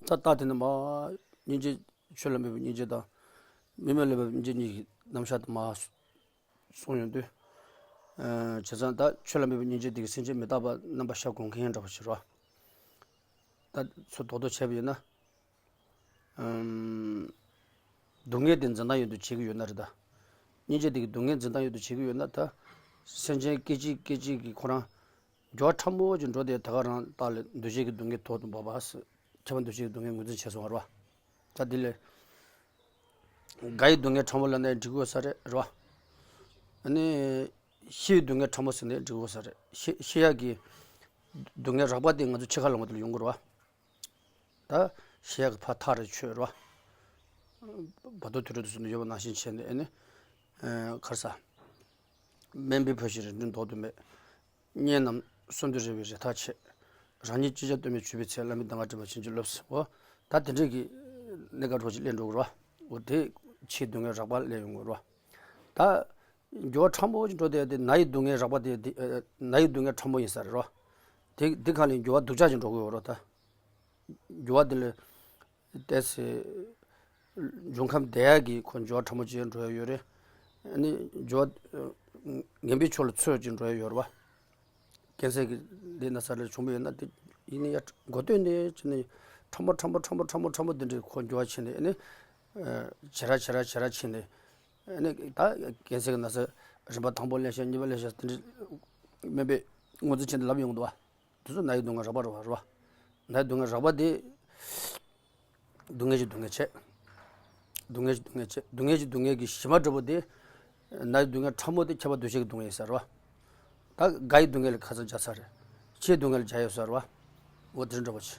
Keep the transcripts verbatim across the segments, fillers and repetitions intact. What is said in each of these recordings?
ད་རྟགས་དེ་ནི་མ་སྙིང་རྗེ། ཆོས་ལ་མོས་པའི་སྙིང་རྗེ་དང་། མི་མོས་ལ་མོས་པའི་སྙིང་རྗེ་གཉིས་ཀྱི་རྣམ་གཞག་དུ་མ་གསུངས་ཡོང་དུས། ཨ་བྱས་ཙང་ད་ཆོས་ལ་མོས་པའི་སྙིང་རྗེ་དེ་གི་སེམས་ཅན་མི་རྟག་པ་རྣམ་པར་ཤར་དགོངས་མཁན་འདྲ་བོ་ཞིག་རེད་བ། ད་ཚུར་རྡོག་རྡོག་བྱས་པ་ཡིན་ན། ཨམ། སྡུག་བསྔལ་དེ་འཛིན་སྟངས་ཡོད་དུ་བྱེད་ཀྱི་ཡོད་ན་རེད་ད། སྙིང་རྗེ་དེ་གི་སྡུག་བསྔལ་འཛིན་སྟངས་ཡོད་དུ་བྱེད་ཀྱི་ཡོད་ན་ད། སེམས་ཅན་སྐད་ཅིག་སྐད་ཅིག་གིས་ཁོ་རང་། འགྱུར་བ་ཕྲ་མོ་ཅིག་འགྲོ་དེ་ད་ག་རང་རྟགས་ལས་འདུ་བྱེད་ཀྱི་སྡུག་བསྔལ་ཐོག་ཏུ་འབབ་པ། ཁྱད་པར་འདུ་བྱེད་ཀྱི་སྡུག་བསྔལ་ངོས་འཛིན་བྱས་སོང་བ་རེད་བ། ད་དེ་ལས། དགའ་ཡི་སྡུག་བསྔལ་ཕྲ་མོ་ལབ་ནའི་འགྲིག་གི་ཡོད་ས་རེད་རེད་བ། ཨ་ནི། ཤི་བའི་སྡུག་བསྔལ་ཕྲ་མོ་ཟེར་ནའི་འགྲིག་གི་ཡོད་ས་རེད། ཤི་ཤི་ཡག་གི་སྡུག་བསྔལ་རགས་པ་དེ་ང་ཚོ་འཆི་ཁ་ལ་མ་ཐུག་ལ་ཡོང་གི་རེད་བ། ད་ཤི་ཡག་གི་ཕར་ཐག་རེད་ཆོད་རེད་བ། བར་དོ་དུད་འགྲོ་དུ་སུ་ནི་ཡོད་པ་ནང་བཞིན་བྱས་ནས་ཨ་ནི། ཨ་ག་རེ་ཟ། དམན་པའི་བུ་ཞིག་རེ་འདུན་ལྡོག་ཏུ་མེད། གཉེན་རྣམས་གསོན་དུ་རེ་བའི་རེ་ཐག་ཆད། རང་ཉིད་ཅི་བྱ་གཏོལ་མེད་གྱུར་པའི་ཚེ། བླ་མའི་གདམས་ངག་སྒྲིབ་པ་ཕྱིན་ཅི་ལོག་ཟེར་བ། ད་དེ་འདྲས་ཀྱི་གནས་སྐབས་འགྲོ་ཞིག་སླེབས་འགྲོ་གི་རེད་བ། འོ་དེ་ཕྱིའི་སྡུག་བསྔལ་རགས་པ་སླེབས་ཡོང་གི་རེད་བ། ད། འགྱུར་བ་ཕྲ་མོ་ཞིག་འགྲོ་དེ་དེ་ན་ཡི་སྡུག་བསྔལ་རགས་པ་དེ་དེ་ཨ་ན་ཡི་སྡུག་བསྔལ་ཕྲ་མོ་ཡིན་ས་རེད་རོ། དེ་དེ་གང་ལས་འགྱུར་བ་སྡུག་ཅག་ཅིག་འགྲོ་གི་ཡོད་རོ་ད། འགྱུར་བ་དེ་ལས་ཏེ་སེ་འབྱུང་ཁམས་བདེ་ཡག་གི་ཁོ་འགྱུར་བ་ཕྲ་མོ་ཅིག་འགྲོ་ཡ་ཡོད་རེད། ཨ་ནི་འགྱུར་བ་ངན་པའི་ཕྱོགས་ལ་ཚོད་ཅིག་འགྲོ་ཡ་ཡོད་རེད་བ། རྐྱེན་སེལ་གྱི་ལས་ན་ས་ལ་བྱུང་བ་ཡོད་ན་དེ་ཡིན་ན་ཡ་གོ་དོན་དེ་ཅི་ནས་ཕྲ་མོ་ཕྲ་མོ་ཕྲ་མོ་ཕྲ་མོ་ཕྲ་མོ་དེ་འདྲའི་ཁོ་འགྱུར་བ་ཕྱིན་ནས་ཨ་ནི་ཇེ་ར་ཇེ་ར་ཇེ་ར་ཕྱིན་ནས། ཨ་ནི་ད་རྐྱེན་སེལ་གྱི་ན་ས་རིམ་པ་དང་པོ་ལེན་བྱས་གཉིས་པ་ལེན་བྱས་དེ་འདྲའི་དམན་པའི་ངོས་འཛིན་བྱས་ནས་ལབ་ཡོང་གི་འདུག་བ། དེ་ཚོ་ན་ཡི་སྡུག་བསྔལ་རགས་པ་རེད་བ་རེད་བ། ན་ཡི་སྡུག་བསྔལ་རགས་པ་དེ། སྡུག་བསྔལ་གྱི་སྡུག་བསྔལ་བྱས། སྡུག་བསྔལ་གྱི་སྡུག་བསྔལ་བྱས། སྡུག་བསྔལ་གྱི་སྡུག་བསྔལ་གྱི་གཞི་མ་འདྲ་པོ་དེ། ན་ཡི་སྡུག་བསྔལ་ཕྲ་མོ་དེ་ཁྱད་པར་འདུ་བྱེད་ཀྱི་སྡུག་བསྔལ་ཡིན་ས་རེད་བ། ད་དགའ་ཡི་སྡུག་བསྔལ་ལ་ཁ་ཚ་བྱ་ས་རེད། སྐྱེ་ཡི་སྡུག་བསྔལ་ལ་བྱ་ཡོད་ས་རེད་བ། འོ་དེ་འདྲ་པོ་ཆེ།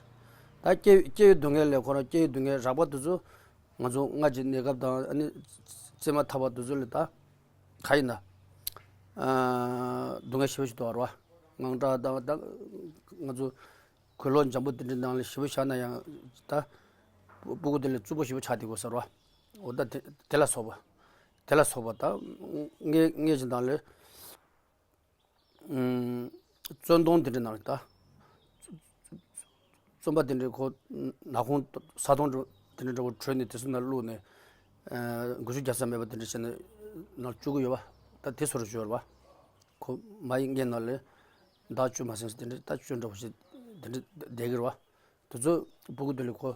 ད་སྐྱེ་སྐྱེ་ཡི་སྡུག་བསྔལ་ལས་ཁོ་རང་སྐྱེ་ཡི་སྡུག་བསྔལ་རགས་པ་དེ་ཚོ། ང་ཚོ་སྔར་གྱི་གནས་སྐབས་དང་ཨ་ནི། བཙས་མ་ཐག་པ་དེ་ཚོ་ལས་ད། ག་ཡིན་ན། ཨ་སྡུག་བསྔལ་ཞེ་པོ་ཞིག་འདུག་རེད་བ། དངངས་སྐྲག་དང་ད། ང་ཚོ། གོས་ལོག་འཇམ་པོ་དེ་འདྲའི་ནང་ལ་ཞེ་པོ་བཞག་ན་ཡང་ད། སྤུ་གུ་དེ་ལ་རྩུབ་པོ་ཞེ་པོ་ཆགས་བསྡད་དགོས་ས་རེད་བ། འོ་ད་དེ་དེ་ལ་སོགས་པ། དེ་ལ་སོགས་པ་ད། མངལ་མངལ་གྱི་ནང་ལ། ཨུམ། བཙོན་དོང་དེ་འདྲའི་ནང་ལ་ད། བཙོན་པ་དེ་འདྲའི་ཁོ། ནག་ཁུང་ས་དོང་དེ་འདྲ་འདྲ་བོ་བྲོས་ནས་དེ་ཚོ་ནང་བླུགས་ནས། ཨ་འགུལ་སྐྱོད་རྒྱག་ས་མེད་པ་དེ་འདྲ་བྱས་ནས་ནང་བཅུག་གི་ཡོད་པ། ད་དེ་སོར་བཞོར་བ། ཁོ་མ་ཡི་མངལ་ནང་ལ། བདག་བཅོས་མ་ཟིན་ཟེར་དེ་འདྲ་ད་བཅོས་འདྲ་བོ་ཞིག་དེ་འདྲ་བསྡད་ཀྱི་རེད་བ། དེ་ཚོ་སྤུ་གུ་དེ་ལ་ཁོ།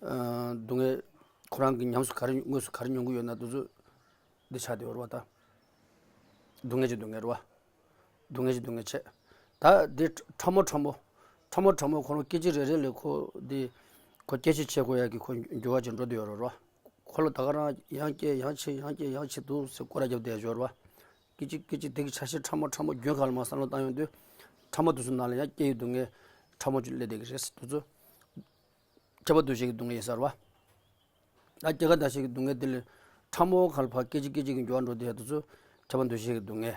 ཨ་སྡུག་བསྔལ། ཁོ་རང་གི་ཉམས་སུ་ག་རེ་དངོས་སུ་ག་རེ་མྱོང་གི་ཡོད་ན་དེ་ཚོ་འདི་ཆགས་བསྡད་ཡོད་རེད་བ་ད། སྡུག་བསྔལ་གྱི་སྡུག་བསྔལ་རེད་བ། སྡུག་བསྔལ་གྱི་སྡུག་བསྔལ་བྱས། ད་འདི་ཕྲ་མོ་ཕྲ་མོ། ཕྲ་མོ་ཕྲ་མོ་ཁོ་རང་སྐད་ཅིག་རེ་རེ་ལས་ཁོ་འདི། ཁོ་སྐད་ཅིག་བྱེད་དགོས་ཡག་གི་ཁོ་འགྱུར་བ་ཅིག་འགྲོ་བསྡད་ཡོད་རེད་བ། ཁོ་ལ་ད་ག་རང་ཡང་སྐྱེ་ཡང་འཆི་ཡང་སྐྱེ་ཡང་འཆི་འདུག་ཟེར་སྐོར་ར་རྒྱབ་བསྡད་ཡོད་རེད་བ། སྐད་ཅིག་སྐད་ཅིག་དེ་གི་ཆ་ཤས་ཕྲ་མོ་ཕྲ་མོ་རྒྱུན་གང་ལ་མ་བསམ་བློ་བཏང་ཡོང་དུས། ཕྲ་མོ་དེ་ཚོ་ནང་ལ་ཡང་སྐྱེ་ཡི་སྡུག་བསྔལ་ཕྲ་མོ་ཅིག་སླེབས་བསྡད་ཀྱི་རེད་ཟེར་དུས་ཚོད། ཁྱད་པར་འདུ་བྱེད་ཀྱི་སྡུག་བསྔལ་ཡིན་ས་རེད་བ། ད་སྐྱེ་རྒ་ན་འཆི་གི་སྡུག་བསྔལ་དེ་ལས་ཕྲ་མོ་གང་ལ་ཕར་སྐད་ཅིག་སྐད་ཅིག་གི་འགྱུར་བ་འགྲོ་བསྡད་དུས་ཚོད་ཁྱད་པར་འདུ་བྱེད་ཀྱི་སྡུག་བསྔལ།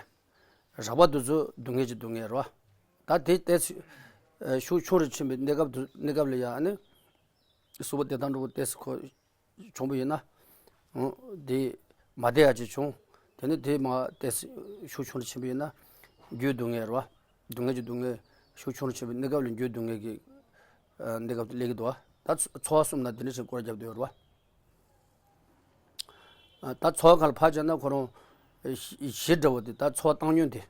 རགས་པ་དེ་ཚོ་སྡུག་བསྔལ་གྱི་སྡུག་བསྔལ་རེད་བ། ད་དེ་ཏོག་ཙམ་ཤུགས་ཆུང་རུ་ཕྱིན་པའི་གནས་སྐབས་དུ་གནས་སྐབས་ལ་ཡང་ཨ་ནི། གཟུགས་པོ་བདེ་ཐང་འགྲོ་བ་ཏོག་ཙམ་ཁོ་བྱུང་བ་ཡིན་ན། འོ། དེ་མ་བདེ་ཡ་ཅིག་བྱུང་། དེ་ནི་དེ་མ་ཏོག་ཙམ་ཤུགས་ཆུང་རུ་ཕྱིན་པ་ཡིན་ན། རྒྱུའི་སྡུག་བསྔལ་རེད་བ། སྡུག་བསྔལ་གྱི་སྡུག་བསྔལ་ཤུགས་ཆུང་རུ་ཕྱིན་པའི་གནས་སྐབས་ལ་རྒྱུའི་སྡུག་བསྔལ་གྱི། ཨ་གནས་སྐབས་དུ་སླེབས་ཀྱི་འདུག་བ། ད་ཚོ་ཚོར་བ་གསུམ་ན་དེ་འདྲ་ཞིག་སྐོར་རྒྱབ་བསྡད་ཡོད་རེད་བ། ཨ་ད་ཚོར་བ་གང་ལ་ཕར་བྱས་ན་ཁོ་རང་། ཨེ་གཞི་གཞི་འདྲ་བོ་དེ་ད་ཚོར་བ་བཏང་སྙོམས་དེ།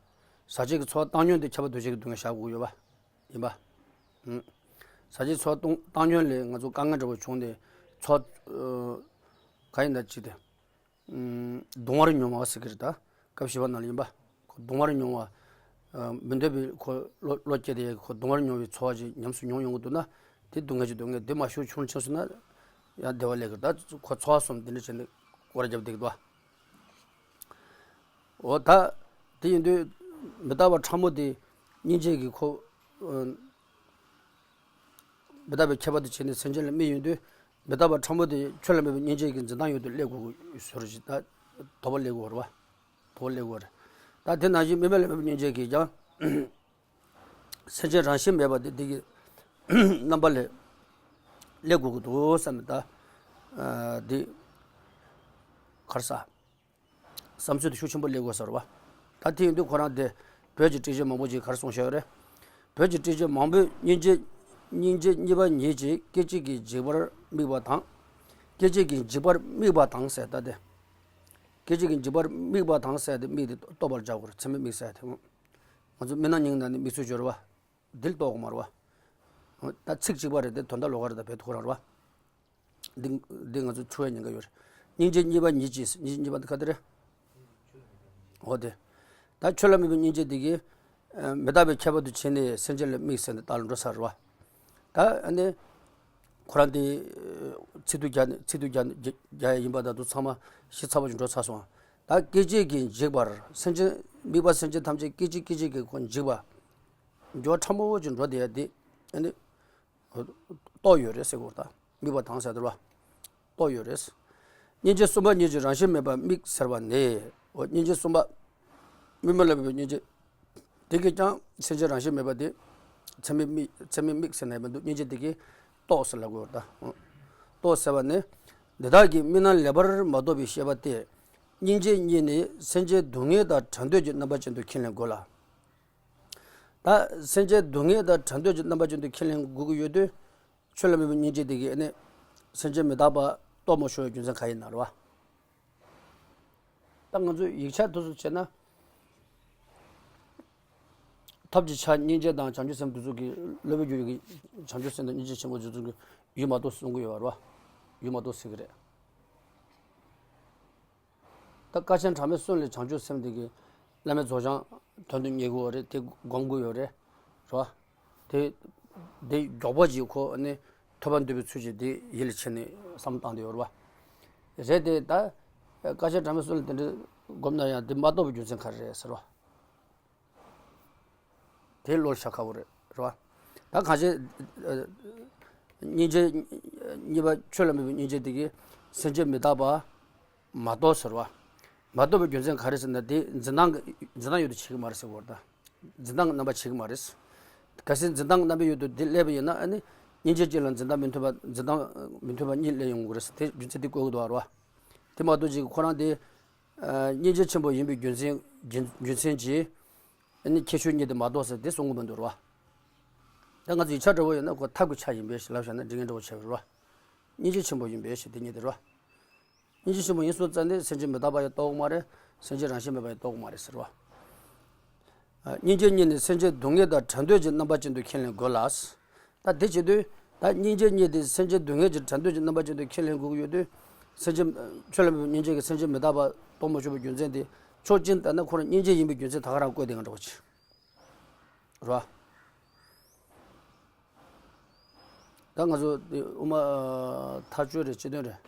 ཟག་བཅས་ཀྱི་ཚོར་བ་བཏང་སྙོམས་དེ་ཁྱད་པར་འདུ་བྱེད་ཀྱི་སྡུག་བསྔལ་བཞག་དགོས་ཡོད་པ། ཡིན་པ། ཨུམ། ཟག་བཅས་ཚོར་བ་བཏང་བཏང་སྙོམས་ལས་ང་ཚོ་དཀའ་ངལ་འདྲ་བོ་བྱུང་སྟེ། ཚོར་བ། ཨ་གང་ཡིན་ན་ཅི་སྟེ། ཨུམ། གདུང་བར་མྱོང་བ་ཟེར་གྱི་རེད་ད། སྐབས་བཞི་པ་ནང་ལ་ཡིན་པ། ཁོ་གདུང་བར་མྱོང་བ། ཨ་མི་འདོད་པའི་ཁོ་བློ་བློ་སྐྱེས་ཏེ་ཁོ་གདུང་བར་མྱོང་བའི་ཚོར་བ་ཅིག་ཉམས་སུ་མྱོང་ཡོང་གི་འདུག་ན། དེ་སྡུག་བསྔལ་གྱི་སྡུག་བསྔལ་དེ་མ་ཤུགས་ཆུང་ཆུང་སོང་ན། ཡང་བདེ་བ་སླེབས་ཀྱི་རེད་ད། ཁོ་ཚོར་བ་གསུམ་དེ་འདྲ་བྱས་ནས་སྐོར་ར་རྒྱབ་བསྡད་ཀྱི་འདུག་བ། འོ་ད། དེ་ཡིན་དུས། མི་རྟག་པ་ཕྲ་མོ་དེ། སྙིང་རྗེ་གི་ཁོ། ཨ་མི་རྟག་པའི་ཁྱད་པར་དུ་བྱས་ནས་སེམས་ཅན་ལ་དམིགས་ཡོང་དུས། མི་རྟག་པ་ཕྲ་མོ་དེ་ཆོས་ལ་མོས་པའི་སྙིང་རྗེ་གི་འཛིན་སྟངས་ཡོད་དུ་སླེབས་དགོས་ཀྱི་ཡོད་ཟེར་ཞིག་ད། དོགས་པ་སླེབས་དགོས་རེད་བ། དོགས་པ་སླེབས་དགོས་རེད། ད་དེ་ནང་བཞིན་དམིགས་མེད་ལ་མོས་པའི་སྙིང་རྗེ་གིས་ཀྱང་། སེམས་ཅན་རང་བཞིན་མེད་པ་དེ་འདི་གི་རྣམ་པ་ལས་སླེབས་དགོས་ཀྱི་འདུག་བསམ་ནས་ད། ཨ་འདི། ག་རེ་ཟ། བསམ་ཚུལ་དེ་ཤུགས་ཆེན་པོ་སླེབས་དགོས་ས་རེད་བ། ད་དེ་ཡིན་དུས་ཁོ་རང་དེ་བོད་ཀྱི་བསྟན་བཅོས་མང་པོ་ཅིག་ག་རེ་གསུངས་བཞག་ཡོད་རེད། བོད་ཀྱི་བསྟན་བཅོས་མང་པོས་སྙིང་རྗེ་ སྙིང་རྗེ་གཉིས་པ་ཉིད་ཀྱིས་སྐད་ཅིག་གིས་འཇིག་པར་དམིགས་པ་དང་། སྐད་ཅིག་གིས་འཇིག་པར་དམིགས་པ་དང་ཟེར་ད་དེ། སྐད་ཅིག་གིས་འཇིག་པར་དམིགས་པ་དང་ཟེར་ཏེ་དམིགས་ཏེ་རྟོགས་པར་བྱ་དགོས་རེད། ཚད་མས་དམིགས་ཟེར་དེ། ང་ཚོ་མི་སྣང་སྙིང་ནས་ནི་དམིགས་ཚུལ་སྦྱོར་བ། འདི་ལ་རྟོགས་དགོས་མ་རེད་བ། ད་ཚིག་གཅིག་པ་རེད་དེ་དོན་དག་ལོགས་ཀ་རེད། ད་བེད་ཁོ་རང་རེད་བ། འདི་འདི་ང་ཚོ་འཁྲུལ་བའི་ཉེན་ཁ་ཡོད་རེད། སྙིང་རྗེ་གཉིས་པ་ཉིད་ཀྱིས། སྙིང་རྗེ་གཉིས་པ་འདི་ག་དེ་རེད། འོ་དེ། ད་ཆོས་ལ་དམིགས་པའི་སྙིང་རྗེ་འདི་གིས། ཨ། མི་རྟག་པའི་ཁྱད་པར་དུ་བྱས་ནས་སེམས་ཅན་ལ་དམིགས་ཟེར་ནས་རྟགས་ལ་འགྲོ་ཚར་བ། ད་ཨ་ནི། ཁོ་རང་དེ། ཚིག་ཏུ་རྒྱག་ནས་ཚིག་ཏུ་རྒྱག་ནས་རྒྱག་རྒྱག་ཡ་ཡིན་པ་ད་དུ་ཚང་མ་ཤེས་ཚར་བ་ཞིག་འགྲོ་ཚར་སོང་། ད་སྐད་ཅིག་གིས་འཇིག་པར། སེམས་ཅན། དམིགས་པ་སེམས་ཅན་ཐམས་ཅད་སྐད་ཅིག་སྐད་ཅིག་གིས་ཁོ་འཇིག་པ། མགྱོགས་ཕྲ་མོ་ཅིག་འགྲོ་བསྡད་ཡ་དེ། ཨ་ནི། རྟོགས་ཡོད་རེད་ཟེར་གོ། ད་དམིགས་པ་དང་ཟེར་དེ་ལ་རྟོགས་ཡོད་རེད། སྙིང་རྗེ་གསུམ་པ་ཉིད་ཀྱིས་རང་བཞིན་མེད་པར་དམིགས་ཟེར་བ་ནི། འོ། སྙིང་རྗེ་གསུམ་པ། དམིགས་མེད་ལ་དམིགས་པའི་སྙིང་རྗེ། དེ་གིས་ཀྱང་སེམས་ཅན་རང་བཞིན་མེད་པ་དེ། ཚད་མས་དམིགས། ཚད་མས་དམིགས་ཟེར་ན་ཡང་མི་འདུག་སྙིང་རྗེ་དེ་གིས་རྟོགས་ཟེར་ལབ་དགོས་པ་དང་། རྟོགས་ཟེར་བ་ནི། འདི་དག་གི་དམིགས་རྣམ་ལེགས་པར་མ་རྟོགས་པའི་ཤེས་པ་སྟེ། སྙིང་རྗེ་གཉིས་ནི་སེམས་ཅན་སྡུག་བསྔལ་དང་བྲལ་འདོད་ཀྱི་རྣམ་པ་ཅན་དུ་ཁས་ལེན་དགོས་ལ། ད་སེམས་ཅན་སྡུག་བསྔལ་དང་བྲལ་འདོད་ཀྱི་རྣམ་པ་ཅན་དུ་ཁས་ལེན་དགོས་ཀྱི་ཡོད་དུས། ཆོས་ལ་དམིགས་པའི་སྙིང་རྗེ་དེ་གིས་ནི་སེམས་ཅན་མི་རྟག་པ་རྟོགས་མ་ཆོག་པའི་རྒྱུ་མཚན་གང་ཡིན་ན་རེད་བ། ད་ང་ཚོས་ཡིག་ཆ་དེ་ཚོ་བྱས་ན། ཐབས་ཀྱི་ཆ་སྙིང་རྗེ་དང་བྱང་ཆུབ་སེམས་དེ་ཚོ་གི་སློབ་དཔོན་རྒྱུད་ཀྱི་བྱང་ཆུབ་སེམས་དང་སྙིང་རྗེ་ཆེན་པོ་དེ་ཚོ་གི་ཡུལ་མ་གཏོགས་གསུང་གི་ཡོད་པ་རེད་བ། ཡུལ་མ་གཏོགས་ཟེར་གི་རེད། ད་དཀའ་ཆེན་གྲངས་མེད་གསུམ་ལས་བྱང་ཆུབ་སེམས་དེ་གི་བླ་མེད་རྫོགས་བྱང་དོན་དུ་གཉེར་དགོས་རེད། དེ་སྒོམ་དགོས་ཡོད་རེད། རེད་བ། དེ་དེ་མགྱོགས་པ་ཅིག་ཁོ་ནི་ཐོས་པ་འདོད་པའི་ཚུལ་གྱིས་དེ་ཡིད་ལ་བྱས་ནས་བསམ་བློ་བཏང་བསྡད་ཡོད་རེད་བ། རེད་དེ་ད་དཀའ་ཆེན་གྲངས་མེད་གསུམ་ལས་དེ་འདྲ་སྒོམ་ན་ཡང་དེ་མ་རྟོགས་པའི་རྒྱུ་མཚན་ག་རེ་རེད་ཟེར་བ། དེ་བློ་ལ་ཤར་ཁག་པོ་རེད། རེད་བ། ད་གང་ཅི། སྙིང་རྗེ་གཉིས་པ་ཆོས་ལ་དམིགས་པའི་སྙིང་རྗེ་དེ་གིས་སེམས་ཅན་མི་རྟག་པ་མ་རྟོགས་ཟེར་བ། མ་རྟོགས་པའི་རྒྱུ་མཚན་ག་རེ་ཟེར་ན། དེ་འཛིན་སྟངས་འཛིན་སྟངས་ཡོད་དུ་བྱེད་ཀྱི་མ་རེད་ཟེར་བ་རེད། ད་འཛིན་སྟངས་རྣམ་པ་བྱེད་ཀྱི་མ་རེད། གལ་སྲིད་འཛིན་སྟངས་རྣམ་པ་ཡོད་དུ་དེ་སླེབས་པ་ཡིན་ན། ཨ་ནི་སྙིང་རྗེ་གཅིག་ལ་འཛིན་སྟངས་མི་མཐུན་པ། འཛིན་སྟངས་མི་མཐུན་པ་གཉིས་སླེབས་ཡོང་གི་རེད་ཟེར། དེ་རྒྱུ་མཚན་དེ་བཀོད་ཀྱི་འདུག་བ། རེད་བ། དེ་མ་གཏོགས་ཅིག་ཁོ་རང་དེ། ཨ། སྙིང་རྗེ་ཆེན་པོ་ཡིན་པའི་རྒྱུ་མཚན། རྒྱུ་རྒྱུ་མཚན་གྱིས། ཨ་ནི་ཁྱད་ཆོས་གཉིས་དེ་མ་གཏོགས་ཟེར་དེ་གསུང་གི་མི་འདུག་རེད་བ། ད་ང་ཚོ་ཡིག་ཆ་འདྲ་བོ་ཡོད་ན་ཁོ་ཐབས་ཀྱི་ཆ་ཡིན་པས་ཞེས་ལབ་བཞག་ན་འགྲིག་མཁན་འདྲ་བོ་ཆགས་པ་རེད་བ། སྙིང་རྗེ་ཆེན་པོ་ཡིན་པས་ཞེས་དེ་གཉིས་དེ་རེད་བ། སྙིང་རྗེ་ཆེན་པོ་ཡིན་སོང་ཙང་ནི་སེམས་ཅན་མི་རྟག་པ་ཡང་རྟོགས་ཀྱི་མ་རེད། སེམས་ཅན་རང་བཞིན་མེད་པ་ཡང་རྟོགས་ཀྱི་མ་རེད་ཟེར་བ། ཨ། སྙིང་རྗེ་གཉིས་ནི་སེམས་ཅན་སྡུག་བསྔལ་དང་བྲལ་འདོད་ཀྱི་རྣམ་པ་ཅན་དུ་ཁས་ལེན་དགོས་ལ། ད་དེ་བྱེད་དུས་ད་སྙིང་རྗེ་གཉིས་དེ་སེམས་ཅན་སྡུག་བསྔལ་གྱི་བྲལ་འདོད་ཀྱི་རྣམ་པ་ཅན་དུ་ཁས་ལེན་དགོས་ཀྱི་ཡོད་དུས། སེམས་ཅན། ཆོས་ལ་དམིགས་པའི་སྙིང་རྗེ་གིས་སེམས་ཅན་མི་རྟག་པ་རྟོགས་མ་ཆོག་པའི་རྒྱུ་མཚན་དེ། ཕྱོགས་གཅིག་ནས་བལྟས་ན་ཁོ་རང་སྙིང་རྗེ་ཡིན་པའི་རྒྱུ་མཚན་ད་ག་རང་བཀོད་བསྡད་མཁན་འདྲ་བོ་ཅིག་རེད་བ། ད་ང་ཚོ་དེ་དབུ་མ་ཐག་གཅོད་རེད། སྤྱི་དོན་རེད།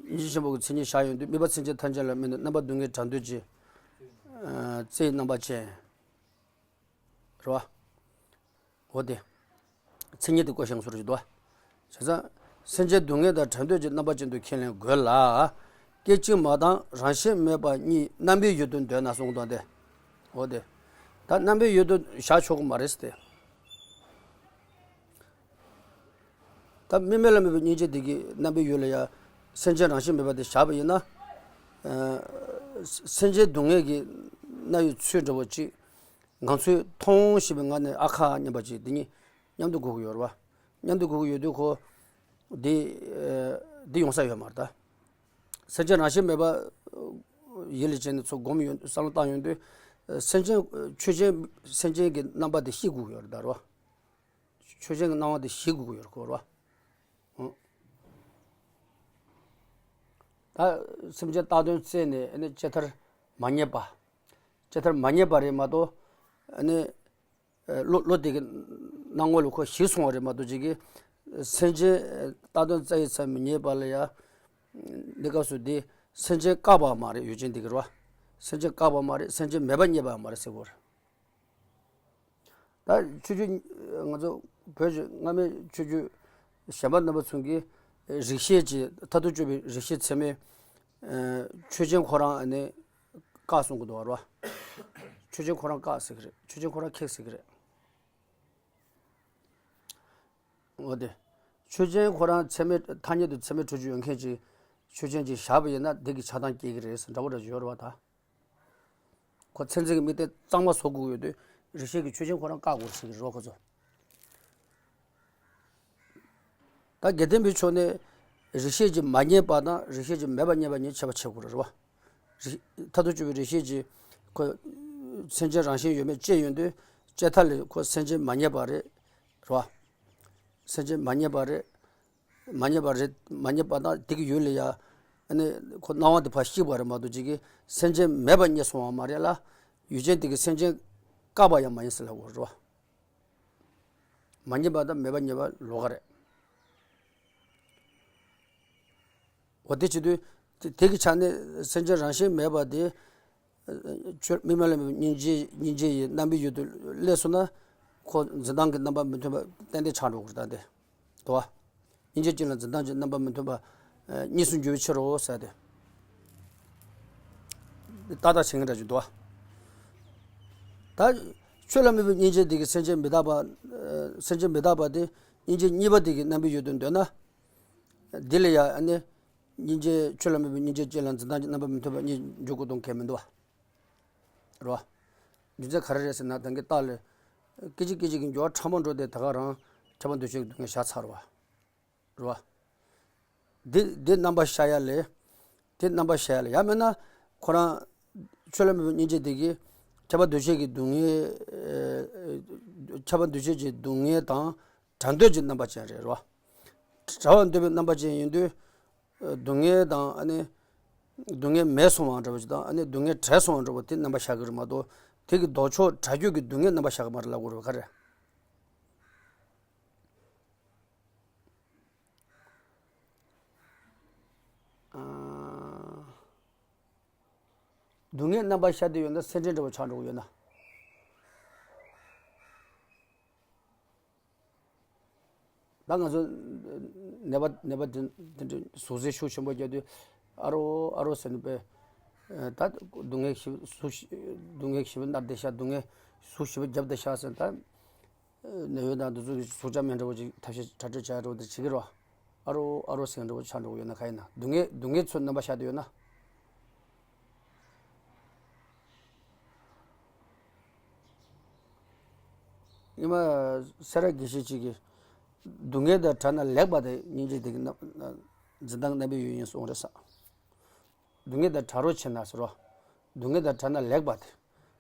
སྙིང་རྗེ་ཆེན་པོ་གི་མཚན་ཉིད་བཞག་ཡོང་དུས། དམིགས་པ་སེམས་ཅན་ཐམས་ཅད་ལ་དམིགས་ནས་རྣམ་པ་སྡུག་བསྔལ་བྲལ་འདོད་ཀྱི། ཨ། རྩེའི་རྣམ་པ་ཅན། རེད་བ། འོ་དེ། མཚན་ཉིད་དེ་བཀོད་བཞག་སོ་རེད་འདུག་བ། བྱས་ཙང་། སེམས་ཅན་སྡུག་བསྔལ་དང་བྲལ་འདོད་ཀྱི་རྣམ་པ་ཅན་དུ་ཁས་ལེན་དགོས་ལ། སྐད་ཅིག་མ་དང་རང་བཞིན་མེད་པ་གཉིས་རྣམ་པའི་ཡུལ་དུ་འདོད་ན་གསུངས་དོན་དེ། འོ་དེ། ད་རྣམ་པའི་ཡུལ་དུ་བཞག་ཆོག་གི་མ་རེད་ཟེར་ཏེ། ད་དམིགས་མེད་ལ་དམིགས་པའི་སྙིང་རྗེ་དེ་གིས་རྣམ་པའི་ཡུལ་ལ་ཡ། སེམས་ཅན་རང་བཞིན་མེད་པ་དེ་བཞག་པ་ཡིན་ན། ཨ། སེམས་ཅན་སྡུག་བསྔལ་གྱི་སྣང་བའི་ཚུལ་འདྲ་བོ་ཅིག་ང་ཚོས་མཐོང་ཞེས་པའི་ངང་ནས་ཨ་ཁ་སྙམ་པ་ཅིག་འདི་གཉིས་མཉམ་དུ་དགོས་ཀྱི་ཡོད་རེད་བ། མཉམ་དུ་དགོས་ཀྱི་ཡོད་དུས་ཁོ། འདི། ཨ། འདི་ཡོང་ས་ཡོད་མ་རེད་ད། སེམས་ཅན་རང་བཞིན་མེད་པ་ཡིད་ལ་བྱས་ནས་ཚུར་སྒོམ་ཡོང་། བསམ་བློ་བཏང་ཡོང་དུས། སེམས་ཅན། ཆོས་ཅན། སེམས་ཅན་གྱི་རྣམ་པ་དེ་ཤེས་དགོས་ཀྱི་ཡོད་རེད་ད་རེད་བ། ཆོས་ཅན་གྱི་སྣང་བ་དེ་ཤེས་དགོས་ཀྱི་ཡོད་རེད་ཁོ་རེད་བ། ད་སེམས་ཅན་བཏགས་དོན་བཙལ་ནས་ཨ་ནི་ཅི་ལྟར་མ་རྙེད་པ། ཅི་ལྟར་མ་རྙེད་པ་རེད་མ་གཏོགས། ཨ་ནི་བློ་བློ་དེ་གི་སྣང་ངོ་ལ་ཁོ་ཞིག་སོང་བ་རེད་མ་གཏོགས། ཅིག་གིས་སེམས་ཅན་བཏགས་དོན་བཙལ་ཡི་ཙམ་མི་རྙེད་པ་ལ་ཡ། འདི་སྐབས་སུ་དེ་སེམས་ཅན་བཀག་པ་མ་རེད། ཡུལ་ཅན་དེ་གི་རེད་བ། སེམས་ཅན་བཀག་པ་མ་རེད། སེམས་ཅན་མེད་པ་རྙེད་པ་མ་རེད་ཟེར་དགོས་རེད། ད་ཆོས་བརྒྱུད་ང་ཚོ་བོད་ཀྱི་སྔ་མའི་ཆོས་བརྒྱུད་གཞན་པ་རྣམ་པ་ཚོ་གིས་རིགས་ཤེས་ཀྱི་མཐར་ཐུག་དཔྱོད་པའི་རིགས་ཤེས་ཚད་མས། ཨ། ཆོས་ཅན་ཁོ་རང་ཨ་ནི་བཀག་གསུང་གི་འདུག་བ། ཆོས་ཅན་ཁོ་རང་བཀག་ཟེར་གི་རེད། ཆོས་ཅན་ཁོ་རང་ཁེགས་ཟེར་གི་རེད། འོ་དེ། ཆོས་ཅན་ཁོ་རང་ཚད་མས་ཐ་སྙད་དུ་ཚད་མས་གྲུབ་རྒྱུ་ཡོད་མཁན་གྱི་ཆོས་ཅན་ཅིག་བཞག་པ་ཡིན་ན་དེ་གི་ཆགས་སྡང་སྐྱེ་གི་རེད་ཟེར་འདྲ་བོ་འདྲ་ཡོད་རེད་བ་ད། ཁོ་ཚད་འཛིན་གྱི་དམིགས་གཏད་གཙང་མ་བཟོ་དགོས་ཡོད་དུས། རིགས་ཤེས་ཀྱི་ཆོས་ཅན་ཁོ་རང་བཀག་དགོས་ཟེར་གྱི་རེད་ཁོ་ཚོ། ད་དགེ་ལྡན་པའི་ཕྱོགས་ནས་རིགས་ཤེས་ཀྱིས་མ་རྙེད་པ་དང་རིགས་ཤེས་ཀྱིས་མེད་པར་རྙེད་པ་གཉིས་ཁྱད་པར་ཕྱེ་དགོས་རེད་བ། རིགས་མཐར་ཐུག་དཔྱོད་པའི་རིགས་ཤེས་ཀྱིས་ཁོ་སེམས་ཅན་རང་བཞིན་ཡོད་མེད་དཔྱད་ཡོང་དུས་དཔྱད་མཐའ་ལས་ཁོ་སེམས་ཅན་མ་རྙེད་པ་རེད། རེད་བ། སེམས་ཅན་མ་རྙེད་པ་རེད། མ་རྙེད་པ་རེད། མ་རྙེད་པ་དང་དེ་གི་ཡུལ་ལ་ཡ། ཨ་ནི་ཁོ་སྣང་བ་དེ་ཕར་གཤིག་པ་རེད་མ་གཏོགས་ཅིག་གིས་སེམས་ཅན་མེད་པ་རྙེད་སོང་བ་མ་རེད་ལ། ཡུལ་ཅན་དེ་གིས་སེམས་ཅན་བཀག་པ་ཡང་མ་ཡིན་ཟེར་ལབ་དགོས་རེད་བ། མ་རྙེད་པ་དང་མེད་པ་རྙེད་པ་ལོགས་ཀ་རེད། འོ་དེ་བྱེད་དུས་དེ་དེ་གི་ཆ་ནས་སེམས་ཅན་རང་བཞིན་མེད་པ་དེ། ཆོས་དམིགས་མེད་ལ་སྨིན་པའི་སྙིང་རྗེ་སྙིང་རྗེ་ཡི་རྣམ་པའི་ཡུལ་དུ་སླེབས་སོང་ན། ཁོ་འཛིན་སྟངས་ཀྱི་རྣམ་པ་མི་མཐུན་པ་ཏན་ཏན་ཆགས་འགྲོ་དགོས་རེད་ད་དེ། དོ། སྙིང་རྗེ་ཅན་ལ་འཛིན་སྟངས་ཀྱི་རྣམ་པ་མི་མཐུན་པ་གཉིས་སུ་འགྱུར་བའི་ཕྱིར་རོ་ཟེར་ཏེ། ཏག་ཏག་བྱེད་མཁན་འདྲ་ཅིག་འདུག་བ། ད་ཆོས་ལ་དམིགས་པའི་སྙིང་རྗེ་དེ་གིས་སེམས་ཅན་མི་རྟག་པ། སེམས་ཅན་མི་རྟག་པ་དེ་སྙིང་རྗེ་གཉིས་པ་དེ་གི་རྣམ་པའི་ཡུལ་དུ་འདོད་ན། འདི་ལ་ཡང་ཨ་ནི། སྙིང་རྗེ་ཆོས་ལ་དམིགས་པའི་སྙིང་རྗེ་ཅན་ལ་འཛིན་སྟངས་ཀྱི་རྣམ་པ་མི་མཐུན་པ་གཉིས་འཇུག་དགོས་དོན་གལ་མི་འདུག་བ། རེད་བ། རྒྱུ་མཚན་ག་རེ་རེད་ཟེར་ན་ད་གིན་རྟགས་ལས། སྐད་ཅིག་སྐད་ཅིག་གི་འགྱུར་བ་ཕྲ་མོ་འགྲོ་དེ་ད་ག་རང་ཁྱབ་པ་འདུ་བྱེད་ཀྱི་སྡུག་བསྔལ་བཞག་ཚར་བ། རེད་བ། འདི་འདི་རྣམ་པ་ཤར་ཡ་ལས། དེ་རྣམ་པ་ཤར་ཡ་ལས་ཡང་མིན་ན། ཁོ་རང་ཆོས་ལ་དམིགས་པའི་སྙིང་རྗེ་དེ་གིས་ཁྱབ་པ་འདུ་བྱེད་ཀྱི་སྡུག་བསྔལ། ཁྱབ་པ་འདུ་བྱེད་ཀྱི་སྡུག་བསྔལ་དང་བྲལ་འདོད་ཀྱི་རྣམ་པ་ཅན་རེད་རོ། བྲལ་བར་འདོད་པའི་རྣམ་པ་ཅན་ཡིན་དུས། སྡུག་བསྔལ་དང་ཨ་ནི། སྡུག་བསྔལ་མེད་སོང་བ་འདྲ་བ་ཅིག་དང་ཨ་ནི་སྡུག་བསྔལ་བྲལ་སོང་བ་འདྲ་བ་དེ་རྣམ་པ་ཤར་གི་རེད་མ་གཏོགས། དེ་གི་ལྡོག་ཕྱོགས་བྲལ་འདོད་ཀྱི་སྡུག་བསྔལ་རྣམ་པ་ཤར་གི་མ་རེད་ལབ་དགོས་རེད་བ་ག་རེ། སྡུག་བསྔལ་རྣམ་པ་ཤར་དུ་ཡོད་ན་སེམས་ཅན་འདྲ་བོ་ཆགས་འགྲོ་གི་ཡོད་ན། ད་ང་ཚོ་ནད་པ་ནད་པ་དེ་དེ་འདྲ་ཟུག་གཟེར་ཤུགས་ཆེན་པོ་རྒྱག་དུས་ཨ་རོ་ཨ་རོ་ཟེར་ནས་པས། ད་སྡུག་བསྔལ་ཞིབ་ཟུག་སྡུག་བསྔལ་ཞིབ་མནར་བསྡད་ཤག་སྡུག་བསྔལ་ཟུག་ཞིབ་རྒྱབ་བསྡད་ཤག་ཟེར་ད། ནད་ཡོད་དང་འདི་ཚོ་གི་ཟུག་བཅག་མེད་འདྲ་བོ་ཅིག་ཐབས་ཤེས་གྲ་སྒྲིག་བྱ་འདྲ་བོ་དེ་བྱེད་ཀྱི་རོ། ཨ་རོ་ཨ་རོ་ཟེར་འདྲ་བོ་ཆགས་འགྲོ་གི་ཡོད་ན་ག་ཡིན་ན་སྡུག་བསྔལ་སྡུག་བསྔལ་ཚོ་རྣམ་པ་ཤར་དུ་ཡོད་ན། ཉི་མ་སེ་ར་དགེ་བཤེས་གཅིག་གིས་སྡུག་བསྔལ་དང་བྲལ་ན་ལེགས་པ་དེ་སྙིང་རྗེ་དེ་གི་རྣམ་འཛིན་སྟངས་རྣམ་པའི་ཡུལ་ཡིན་གསུངས་རེད་ས། སྡུག་བསྔལ་དང་བྲལ་རོགས་བྱེད་ན་ཟེར་རོ། སྡུག་བསྔལ་དང་བྲལ་ན་ལེགས་པ་དེ།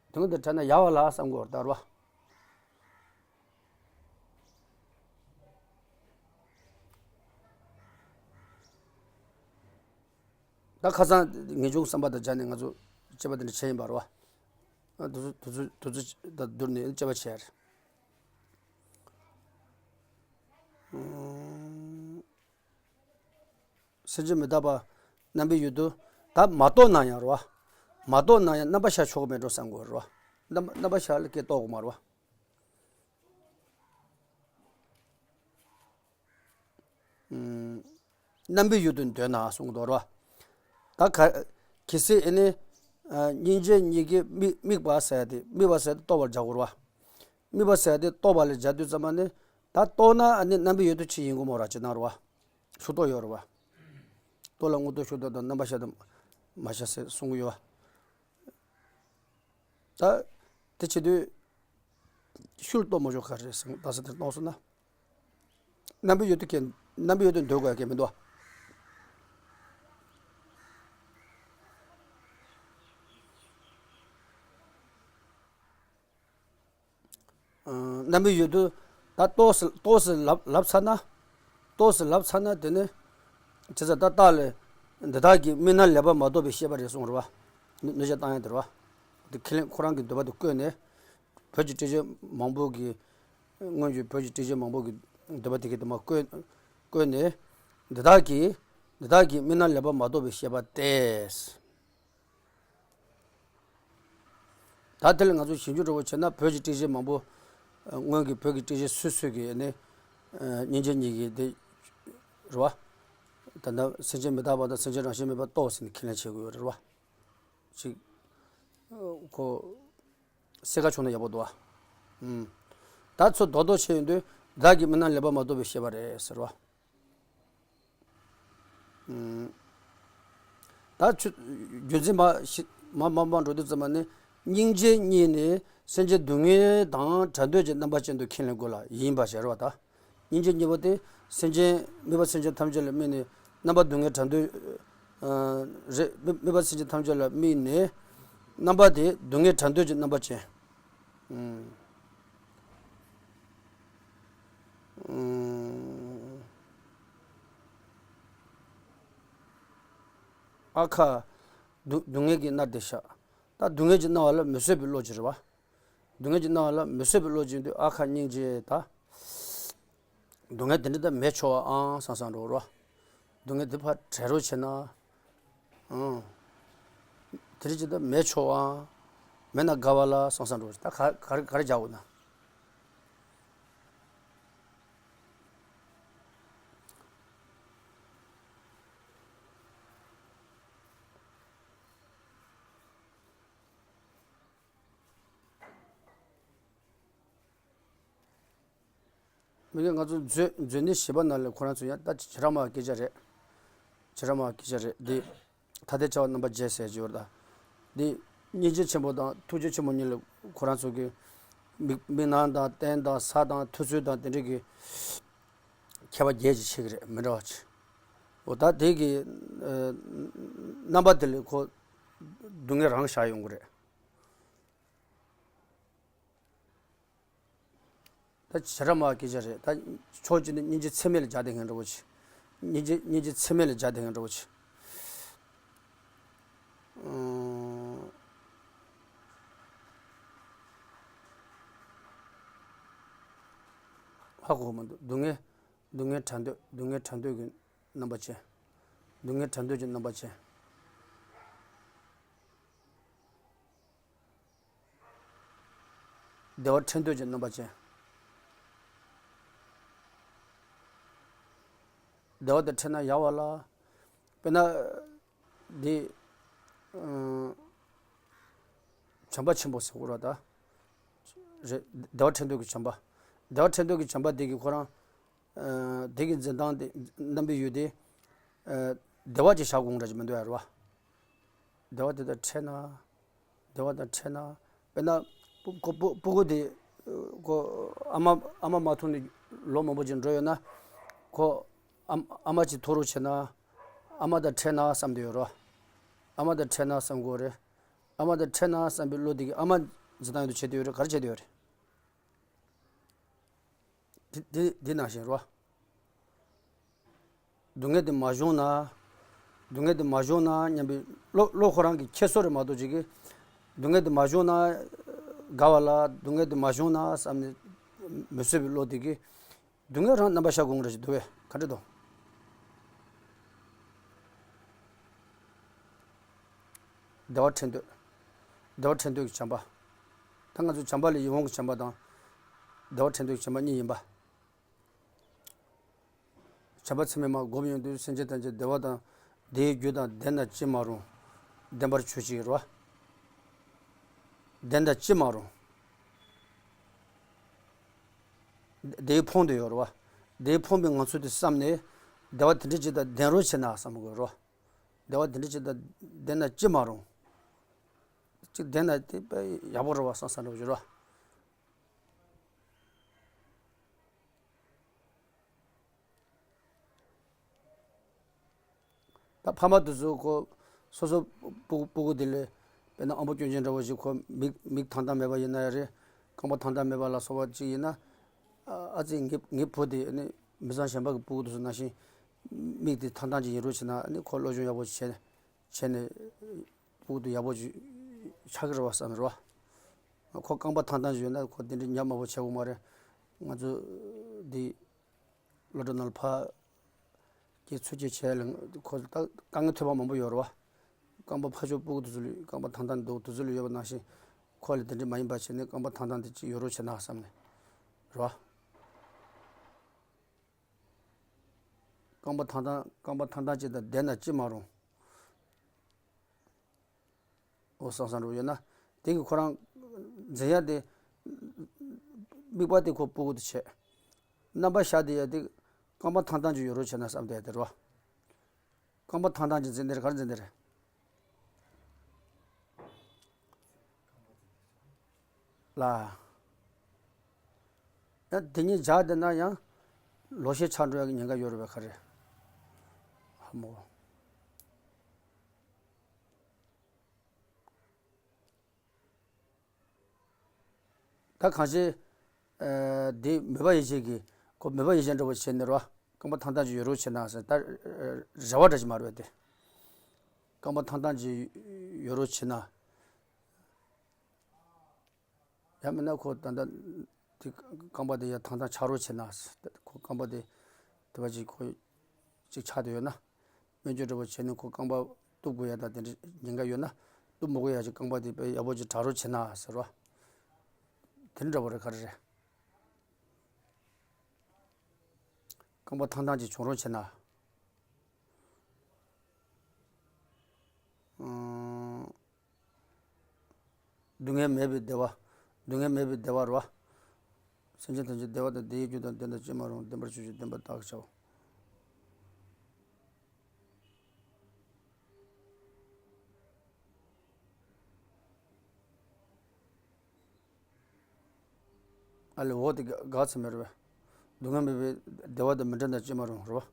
སྡུག་བསྔལ་དང་བྲལ་ན་ཡག་པ་ལ་བསམ་དགོས་རེད་ད་རོ། ད་ཁ་སང་ངེས་འབྱུང་བསམ་པ་དང་སྦྱར་ནས་ང་ཚོ་དཔྱད་པ་དེ་འདྲ་བྱས་ཡིན་པ་རེད་བ། དུས་ཚོད་དུས་ཚོད་དུས་ཚོད་དང་བསྡུར་ནས་དཔྱད་པ་བྱས་རེད། སེམས་ཅན་མི་རྟག་པ་རྣམ་པའི་ཡུལ་དུ་ད་མ་རྟོགས་ན་ཡང་རེད་བ། མ་རྟོགས་ན་ཡང་རྣམ་པ་ཤར་ཆོག་གི་མེད་འགྲོ་བསམ་དགོས་རེད་བ། རྣམ་པ་རྣམ་པ་ཤར་ལ་སྐད་རྟོགས་དགོས་མ་རེད་བ། རྣམ་པའི་ཡུལ་དུ་འདོད་ན་གསུངས་འདུག་རོ། ད་ག་གལ་སྲིད་ཨ་ནི། སྙིང་རྗེ་གཉིས་ཀྱིས་དམིགས་དམིགས་པ་ཟེར་ཏེ་དམིགས་པ་ཟེར་ཏེ་རྟོགས་པར་བྱ་དགོས་རོ། དམིགས་པ་ཟེར་ཏེ་རྟོགས་པ་ལ་སྦྱར་དུས་ཙམ་པ་ནི། ད་རྟོགས་ན་ཨ་ནི་རྣམ་པའི་ཡུལ་དུ་ཕྱིན་ཡིན་དགོས་མོ་ར་ཅི་ན་རོ། ཤུགས་རྟོགས་ཡོད་རོ། རྟོགས་ལ་དངོས་རྟོགས་ཤུགས་རྟོགས་དང་རྣམ་པ་ཤར་དང་མ་ཤར་ཟེར་གསུང་གི་ཡོད། ད་དེ་བྱེད་དུས། ཤུལ་རྟོགས་མ་ཆོག་ག་རེ་ཟེར་ད་ས་དེར་གཏོང་སོང་ན། རྣམ་པའི་ཡུལ་དུ་སྐྱེ་རྣམ་པའི་ཡུལ་དུ་འདོད་དགོས་ཀྱི་མི་འདུག་རྣམ་པའི་ཡུལ་དུ་ད་རྟོགས་སུ་རྟོགས་སུ་ལབ་ལབ་ཚར་ན། རྟོགས་སུ་ལབ་ཚར་ན་དེ་ནི། བྱས་ཙང་ད་རྟགས་ལས། འདི་དག་གིས་དམིགས་རྣམ་ལེགས་པར་མ་རྟོགས་པའི་ཤེས་པ་རེད་གསུངས་རེད་བ། གནོད་བྱ་བཏང་ཡ་དེ་རེད་བ། དེ་ཁས་ལེན་ཁོ་རང་གི་འདོད་པ་དེ་བཀོད་ནས། བོད་ཀྱི་བཀྲ་ཤིས་མང་པོ་གི། སྔོན་གྱི་བོད་ཀྱི་བཀྲ་ཤིས་མང་པོ་གི་འདོད་པ་དེ་གི་དེ་མ་བཀོད། བཀོད་ནས། འདི་དག་གིས། འདི་དག་གིས་དམིགས་རྣམ་ལེགས་པར་མ་རྟོགས་པའི་ཤེས་པ་སྟེ། ད་དེ་ལ་ང་ཚོ་ཞིབ་འཇུག་འདྲ་བོ་བྱས་ན་བོད་ཀྱི་བཀྲ་ཤིས་མང་པོ། སྔོན་གྱི་བོད་ཀྱི་བཀྲ་ཤིས་སུ་སུ་གི་ནི། སྙིང་རྗེ་གཉིས་ཀྱི་དེ། རེད་བ། ད་ལྟ་སེམས་ཅན་མི་རྟག་པ་དང་སེམས་ཅན་རང་བཞིན་མེད་པར་རྟོགས་ཟེར་ནས་ཁས་ལེན་བྱེད་དགོས་ཡོད་རེད་བ། ཅིག་ཁོ། གསལ་ཁ་བྱུང་ན་ཡག་པོ་འདུག་ཨ། ད་ཚོ་རྡོག་རྡོག་བྱས་ཡོང་དུས་བདག་གི་དམིགས་རྣམ་ལེགས་པར་མ་རྟོགས་པའི་ཤེས་པ་རེད་ཟེར་བ། ད་ཆུ། རྒྱུ་མཚན་མ་ཤི་མ་མ་མ་འགྲོ་དུས་ཙམ་པ་ནི། སྙིང་རྗེ་གཉིས་ནི་སེམས་ཅན་སྡུག་བསྔལ་དང་བྲལ་འདོད་ཀྱི་རྣམ་པ་ཅན་དུ་ཁས་ལེན་དགོས་ལ་ཡིན་པ་ཞེས་རེད་བ་ད། སྙིང་རྗེ་གཉིས་པོ་དེ་སེམས་ཅན་དམིགས་པ་སེམས་ཅན་ཐམས་ཅད་ལ་དམིགས་ནས་རྣམ་པ་སྡུག་བསྔལ་བྲལ་འདོད། ཨ། རེད། དམིགས་དམིགས་པ་སེམས་ཅན་ཐམས་ཅད་ལ་དམིགས་ནས་རྣམ་པ་དེ་སྡུག་བསྔལ་བྲལ་འདོད་ཀྱི་རྣམ་པ་ཅན། ཨུམ། ཨུམ། ཨ་ཁ། སྡུག་སྡུག་བསྔལ་གྱིས་མནར་ཏེ་བཞག་ད་སྡུག་བསྔལ་གྱིས་མནར་བ་ལ་མི་བཟོད་པའི་བློ་ཅིག་རེད་བ། སྡུག་བསྔལ་གྱིས་མནར་བ་ལ་མི་བཟོད་པའི་བློ་ཅིག་ཡིན་དུས་ཨ་ཁ་སྙིང་རྗེ་ད། སྡུག་བསྔལ་དེ་འདྲ་ད་མེད་ཆོག་པའང་བསམ་བསམ་འགྲོ་རོ། སྡུག་བསྔལ་དེ་ཕར་བྲལ་རོགས་བྱས་ན། ཨང་། དེ་འདྲ་ཅིག་ད་མེད་ཆོག་པའང་། མེད་ན་དགའ་བ་ལ་བསམ་བསམ་འགྲོ་ད་ག་ག་རེ་ག་རེ་རྒྱག་དགོས་ན། མི་དགེ་ང་ཚོ་མཛོད་མཛོད་གནས་བཞི་པ་ནང་ལས་ཁོ་རང་ཚོ་ཡང་ད་བྱེ་བྲག་སྨྲ་བའི་སྐད་ཆ་རེད། བྱེ་བྲག་སྨྲ་བའི་སྐད་ཆ་རེད་འདི། ཐ་དད་བྱ་བ་རྣམ་པ་བརྒྱད་ཟེར་གྱི་ཡོད་རེད་ད། འདི་སྙིང་རྗེ་ཆེན་པོ་དང་ཐུགས་རྗེ་ཆེན་པོ་གཉིས་ལ་ཁོ་རང་ཚོ་གི་མིག་མིག་ནང་དང་རྟེན་དང་ས་དང་ཐུབ་ཚུལ་དང་དེ་འདྲ་གི་ཁྱད་པར་བརྒྱད་ཅིག་ཕྱེ་གི་རེད་མི་འདྲ་བ་ཅིག་འོ་ད་དེ་གི་ཨ་རྣམ་པ་དེ་ལས་ཁོ་སྡུག་བསྔལ་རང་བཞག་ཡོང་གི་རེད། ད་བྱེ་བྲག་སྨྲ་བའི་སྐད་ཆ་རེད། ད་ཕྱོགས་གཅིག་ནས་སྙིང་རྗེ་ཚད་མེད་ལ་སྦྱར་བསྡད་མཁན་འདྲ་བོ་ཅིག་སྙིང་རྗེ་སྙིང་རྗེ་ཚད་མེད་ལ་སྦྱར་བསྡད་མཁན་འདྲ་བོ་ཅིག་ཧ་གོ་མི་འདུག་སྡུག་བསྔལ་སྡུག་བསྔལ་བྲལ་འདོད་སྡུག་བསྔལ་བྲལ་འདོད་ཀྱི་རྣམ་པ་ཅན། སྡུག་བསྔལ་བྲལ་འདོད་ཀྱི་རྣམ་པ་ཅན། བདེ་བ་འཕྲད་འདོད་ཀྱི་རྣམ་པ་ཅན། བདེ་བ་དེ་འཕྲད་ན་ཡག་པ་ལ། དཔེར་ན། འདི། ཨ། བྱམས་པ་ཆེན་པོ་ཟེར་དགོས་རེད་ད། རེད། བདེ་བ་འཕྲད་འདོད་ཀྱི་བྱམས་པ། བདེ་བ་འཕྲད་འདོད་ཀྱི་བྱམས་པ་དེ་གིས་ཁོ་རང་། ཨ། དེ་གི་འཛིན་སྟངས་དེ་རྣམ་པའི་ཡུལ་དེ། ཨ། བདེ་བ་ཅིག་བཞག་དགོས་རེད་མི་འདུག་ཡ་རེད་བ། བདེ་བ་དེ་དང་འཕྲད་ན། བདེ་བ་དང་འཕྲད་ན། དཔེར་ན། ཕྲུ་གུ་ཕྲུ་ཕྲུ་གུ་དེ། ཁོ། ཨ་མ་ཨ་མ་མ་ཐུག་ནས་ལོ་མང་པོ་ཅིག་འགྲོ་ཡོད་ན། ཁོ། ཨ་ཨ་མ་ཅིག་ཐུག་རོགས་བྱས་ན། ཨ་མ་དང་འཕྲད་ན་བསམ་བསྡད་ཡོད་རེད། ཨ་མ་དང་འཕྲད་ན་བསམ་དགོས་རེད། ཨ་མ་དང་འཕྲད་ན་བསམ་པའི་བློ་དེ་གིས་ཨ་མ་འཛིན་སྟངས་ཡོད་དུ་བྱེད་བསྡད་ཡོད་རེད། ག་རེ་བྱེད་བསྡད་ཡོད་རེད། དེ་དེ་དེ་ནང་བཞིན་རོ། སྡུག་བསྔལ་དེ་མ་བྱུང་ན། སྡུག་བསྔལ་དེ་མ་བྱུང་ན་སྙམ་པའི་བློ་བློ་ཁོ་རང་གིས་ཁྱེར་སོ་རེད་མ་གཏོགས་ཅིག་གིས། སྡུག་བསྔལ་དེ་མ་བྱུང་ན་དགའ་བ་ལ་སྡུག་བསྔལ་དེ་མ་བྱུང་ན་བསམ་ནས་མི་བཟོད་པའི་བློ་དེ་གིས། སྡུག་བསྔལ་རང་རྣམ་པར་ཤར་དགོས་རེད་ཅེས་འདུག་པས་ག་འདྲ་འདུག་བདེ་བ་འཕྲད་འདོད། བདེ་བ་འཕྲད་འདོད་ཀྱི་བྱམས་པ། ད་ང་ཚོ་བྱམས་པ་ལས་ཡིད་འོང་གི་བྱམས་པ་དང་། བདེ་བ་འཕྲད་འདོད་ཀྱི་བྱམས་པ་གཉིས་ཡིན་པ། བྱམས་པ་ཚད་མེད་མ་བསྒོམས་ཡོང་དུས་སེམས་ཅན་ཐམས་ཅད་བདེ་བ་དང་། བདེ་བའི་རྒྱུ་དང་ལྡན་ན་ཅི་མ་རུང་། ལྡན་པར་གྱུར་ཅིག་རོ། ལྡན་དང་ཅི་མ་རུང་། བདེ་བས་ཕོངས་ཏེ་ཡོད་རེད་བ། བདེ་བས་ཕོངས་པའི་ངང་ཚུལ་དེ་བསམ་ནས། བདེ་བ་དེ་འདྲ་ཅིག་དང་ལྡན་རོགས་བྱས་ན་བསམ་དགོས་རོ། བདེ་བ་དེ་འདྲ་ཅིག་དང་ལྡན་ན་ཅི་མ་རུང་། ཅིག་ལྡན་ན་དེ་དཔེ་ཡག་པོ་རེད་བ་བསམ་བསམ་འདྲ་བོ་ཅིག་རེད་བ། ད་ཕ་མ་དེ་ཚོ་ཁོ་སོ་སོ་ཕྲུ་གུ་ཕྲུ་གུ་དེ་ལས་དཔེར་ན་ཨམ་པོ་སྐྱོན་ཅན་འདྲ་བོ་ཞིག་ཁོ་མིག་མིག་ཐང་ཐང་མེད་པ་ཡིན་ན་ཡང་རེད། རྐང་པ་ཐང་ཐང་མེད་པ་ལ་སོགས་པ་ཅིག་ཡིན་ན། ཨ་ཨ་ཙི་ངའི་ངའི་བུ་དེ་ནི་མི་ཚང་གཞན་པ་གི་ཕྲུ་གུ་དེ་ཚོ་ནང་བཞིན་མིག་དེ་ཐང་ཐང་ཅིག་ཡིན་རོགས་བྱས་ན་ནི་ཁོ་སློབ་སྦྱོང་ཡག་པོ་ཅིག་བྱས་ནས་བྱས་ནས་ཕྲུ་གུ་དེ་ཡག་པོ་ཅིག་ཆགས་ཀྱི་རེད་བ་བསམ་རེད་བ། ཁོ་རྐང་པ་ཐང་ཐང་ཅིག་ཡོད་ན་ཁོ་དེ་འདྲའི་ཉམས་དམའ་པོ་བྱེད་དགོས་མ་རེད། ང་ཚོ་འདི། སློབ་གྲྭ་ནང་ལ་ཕར་སྐྱེལ་ཚུར་སྐྱེལ་བྱས་ལ་ཁོ་ད་དཀའ་ངལ་ཐོན་པ་མང་པོ་ཡོད་རེད་བ། རྐང་པ་ཕར་ཕྱོགས་ཕྲུ་གུ་དེ་ཚོ་ལ་རྐང་པ་ཐང་ཐང་འདུག་དེ་ཚོ་ལ་ཡོད་པ་ནང་བཞིན་ཁོ་ལ་དེ་འདྲ་མ་ཡིན་པ་བྱས་ནས་རྐང་པ་ཐང་ཐང་དེ་ཅིག་ཡོད་རོགས་བྱས་ན་བསམ་ནས་རེད་བ། རྐང་པ་ཐང་ཐང་རྐང་པ་ཐང་ཐང་ཅིག་དང་ལྡན་ན་ཅི་མ་རུང་། འོ་བསམ་བསམ་འགྲོ་ཡོད་ན། དེ་གི་ཁོ་རང་འཛིན་ཡ་དེ། དམིགས་པ་དེ་ཁོ་ཕྲུ་གུ་དེ་བྱས། རྣམ་པ་ཤར་དེ་ཡ་དེ། རྐང་པ་ཐང་ཐང་ཅིག་ཡོད་རོགས་བྱས་ན་བསམ་དེ་ཡ་དེ་རོ། རྐང་པ་ཐང་ཐང་ཅིག་འཛིན་དེ་རེད་ག་རེ་འཛིན་དེ་རེད། ལ། ཡང་དེ་གཉིས་སྦྱར་བསྡད་ན་ཡང་། ལོག་ཤེས་ཆགས་འགྲོ་ཡག་གི་ཉེན་ཁ་ཡོད་རེད་པས། ག་རེ། ཧ་མོ། ད་གང་ཞིག་ཨ། འདི་མོས་པ་ཡིད་བྱེད་ཀྱི། ཁོ་མོས་པ་ཡིད་བྱེད་འདྲ་བོ་བྱས་ནས་རོ། རྐང་པ་ཐང་ཐང་ཅིག་ཡོད་རོགས་བྱས་ན་ཟེར། ད་རེ་བ་འདྲ་ཅིག་མ་རེད་པས་དེ། རྐང་པ་ཐང་ཐང་ཅིག་ཡོད་རོགས་བྱས་ན། ཡང་མིན་ན་ཁོ་ད་ལྟ་དེ་རྐང་པ་དེ་ཡར་ཐང་ཐང་ཆགས་རོགས་བྱས་ན། ཁོ་རྐང་པ་དེ་དེ་བ་ཅིག་ཁོ་ཅིག་ཆགས་བསྡད་ཡོད་ན། སྨན་བཅོས་འདྲ་བོ་བྱས་ནས་ཁོ་རྐང་པ་གཏུབ་དགོས་ཡ་ད་དེ་འདྲ་ཉེན་ཁ་ཡོད་ན། གཏུབ་མི་དགོས་ཡ་ཅིག་རྐང་པ་དེ་དཔེ་ཡག་པོ་ཅིག་དྲག་རོགས་བྱས་ན་ཟེར་བ། དེ་འདྲ་བོ་རེད། ག་རེ་རེད། རྐང་པ་ཐང་ཐང་ཅིག་བྱུང་རོགས་བྱས་ན། ཨང་། སྡུག་བསྔལ་མེད་པའི་བདེ་བ། སྡུག་བསྔལ་མེད་པའི་བདེ་བ་རེད་པ། སེམས་ཅན་ཐམས་ཅད་བདེ་བ་དང་བདེ་བའི་རྒྱུ་དང་ལྡན་དང་ཅི་མ་རུང་བདེན་པར་ཆོས་ཅན། བདེན་པར་བདག་བྱའོ། ཨ་ལས་འོ་དེ་དགག་ཚར་མེད་རེད་པས། སྡུག་བསྔལ་མེད་པའི་བདེ་བ་དང་མི་འབྲལ་དང་ཅི་མ་རུང་རེད་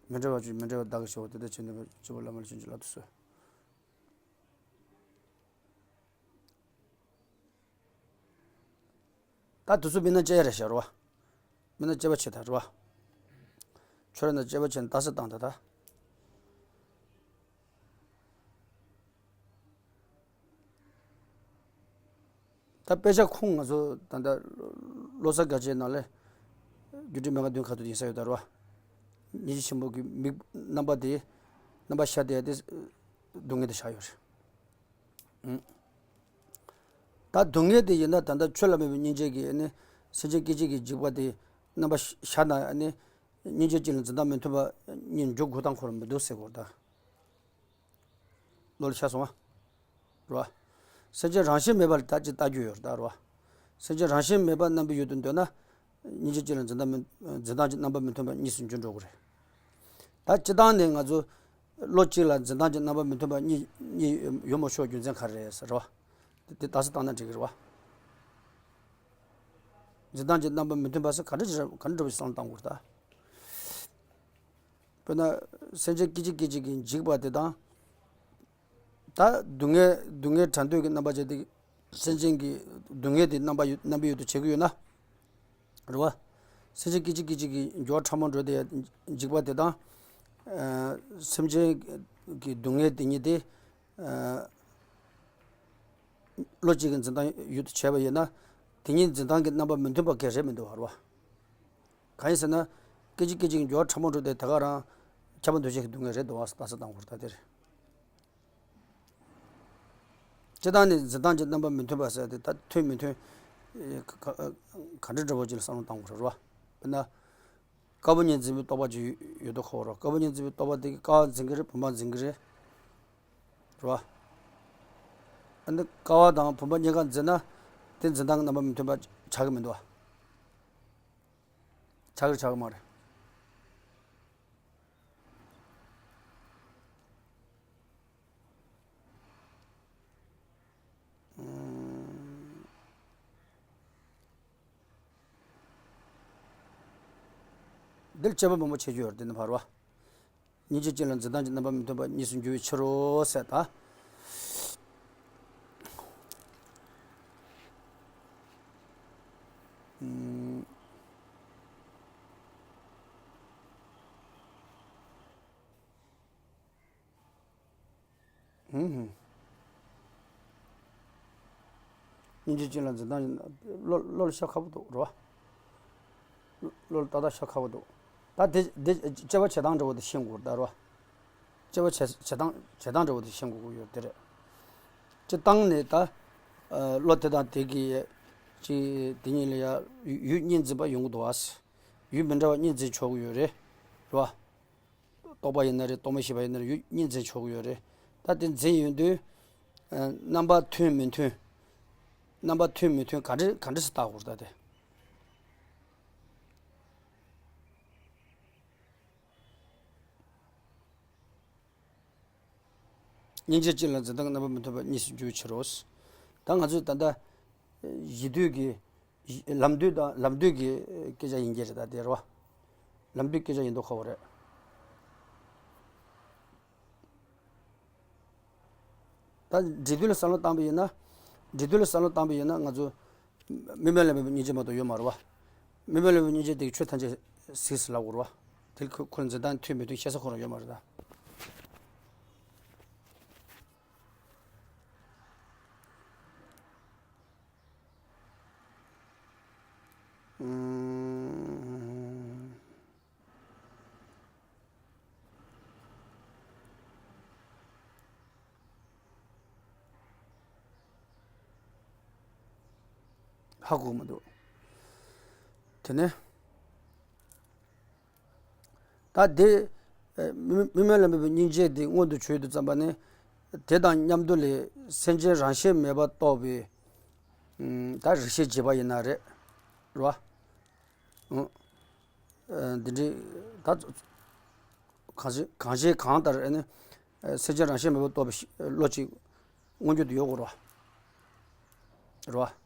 པ། མི་འབྲལ་བར་གྱུར་མི་འབྲལ་བར་བདག་གིས་བྱའོ། དེ་ལྟར་བྱས་ནས་སྤྱི་བོར་བླ་མ་ལ་བྱིན་གྱིས་བརླབ་ཏུ་གསོལ། ད་དུས་ཚོད་མིན་ན་དཔྱད་ཡ་རེད་ཤག་རེད་པ། མིན་ན་དཔྱད་པ་བྱེད་ད་རེད་པ། ཁྱོད་རང་ན་དཔྱད་པ་བྱས་ནས་ལྟ་ས་བཏང་ད་ད། ད་དཔེ་ཆ་ཁུངས་ང་ཚོ་ད་ལྟ་བློ་གསར་དགའ་ཆེན་ནང་ལས་རྒྱུ་འབྲས་མན་ངག་བདུན་ཁ་ཐུག་ཡིན་ས་ཡོད་ད་རེད་པ། སྙིང་རྗེ་ཆེན་པོ་གི་མིག་རྣམ་པ་དེ། རྣམ་པ་ཤར་དེ་དེ་སྡུག་བསྔལ་དེ་ཆགས་ཡོད་རེད། ཨང་། ད་སྡུག་བསྔལ་དེ་ཡིན་ན་ད་ལྟ་ཆོས་ལ་མོས་པའི་སྙིང་རྗེ་གིས་ནི་སེམས་ཅན་སྐད་ཅིག་གི་འཇིགས་པ་དེ་རྣམ་པ་ཤར་ན་ནི་སྙིང་རྗེ་གཅིག་ལ་འཛིན་སྟངས་མི་མཐུན་པ་གཉིས་འཇུག་དགོས་སྟངས་ཁོ་རང་མི་འདུག་ཟེར་གོ་རེད་ད། བློ་ལ་ཤར་སོང་བ། རེད་པ། སེམས་ཅན་རང་བཞིན་མེད་པ་ལ་ད་ཅི་ལྟ་རྒྱུ་ཡོད་རེད་ད་རེད་པ། སེམས་ཅན་རང་བཞིན་མེད་པ་རྣམ་པའི་ཡུལ་དུ་འདོད་ན། སྙིང་རྗེ་གཅིག་ལ་འཛིན་སྟངས་མི་འཛིན་སྟངས་ཀྱི་རྣམ་པ་མི་མཐུན་པ་གཉིས་སུ་འགྱུར་འགྲོ་གི་རེད། ད་སྤྱིར་བཏང་ནས་ང་ཚོ་བློ་གཅིག་ལ་འཛིན་སྟངས་ཀྱི་རྣམ་པ་མི་མཐུན་པ་གཉིས་གཉིས་ཡོད་མ་ཤོག་རྒྱུ་མཚན་ག་རེ་རེད་ཟེར་བ། དེ་དེ་ལྟ་ས་བཏང་ན་འགྲིག་གི་རེད་པ། འཛིན་སྟངས་ཀྱི་རྣམ་པ་མི་མཐུན་པ་ཟེར་ག་འདྲ་ཅིག་རེད། ག་འདྲ་འདྲ་བོ་ཞིག་བསམ་བློ་གཏང་དགོས་རེད་ད། དཔེར་ན་སེམས་ཅན་སྐད་ཅིག་སྐད་ཅིག་གིས་འཇིགས་པ་དེ་དང་། ད་སྡུག་བསྔལ་སྡུག་བསྔལ་བྲལ་འདོད་ཀྱི་རྣམ་པ་ཅན་དེ། སེམས་ཅན་གྱི་སྡུག་བསྔལ་དེ་རྣམ་པ་ཡོད་རྣམ་པའི་ཡུལ་དུ་བྱེད་ཀྱི་ཡོད་ན། རེད་པ། སེམས་ཅན་སྐད་ཅིག་སྐད་ཅིག་གིས་མགྱོགས་ཕྲ་མོ་འགྲོ་དེ་འཇིགས་པ་དེ་དང་། ཨ། སེམས་ཅན་གྱི་སྡུག་བསྔལ་དེ་གཉིས་དེ། ཨ། བློ་གཅིག་གི་འཛིན་སྟངས་ཡུལ་དུ་བྱས་པ་ཡིན་ན། དེ་གཉིས་འཛིན་སྟངས་ཀྱི་རྣམ་པ་མི་མཐུན་པ་གང་ཡང་རེད་མི་འདུག་པ་རེད་པ། གང་ཡིན་ཟེར་ན། སྐད་ཅིག་སྐད་ཅིག་མགྱོགས་ཕྲ་མོ་འགྲོ་དེ་དེ་ག་རང་ཁྱབ་པ་འདུ་བྱེད་ཀྱི་སྡུག་བསྔལ་རེད་འདུག་པ་ལྟ་ས་བཏང་དགོས་རེད་ད་དེ་རེད། སྤྱིར་བཏང་ནས་འཛིན་སྟངས་ཀྱི་རྣམ་པ་མི་མཐུན་པ་ཟེར་དེ་ད་མཐུན་མི་མཐུན། ཨེ། ག་ག་ག་འདྲ་འདྲ་བོ་ཅིག་ལ་བསམ་བློ་བཏང་དགོས་རེད་པ། དཔེར་ན། དཀར་པོ་གཉིས་འཛིན་པའི་རྟོག་པ་ཅིག་ཡོད་དོ་ཁོ་རོ། དཀར་པོ་གཉིས་འཛིན་པའི་རྟོག་པ་དེ་གིས་ཀ་བ་འཛིན་གྱི་རེད། བུམ་པ་འཛིན་གྱི་རེད། རེད་པ། ཨ་ནི་ཀ་བ་དང་བུམ་པ་གཉིས་ཀ་འཛིན་ན། དེ་འཛིན་སྟངས་ཀྱི་རྣམ་པ་མི་མཐུན་པ་ཆགས་ཀྱི་མི་འདུག་པ། ཆགས་ཀྱི་རེད་ཆགས་ཀྱི་མ་རེད། འདིར་དཔྱད་པ་མང་པོ་བྱེད་རྒྱུ་ཡོད་རེད་དེ་ནི་བར་བ། སྙིང་རྗེ་གཅིག་ལ་འཛིན་སྟངས་ཀྱི་རྣམ་པ་མི་མཐུན་པ་གཉིས་སུ་འགྱུར་བའི་ཕྱིར་རོ་ཟེར་ད། ཨུམ། ཧུམ་ཧུམ། སྙིང་རྗེ་གཅིག་ལ་འཛིན་སྟངས་བློ་བློ་ལ་ཤར་ཁག་པོ་འདུག་རོ། བློ་ལ་ཏག་ཏག་ཤར་ཁག་པོ་འདུག་ད་དེ་དེ་དཔྱད་པ་བྱེད་སྟངས་འདྲ་བོ་དེ་ཤེས་དགོས་ད་རོ། དཔྱད་པ་བྱེད་བྱེད་སྟངས་བྱེད་སྟངས་འདྲ་བོ་དེ་ཤེས་དགོས་ཀྱི་ཡོད་དེ་རེད། སྤྱིར་བཏང་ནས་ད། ཨ། བློ་དེ་དང་དེ་གི་ཅིག་དེ་གཉིས་ལ་ཡ་ཡུལ་གཉིས་འཛིན་པ་ཡོང་གི་འདུག་ཨ། ཡུལ་མི་འདྲ་བ་གཉིས་འཛིན་ཆོག་གི་ཡོད་རེད། རེད་བ། རྟོག་པ་ཡིན་ན་རེད། རྟོག་མེད་ཤེས་པ་ཡིན་ན་རེད། ཡུལ་གཉིས་འཛིན་ཆོག་གི་ཡོད་རེད། ད་དེ་འཛིན་ཡོང་དུས། ཨ། རྣམ་པ་མཐུན་མི་མཐུན། རྣམ་པ་མཐུན་མི་མཐུན་ག་འདྲ་ག་འདྲ་སེ་བལྟ་དགོས་རེད་ད་དེ། སྙིང་རྗེ་གཅིག་ལ་འཛིན་སྟངས་རྣམ་པ་མི་མཐུན་པ་གཉིས་སུ་འགྱུར་བའི་ཕྱིར་རོ། ད་ང་ཚོས་ད་ལྟ་གཞི་དུས་ཀྱི། ལམ་དུས་དང་ལམ་དུས་ཀྱི་སྐད་ཆ་ཡིན་གྱི་རེད་ད་དེ་རེད་བ། ལམ་དུས་སྐད་ཆ་ཡིན་མདོག་ཁ་པོ་རེད། ད་འབྲི་དུས་ལ་བསམ་བློ་བཏང་པ་ཡིན་ན། འབྲི་དུས་ལ་བསམ་བློ་བཏང་པ་ཡིན་ན་ང་ཚོ་མི་དམན་ལ་མེད་པའི་སྙིང་རྗེ་མ་གཏོགས་ཡོད་མ་རེད་བ། མི་དམན་ལ་མེད་པའི་སྙིང་རྗེ་དེ་ཆོས་ཐམས་ཅད་གཟིགས་སུ་ལབ་དགོས་རེད་བ། དེ་ཁོ་ཁོ་འཛིན་སྟངས་མཐུན་མི་མཐུན་བཤད་ས་ཁོ་རང་ཡོད་མ་རེད་ད། ཨུམ། ཧ་གོ་མི་འདུག་དེ་ནས། ད་དེ། ཨ། མི་མི་དམན་ལ་མེད་པའི་སྙིང་རྗེ་དེ་མངོན་དུ་གྱུར་དུས་ཙམ་པ་ནི། དེ་དང་མཉམ་དུ་ལས་སེམས་ཅན་རང་བཞིན་མེད་པར་རྟོགས་པའི། ཨུམ། ད་རིགས་ཤེས་རྗེས་དཔག་ཡིན་ན་རེད། རེད་བ། ཨུ། ཨ། འདི་འདྲའི་ད་གང་ཞིག་གང་ཞིག་གང་ལྟར་ཨ་ནི། ཨ། སེམས་ཅན་རང་བཞིན་མེད་པར་རྟོགས་པའི་བློ་གཅིག་མངོན་གྱུར་དུ་ཡོད་དགོས་རེད་བ། རེད་བ།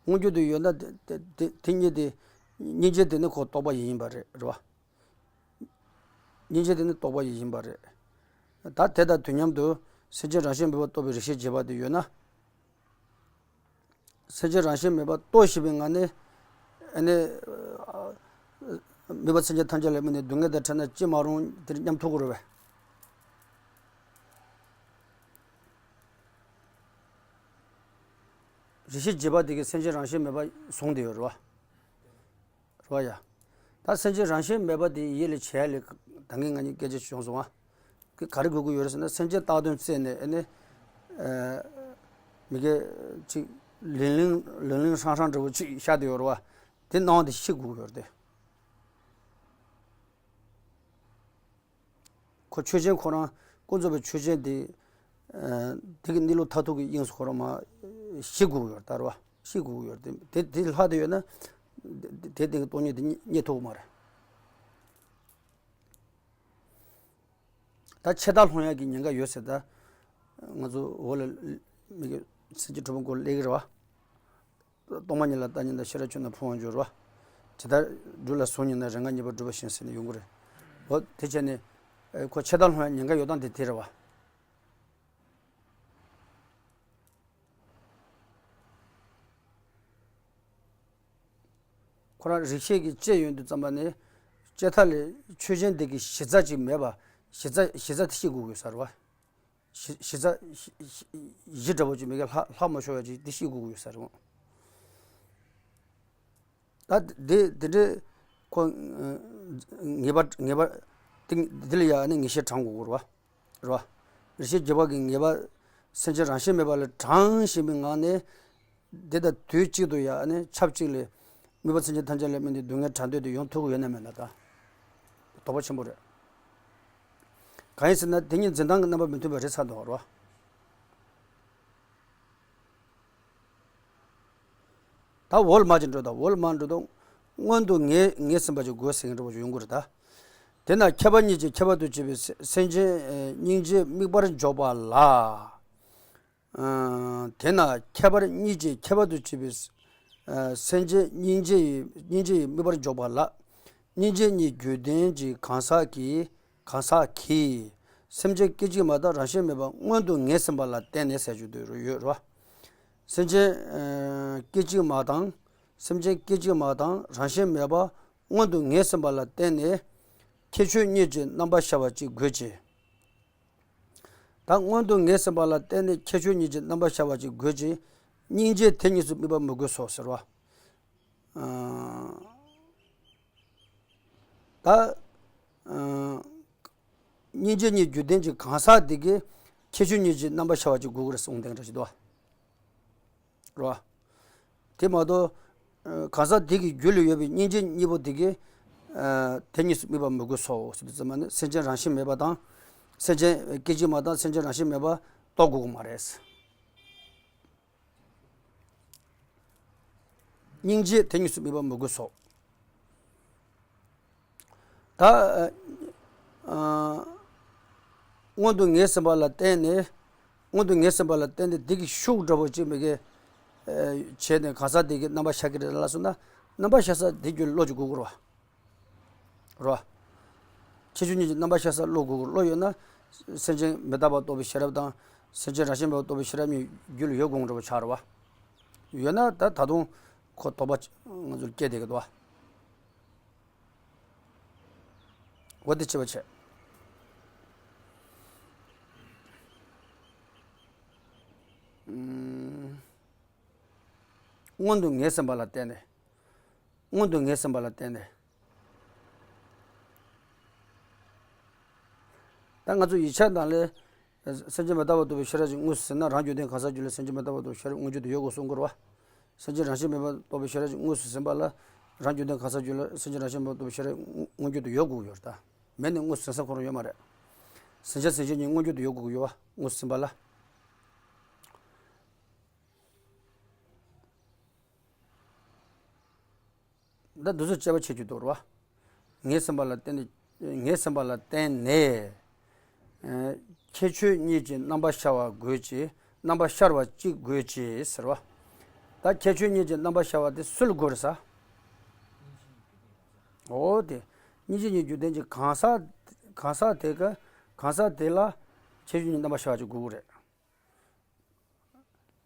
མངོན་གྱུར་དུ་ཡོད་ན་དེ་དེ་དེ་དེ་གཉིས་དེ། སྙིང་རྗེ་དེ་ནི་ཁོ་རྟོགས་པ་ཡིན་པ་རེད། རེད་བ། སྙིང་རྗེ་དེ་ནི་རྟོགས་པ་ཡིན་པ་རེད། ད་དེ་དང་དུས་མཉམ་དུ་སེམས་ཅན་རང་བཞིན་མེད་པར་རྟོགས་པའི་རིགས་ཤེས་རྗེས་དཔག་དེ་ཡོད་ན། སེམས་ཅན་རང་བཞིན་མེད་པར་རྟོགས་ཤེས་པའི་ངང་ནས། ཨ་ནི། མུན་པ་མཚན་ཉིད་ཐམས་ཅད་ལས་མི་འདའ། སྡུག་བསྔལ་དང་བྲལ་ན་ཅི་མ་རུང་། དེར་མཉམ་ཐུག་དགོས་རེད་པས། རིགས་ཤེས་རྗེས་དཔག་དེ་གིས་སེམས་ཅན་རང་བཞིན་མེད་པ་བཟུང་བསྡད་ཡོད་རེད་བ། རེད་བ་ཡ། ད་སེམས་ཅན་རང་བཞིན་མེད་པ་དེ་ཡིད་ལ་བྱས་ལས་ད་གིན་ང་གཉིས་སྐད་ཆ་བྱུང་སོང་ང་། ག་རེ་དགོས་ཀྱི་ཡོད་རེད་ཟེར་ན། སེམས་ཅན་བཏགས་དོན་བཙལ་ནས་ཨ་ནི། ཨ། མི་དགེ་ཅིག་ལིང་ལིང་ལིང་ལིང་ཧྲང་ཧྲང་འདྲ་བོ་ཅིག་ཤར་བསྡད་ཡོད་རེད་བ། དེ་སྣང་བ་དེ་ཤེས་དགོས་ཀྱི་ཡོད་རེད་དེ། ཁོ་ཆོས་ཅན་ཁོ་རང་ཀུན་རྫོབ་པའི་ཆོས་ཅན་དེ། ཨ། དེ་གི་གནས་ལུགས་མཐར་ཐུག་གི་དབྱིངས་སུ་ཁོ་རང་མར་ཤེས་དགོས་ཀྱི་ཡོད་རེད་ད། རེད་བ། ཤེས་དགོས་ཀྱི་ཡོད་རེད་དེ། དེ་དེ་ལྷག་བསྡད་ཡོད་ན། དེ་དེ་དེ་གི་སྟོང་ཉིད་དེ་རྙེད་རྙེད་ཐུབ་ཀྱི་མ་རེད། ད་ཆད་ལྟ་སློང་ཡག་གི་ཉེན་ཁ་ཡོད་ཟེར། ད་ང་ཚོ་འོག་ལ་མི་གི་སེམས་ཅན་གྲུབ་པ་མགོ་སླེབས་ཀྱི་རེད་བ། སྟོང་པ་ཉིད་ལ་བརྟག་ཉིད་དང་ཤེས་རབ་ཆོས་རྣམས་ཕུང་བར་འགྱུར་བ། ཇི་ལྟར་སྦྲུལ་ལ་གཟུགས་བརྙན་ནས། རེ་ལྔ་རྙེད་པར་གྲུབ་པ་བཞིན་ཟེར་ནས་ཡོང་གི་རེད། འོ་དེ་བྱས་ནས། ཨ། ཁོ་ཆད་ལྟ་སློང་ཡག་ཉེན་ཁ་ཡོད་སྟངས་དེ་དེ་རེད་བ། ཁོ་རང་རིགས་ཤེས་ཀྱིས་དཔྱད་ཡོང་དུས་ཙམ་པ་ནས། དཔྱད་མཐའ་ལས་ཆོས་ཅན་དེ་གི་གཞི་རྩ་ཅིག་མེད་པ། གཞི་རྩ་གཞི་རྩ་དེ་ཤེས་དགོས་ཀྱི་ཡོད་ས་རེད་བ། གཞི་གཞི་རྩ་གཞི་གཞི་གཞི་འདྲ་བོ་ཅིག་མི་དགེ་ལྷག་ལྷག་མ་ཤོར་བ་ཅིག་དེ་ཤེས་དགོས་ཀྱི་ཡོད་ས་རེད་བ། ད་དེ་དེ་འདྲའི་ཁོ་ངེས་པ་ངེས་པ་དེ་དེ་ལ་ཡང་ནི་ངེས་ཤེས་དྲང་དགོས་ཀྱི་རེད་བ། རེད་བ། རིགས་ཤེས་རྗེས་དཔག་གི་ངེས་པ་སེམས་ཅན་རང་བཞིན་མེད་པ་ལ་དྲངས་བཞིན་པའི་ངང་ནས། དེ་དང་དུས་གཅིག་ཏུ་ཡང་ནི་ཆབས་གཅིག་ལ་མུན་པ་མཚན་ཉིད་ཐམས་ཅད་ལས་མི་འདའ། སྡུག་བསྔལ་བྲལ་འདོད་དེ་ཡོང་ཐུབ་ཀྱི་ཡོད་ན་མེད་ན་ད་དོགས་པ་ཆེན་པོ་རེད། གང་ཡིན་ཟེར་ན་དེ་གཉིས་འཛིན་སྟངས་ཀྱི་རྣམ་པ་མི་མཐུན་པ་རེད་ཚར་འདུག་རོ། ད་འོག་ལ་མར་ཅིག་འགྲོ་དང་། འོག་ལ་མར་འགྲོ་དང་། སྔོན་དུ་ངེས་ངེས་ཟིན་པ་ཅིག་དགོས་ཟེར་མཁན་འདྲ་བོ་ཅིག་ཡོང་གི་རེད་ད། དེས་ན་ཁྱད་པར་གཉིས་ཀྱི་ཁྱད་པར་དུ་བྱས་པའི་སེ་སེམས་ཅན་སྙིང་རྗེ་དམིགས་པར་འཇོག་པ་ལ། ཨ། དེས་ན་ཁྱད་པར་གཉིས་ཀྱི་ཁྱད་པར་དུ་བྱས་པའི། ཨ། སེམས་ཅན་སྙིང་རྗེ་ཡི་སྙིང་རྗེ་ཡི་དམིགས་པར་འཇོག་པ་ལ། སྙིང་རྗེ་གཉིས་རྒྱུ་ལྡན་གྱི་གང་ཟག་གིས། གང་ཟག་གིས། སེམས་ཅན་སྐད་ཅིག་མ་དང་རང་བཞིན་མེད་པ་སྔོན་དུ་ངེས་ཟིན་པ་ལ་བརྟེན་ནས་ཟེར་རྒྱུ་དེ་ཡོད་རེད་བ། སེམས་ཅན། ཨ། སྐད་ཅིག་མ་དང་། སེམས་ཅན་སྐད་ཅིག་མ་དང་རང་བཞིན་མེད་པ་སྔོན་དུ་ངེས་ཟིན་པ་ལ་བརྟེན་ནས་ཁྱད་ཆོས་གཉིས་ཀྱི་རྣམ་པ་ཤར་བ་ཅིག་དགོས་ཀྱི། ད་སྔོན་དུ་ངེས་ཟིན་པ་ལ་བརྟེན་ནས་ཁྱད་ཆོས་གཉིས་ཀྱི་རྣམ་པ་ཤར་བ་ཅིག་དགོས་ཀྱི། སྙིང་རྗེ་དེ་གཉིས་སུ་དམིགས་པ་མི་དགོས་སོ་ཟེར་བ། ཨ། ད། ཨ། སྙིང་རྗེ་གཉིས་རྒྱུ་ལྡན་གྱི་གང་ཟག་དེ་གིས་ཁྱད་ཆོས་གཉིས་ཀྱི་རྣམ་པ་ཤར་བ་ཅིག་དགོས་ཀྱི་རེད་གསུངས་དེ་འདྲ་ཞིག་འདུག་བ། རེད་བ། དེ་མ་གཏོགས། ཨ། གང་ཟག་དེ་གི་རྒྱུད་ལ་ཡོད་པའི་སྙིང་རྗེ་གཉིས་པོ་དེ་གིས། ཨ། དེ་གཉིས་སུ་དམིགས་པ་མི་དགོས་སོ་ཟེར་དུས་ཙམ་པ་ནི་སེམས་ཅན་རང་བཞིན་མེད་པ་དང་། སེམས་ཅན་སྐད་ཅིག་མ་དང་སེམས་ཅན་རང་བཞིན་མེད་པ་རྟོགས་དགོས་ཀྱི་མ་རེད། སྙིང་རྗེ་དེ་གཉིས་སུ་དམིགས་པ་མི་དགོས་སོ། ད། ཨ། སྔོན་དུ་ངེས་ཟིན་པ་ལ་བརྟེན་ནས། སྔོན་དུ་ངེས་ཟིན་པ་ལ་བརྟེན་ནས་དེ་གི་ཤུགས་འདྲ་བོ་ཅིག་མི་དགེ། ཨ། བྱས་ནས་གང་ཟག་དེ་གི་རྣམ་པ་ཤར་གྱི་རེད་ལབ་སོང་ན། རྣམ་པ་ཤར་ས་དེ་རྒྱུད་བློ་ཅིག་དགོས་ཀྱི་རེད་བ། རེད་བ། ཁྱད་ཆོས་གཉིས་ཀྱི་རྣམ་པ་ཤར་ས་བློ་དགོས་ཀྱི་རེད། བློ་ཡོད་ན་སེམས་ཅན་མི་རྟག་པ་རྟོགས་པའི་ཤེས་རབ་དང་སེམས་ཅན་རང་བཞིན་མེད་པ་རྟོགས་པའི་ཤེས་རབ་གཉིས་རྒྱུད་ལ་ཡོད་དགོས་ཀྱི་རེད་བ། ཆགས་རེད་བ། ཡོད་ན་ད་ད་དུང་ཁོ་དོགས་པ་ང་ཚོར་སྐྱེ་བསྡད་ཀྱི་འདུག་བ། འོ་དེ་ཕྱི་པ་བྱས། ཨུམ། སྔོན་དུ་ངེས་ཟིན་པ་ལ་བརྟེན་ནས། སྔོན་དུ་ངེས་ཟིན་པ་ལ་བརྟེན་ནས། ད་ང་ཚོ་ཡིག་ཆ་ནང་ལས། སེམས་ཅན་མི་རྟག་པ་རྟོགས་པའི་ཤེས་རབ་ཀྱིས་དངོས་སུ་ཟིན་ན་རང་རྒྱུད་ལྡན་གང་ཟག་རྒྱུད་ལ་སེམས་ཅན་མི་རྟག་པ་རྟོགས་པའི་ཤེས་རབ་མངོན་གྱུར་དུ་ཡོད་དགོས་གསུང་གི་རེད་བ། སེམས་ཅན་རང་བཞིན་མེད་པ་རྟོགས་པའི་ཤེས་རབ་ཀྱིས་དངོས་སུ་ཟིན་པ་ལ་རང་རྒྱུད་ལྡན་གང་ཟག་རྒྱུད་ལ་སེམས་ཅན་རང་བཞིན་མེད་པ་རྟོགས་པའི་ཤེས་རབ་མངོན་གྱུར་དུ་ཡོད་དགོས་ཀྱི་ཡོད་རེད་ད། མེད་ནས་དངོས་སུ་ཟིན་ས་ཁོ་རང་ཡོད་མ་རེད། ཟིན་བྱ་ཟིན་བྱེད་གཉིས་མངོན་གྱུར་དུ་ཡོད་དགོས་ཀྱི་ཡོད་བ། དངོས་སུ་ཟིན་པ་ལ། ད་འདི་ཚོ་དཔྱད་པ་བྱེད་རྒྱུ་འདུག་རེད་བ། ངེས་ཟིན་པ་ལ་བརྟེན་ནས། ངེས་ཟིན་པ་ལ་བརྟེན་ནས། ཨ། ཁྱད་ཆོས་གཉིས་ཀྱི་རྣམ་པ་ཤར་བ་དགོས་ཀྱི། རྣམ་པ་ཤར་བ་གཅིག་དགོས་ཀྱི་ཟེར་བ། ད་ཁྱད་ཆོས་གཉིས་ཀྱི་རྣམ་པ་ཤར་བ་དེ་སུ་ལ་དགོས་རེད་ཟེར། འོ་དེ། སྙིང་རྗེ་གཉིས་རྒྱུ་ལྡན་གྱི་གང་ཟག་གང་ཟག་དེ་ག་གང་ཟག་དེ་ལ་ཁྱད་ཆོས་གཉིས་རྣམ་པ་ཤར་བ་ཅིག་དགོས་ཀྱི་རེད།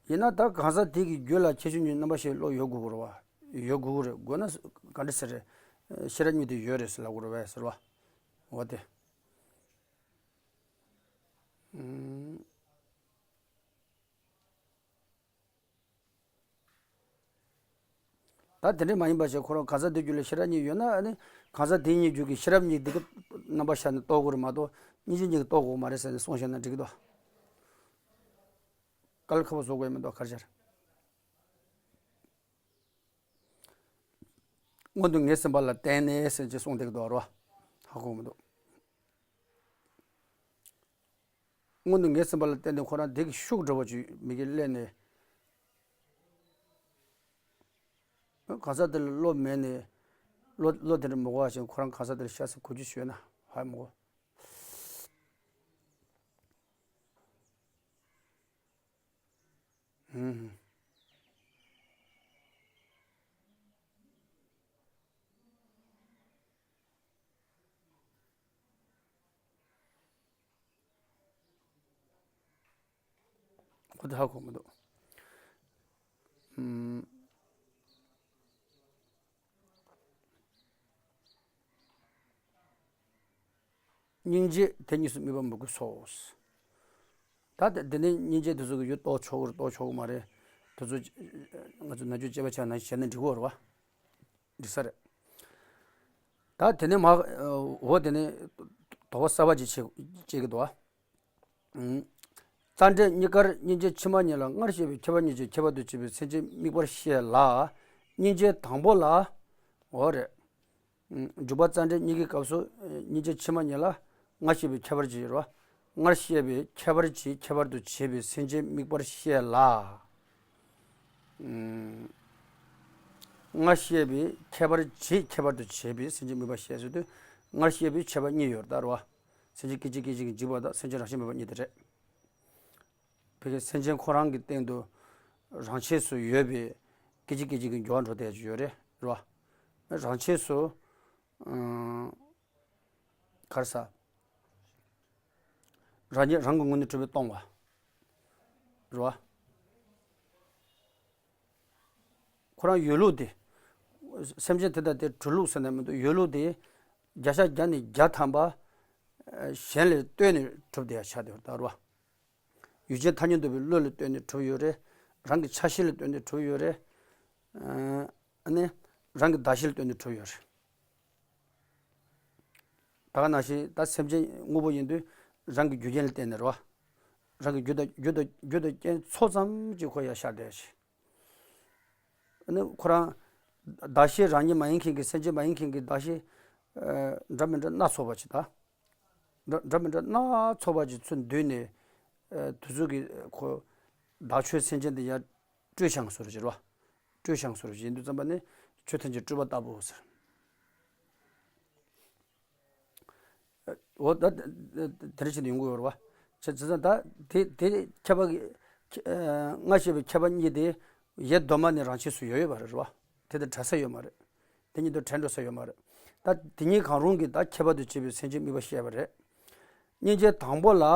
ཡིན་ན་ད་གང་ཟག་དེ་གི་རྒྱུད་ལ་ཁྱད་ཆོས་གཉིས་རྣམ་པ་ཤར་བའི་བློ་ཡོད་དགོས་ཀྱི་རེད་བ། ཡོད་དགོས་ཀྱི་རེད། དགོས་ན་ག་འདྲ་ཟེར་རེད། ཤེས་རབ་གཉིས་དེ་ཡོད་རེད་ཟེར་ལབ་དགོས་རེད་བས་ཟེར་བ། འོ་དེ། ཨུམ། ད་དེ་འདྲ་མ་ཡིན་པ་བྱས་ཁོ་རང་གང་ཟག་དེ་རྒྱུད་ལ་ཤེས་རབ་གཉིས་ཡོད་ན། ཨ་ནི་གང་ཟག་དེ་གཉིས་རྒྱུད་ཀྱི་ཤེས་རབ་གཉིས་དེ་གི་རྣམ་པ་ཤར་ནས་རྟོགས་དགོས་རེད་མ་གཏོགས་སྙིང་རྗེ་གཉིས་ཀྱིས་རྟོགས་དགོས་མ་རེད་ཟེར་ནས་གསུངས་བཞག་ན་འགྲིག་གི་འདུག་དཀའ་ལས་ཁག་པོ་བཟོ་དགོས་མི་འདུག་ག་རེ་བྱས། སྔོན་དུ་ངེས་ཟིན་པ་ལ་བརྟེན་ནས་ཟེར་གྱི་གསུངས་བསྡད་ཀྱི་འདུག་རེད་བ། ཧ་གོ་མི་འདུག་སྔོན་དུ་ངེས་ཟིན་པ་ལ་བརྟེན་ནས་ཁོ་རང་དེ་གི་ཤུགས་འདྲ་བོ་ཅིག་མི་གི་སླེབས་ནས། གང་ཟག་དེ་ལ་བློ་མེད་ནས། བློ་བློ་དེ་འདྲ་མི་གོ་བ་ཞིག་ཁོ་རང་གང་ཟག་དེ་ལ་ཤ་ཚ་གོ་རྒྱུ་ཞུས་ན་ཧ་མི་གོ། ཧུམ། ཁོ་དེ་ཧ་གོ་མི་འདུག་ཨུམ། སྙིང་རྗེ་དེ་གཉིས་སུ་དམིགས་པ་མི་དགོས་སོ། ད་དེ་དེ་ནས་སྙིང་རྗེ་དེ་ཚོ་གི་ཡུལ་རྟོགས་ཆོག་གི་རེད་རྟོགས་ཆོག་གི་མ་རེད། དེ་ཚོ་ང་ཚོ་ནམ་རྒྱུན་དཔྱད་པ་བྱས་ན་བྱས་ན་འགྲིག་གི་རེད་བ། འགྲིག་ས་རེད། ད་དེ་ནས་མ་འོ་དེ་ནས་དོགས་པ་གསར་པ་ཅིག་བྱེད་བྱེད་ཀྱི་འདུག་བ། རྩ་འགྲེལ་གཉིས་ཀར་སྙིང་རྗེ་ཕྱི་མ་གཉིས་ལ་སྔར་བཤད་པའི་ཁྱད་པར་གཉིས་ཀྱིས་ཁྱད་པར་དུ་བྱས་པའི་སེམས་ཅན་དམིགས་པར་བཤད་ལ། སྙིང་རྗེ་དང་པོ་ལ། འོ་རེད། འཇུག་པ་རྩ་འགྲེལ་གཉིས་ཀྱི་སྐབས་སུ་སྙིང་རྗེ་ཕྱི་མ་གཉིས་ལ་སྔར་བཤད་པའི་ཁྱད་པར་གྱིས་རོ། སྔར་བཤད་པའི་ཁྱད་པར་གྱིས་ཁྱད་པར་དུ་བྱས་པའི་སེམས་ཅན་དམིགས་པར་བཤད་ལ། སྔར་བཤད་པའི་ཁྱད་པར་གྱིས་ཁྱད་པར་དུ་བྱས་པའི་སེམས་ཅན་དམིགས་པར་བཤད་ཟེར་དུས་སྔར་བཤད་པའི་ཁྱད་པར་གཉིས་ཡོད་རེད་ད་རོ། སེམས་ཅན་སྐད་ཅིག་སྐད་ཅིག་གིས་འཇིག་པ་དང་སེམས་ཅན་རང་བཞིན་མེད་པ་གཉིས་དེ་རེད། བོད་ཀྱི་སེམས་ཅན་ཁོ་རང་གི་སྟེང་དུ་རང་ཆས་སུ་ཡོད་པའི་སྐད་ཅིག་སྐད་ཅིག་གིས་འགྱུར་བ་འགྲོ་བསྡད་ཀྱི་ཡོད་རེད་རོ། རང་ཆས་སུ། ག་རེ་ཟ། རང་ཉིད་རང་གི་ངོས་ནས་གྲུབ་པས་སྟོང་བ། རེད་བ། ཁོ་རང་ཡོད་ལུགས་དེ། སེམས་ཅན་དེ་དག་དེ་གྲུབ་ལུགས་ཟེར་ན་མི་འདུག་ཡོད་ལུགས་དེ། བརྒྱ་ཆ་བརྒྱ་ནས་བརྒྱ་ཐམ་པ། གཞན་ལས་ལྟོས་ནས་གྲུབ་བསྡད་ཡ་ཆགས་བསྡད་ཡོད་རེད་ད་རེད་བ། ཡུལ་ཅན་ཐ་སྙད་འདོད་པའི་བློ་ལ་ལྟོས་ནས་གྲུབ་ཡོད་རེད། རང་གི་ཆ་ཤས་ལ་ལྟོས་ནས་གྲུབ་ཡོད་རེད། ཨ་ནི། རང་གི་གདགས་གཞི་ལ་ལྟོས་ནས་གྲུབ་ཡོད་རེད། ད་ག་ནང་བཞིན་ད་སེམས་ཅན་དངོས་པོ་ཡིན་དུས་རང་གི་རྒྱུ་རྐྱེན་ལ་བརྟེན་ནས་རེད་བ། རང་གི་རྒྱུ་དང་རྒྱུ་དང་རྒྱུ་དང་རྐྱེན་ཚོགས་ཙམ་གྱིས་ཁོ་ཡར་ཤར་བསྡད་ཡོད་རེད། ཨ་ནི་ཁོ་རང་གདགས་གཞི་རང་ཉིད་མ་ཡིན་མཁན་གྱི་སེམས་ཅན་མ་ཡིན་མཁན་གྱི་གདགས་གཞི་འདྲ་མི་འདྲ་སྣ་ཚོགས་པ་ཅིག་ད། འདྲ་འདྲ་མི་འདྲ་སྣ་ཚོགས་པ་ཅིག་ཚུར་འདུས་ནས། ཨ། དེ་ཚོ་གིས་ཁོ་བདག་ཆོས་སེམས་ཅན་དེ་ཡར་སྤྲོད་བཞག་བཟོ་འདྲ་ཅིག་རེད་བ། སྤྲོད་བཞག་བཟོ་འདྲ་ཅིག་ཡིན་དུས་ཙམ་པ་ནི་ཆོས་ཐམས་ཅད་སྤྲོས་པ་ལྟ་བུའོ་ཟེར། འོ་ད་དེ་འདྲ་ཅིག་ཡོང་གི་ཡོད་རེད་བ། བྱས་ཙང་ད་དེ་དེ་ཁྱད་པར་གྱི་ཨ། སྔར་བཤད་པའི་ཁྱད་པར་གཉིས་དེ་ཡེ་གདོད་མ་ནས་རང་ཆས་སུ་ཡོད་ཡོད་པ་རེད་བ། དེ་དང་བྲལ་ས་ཡོད་མ་རེད། དེ་གཉིས་དང་བྲལ་འགྲོ་ས་ཡོད་མ་རེད། ད་དེ་གཉིས་གང་རུང་གིས་ད་ཁྱད་པར་དུ་བྱས་པའི་སེམས་ཅན་དམིགས་པ་བཤད་པ་རེད། སྙིང་རྗེ་དང་པོ་ལ། ཨ།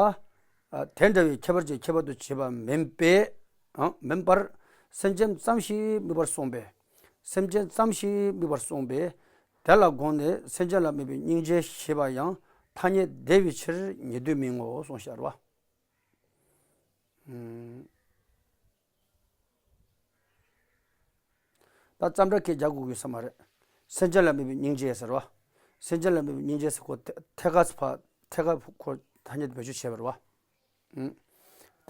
དེ་འདྲ་བའི་ཁྱད་པར་ཅན་ཁྱད་པར་དུ་བྱས་པ་མིན་པས། ཨ། མིན་པར། སེམས་ཅན་ཙམ་ཞིག་དམིགས་པར་གསུངས་པས། སེམས་ཅན་ཙམ་ཞིག་དམིགས་པར་གསུངས་པས། དེ་ལ་དགོངས་ནས་སེམས་ཅན་ལ་དམིགས་པའི་སྙིང་རྗེ་ཞེས་པ་ཡང་ཐ་སྙད་བདེ་བའི་ཕྱིར་ཉིད་དུ་མི་མངོ་གསུངས་ཤར་བ། ཨུམ། ད་ཙམ་སྒྲ་སྐད་རྒྱག་དགོས་ཀྱི་ས་མ་རེད། སེམས་ཅན་ལ་དམིགས་པའི་སྙིང་རྗེ་ཟེར་བ། སེམས་ཅན་ལ་དམིགས་པའི་སྙིང་རྗེ་ཟེར་ཁོ་ཐད་ཀ་ཕ་ཐད་ཀ་ཁོ་ཐ་སྙད་བེད་སྤྱོད་བྱས་པ་རེད་བ། ཨུམ། ད་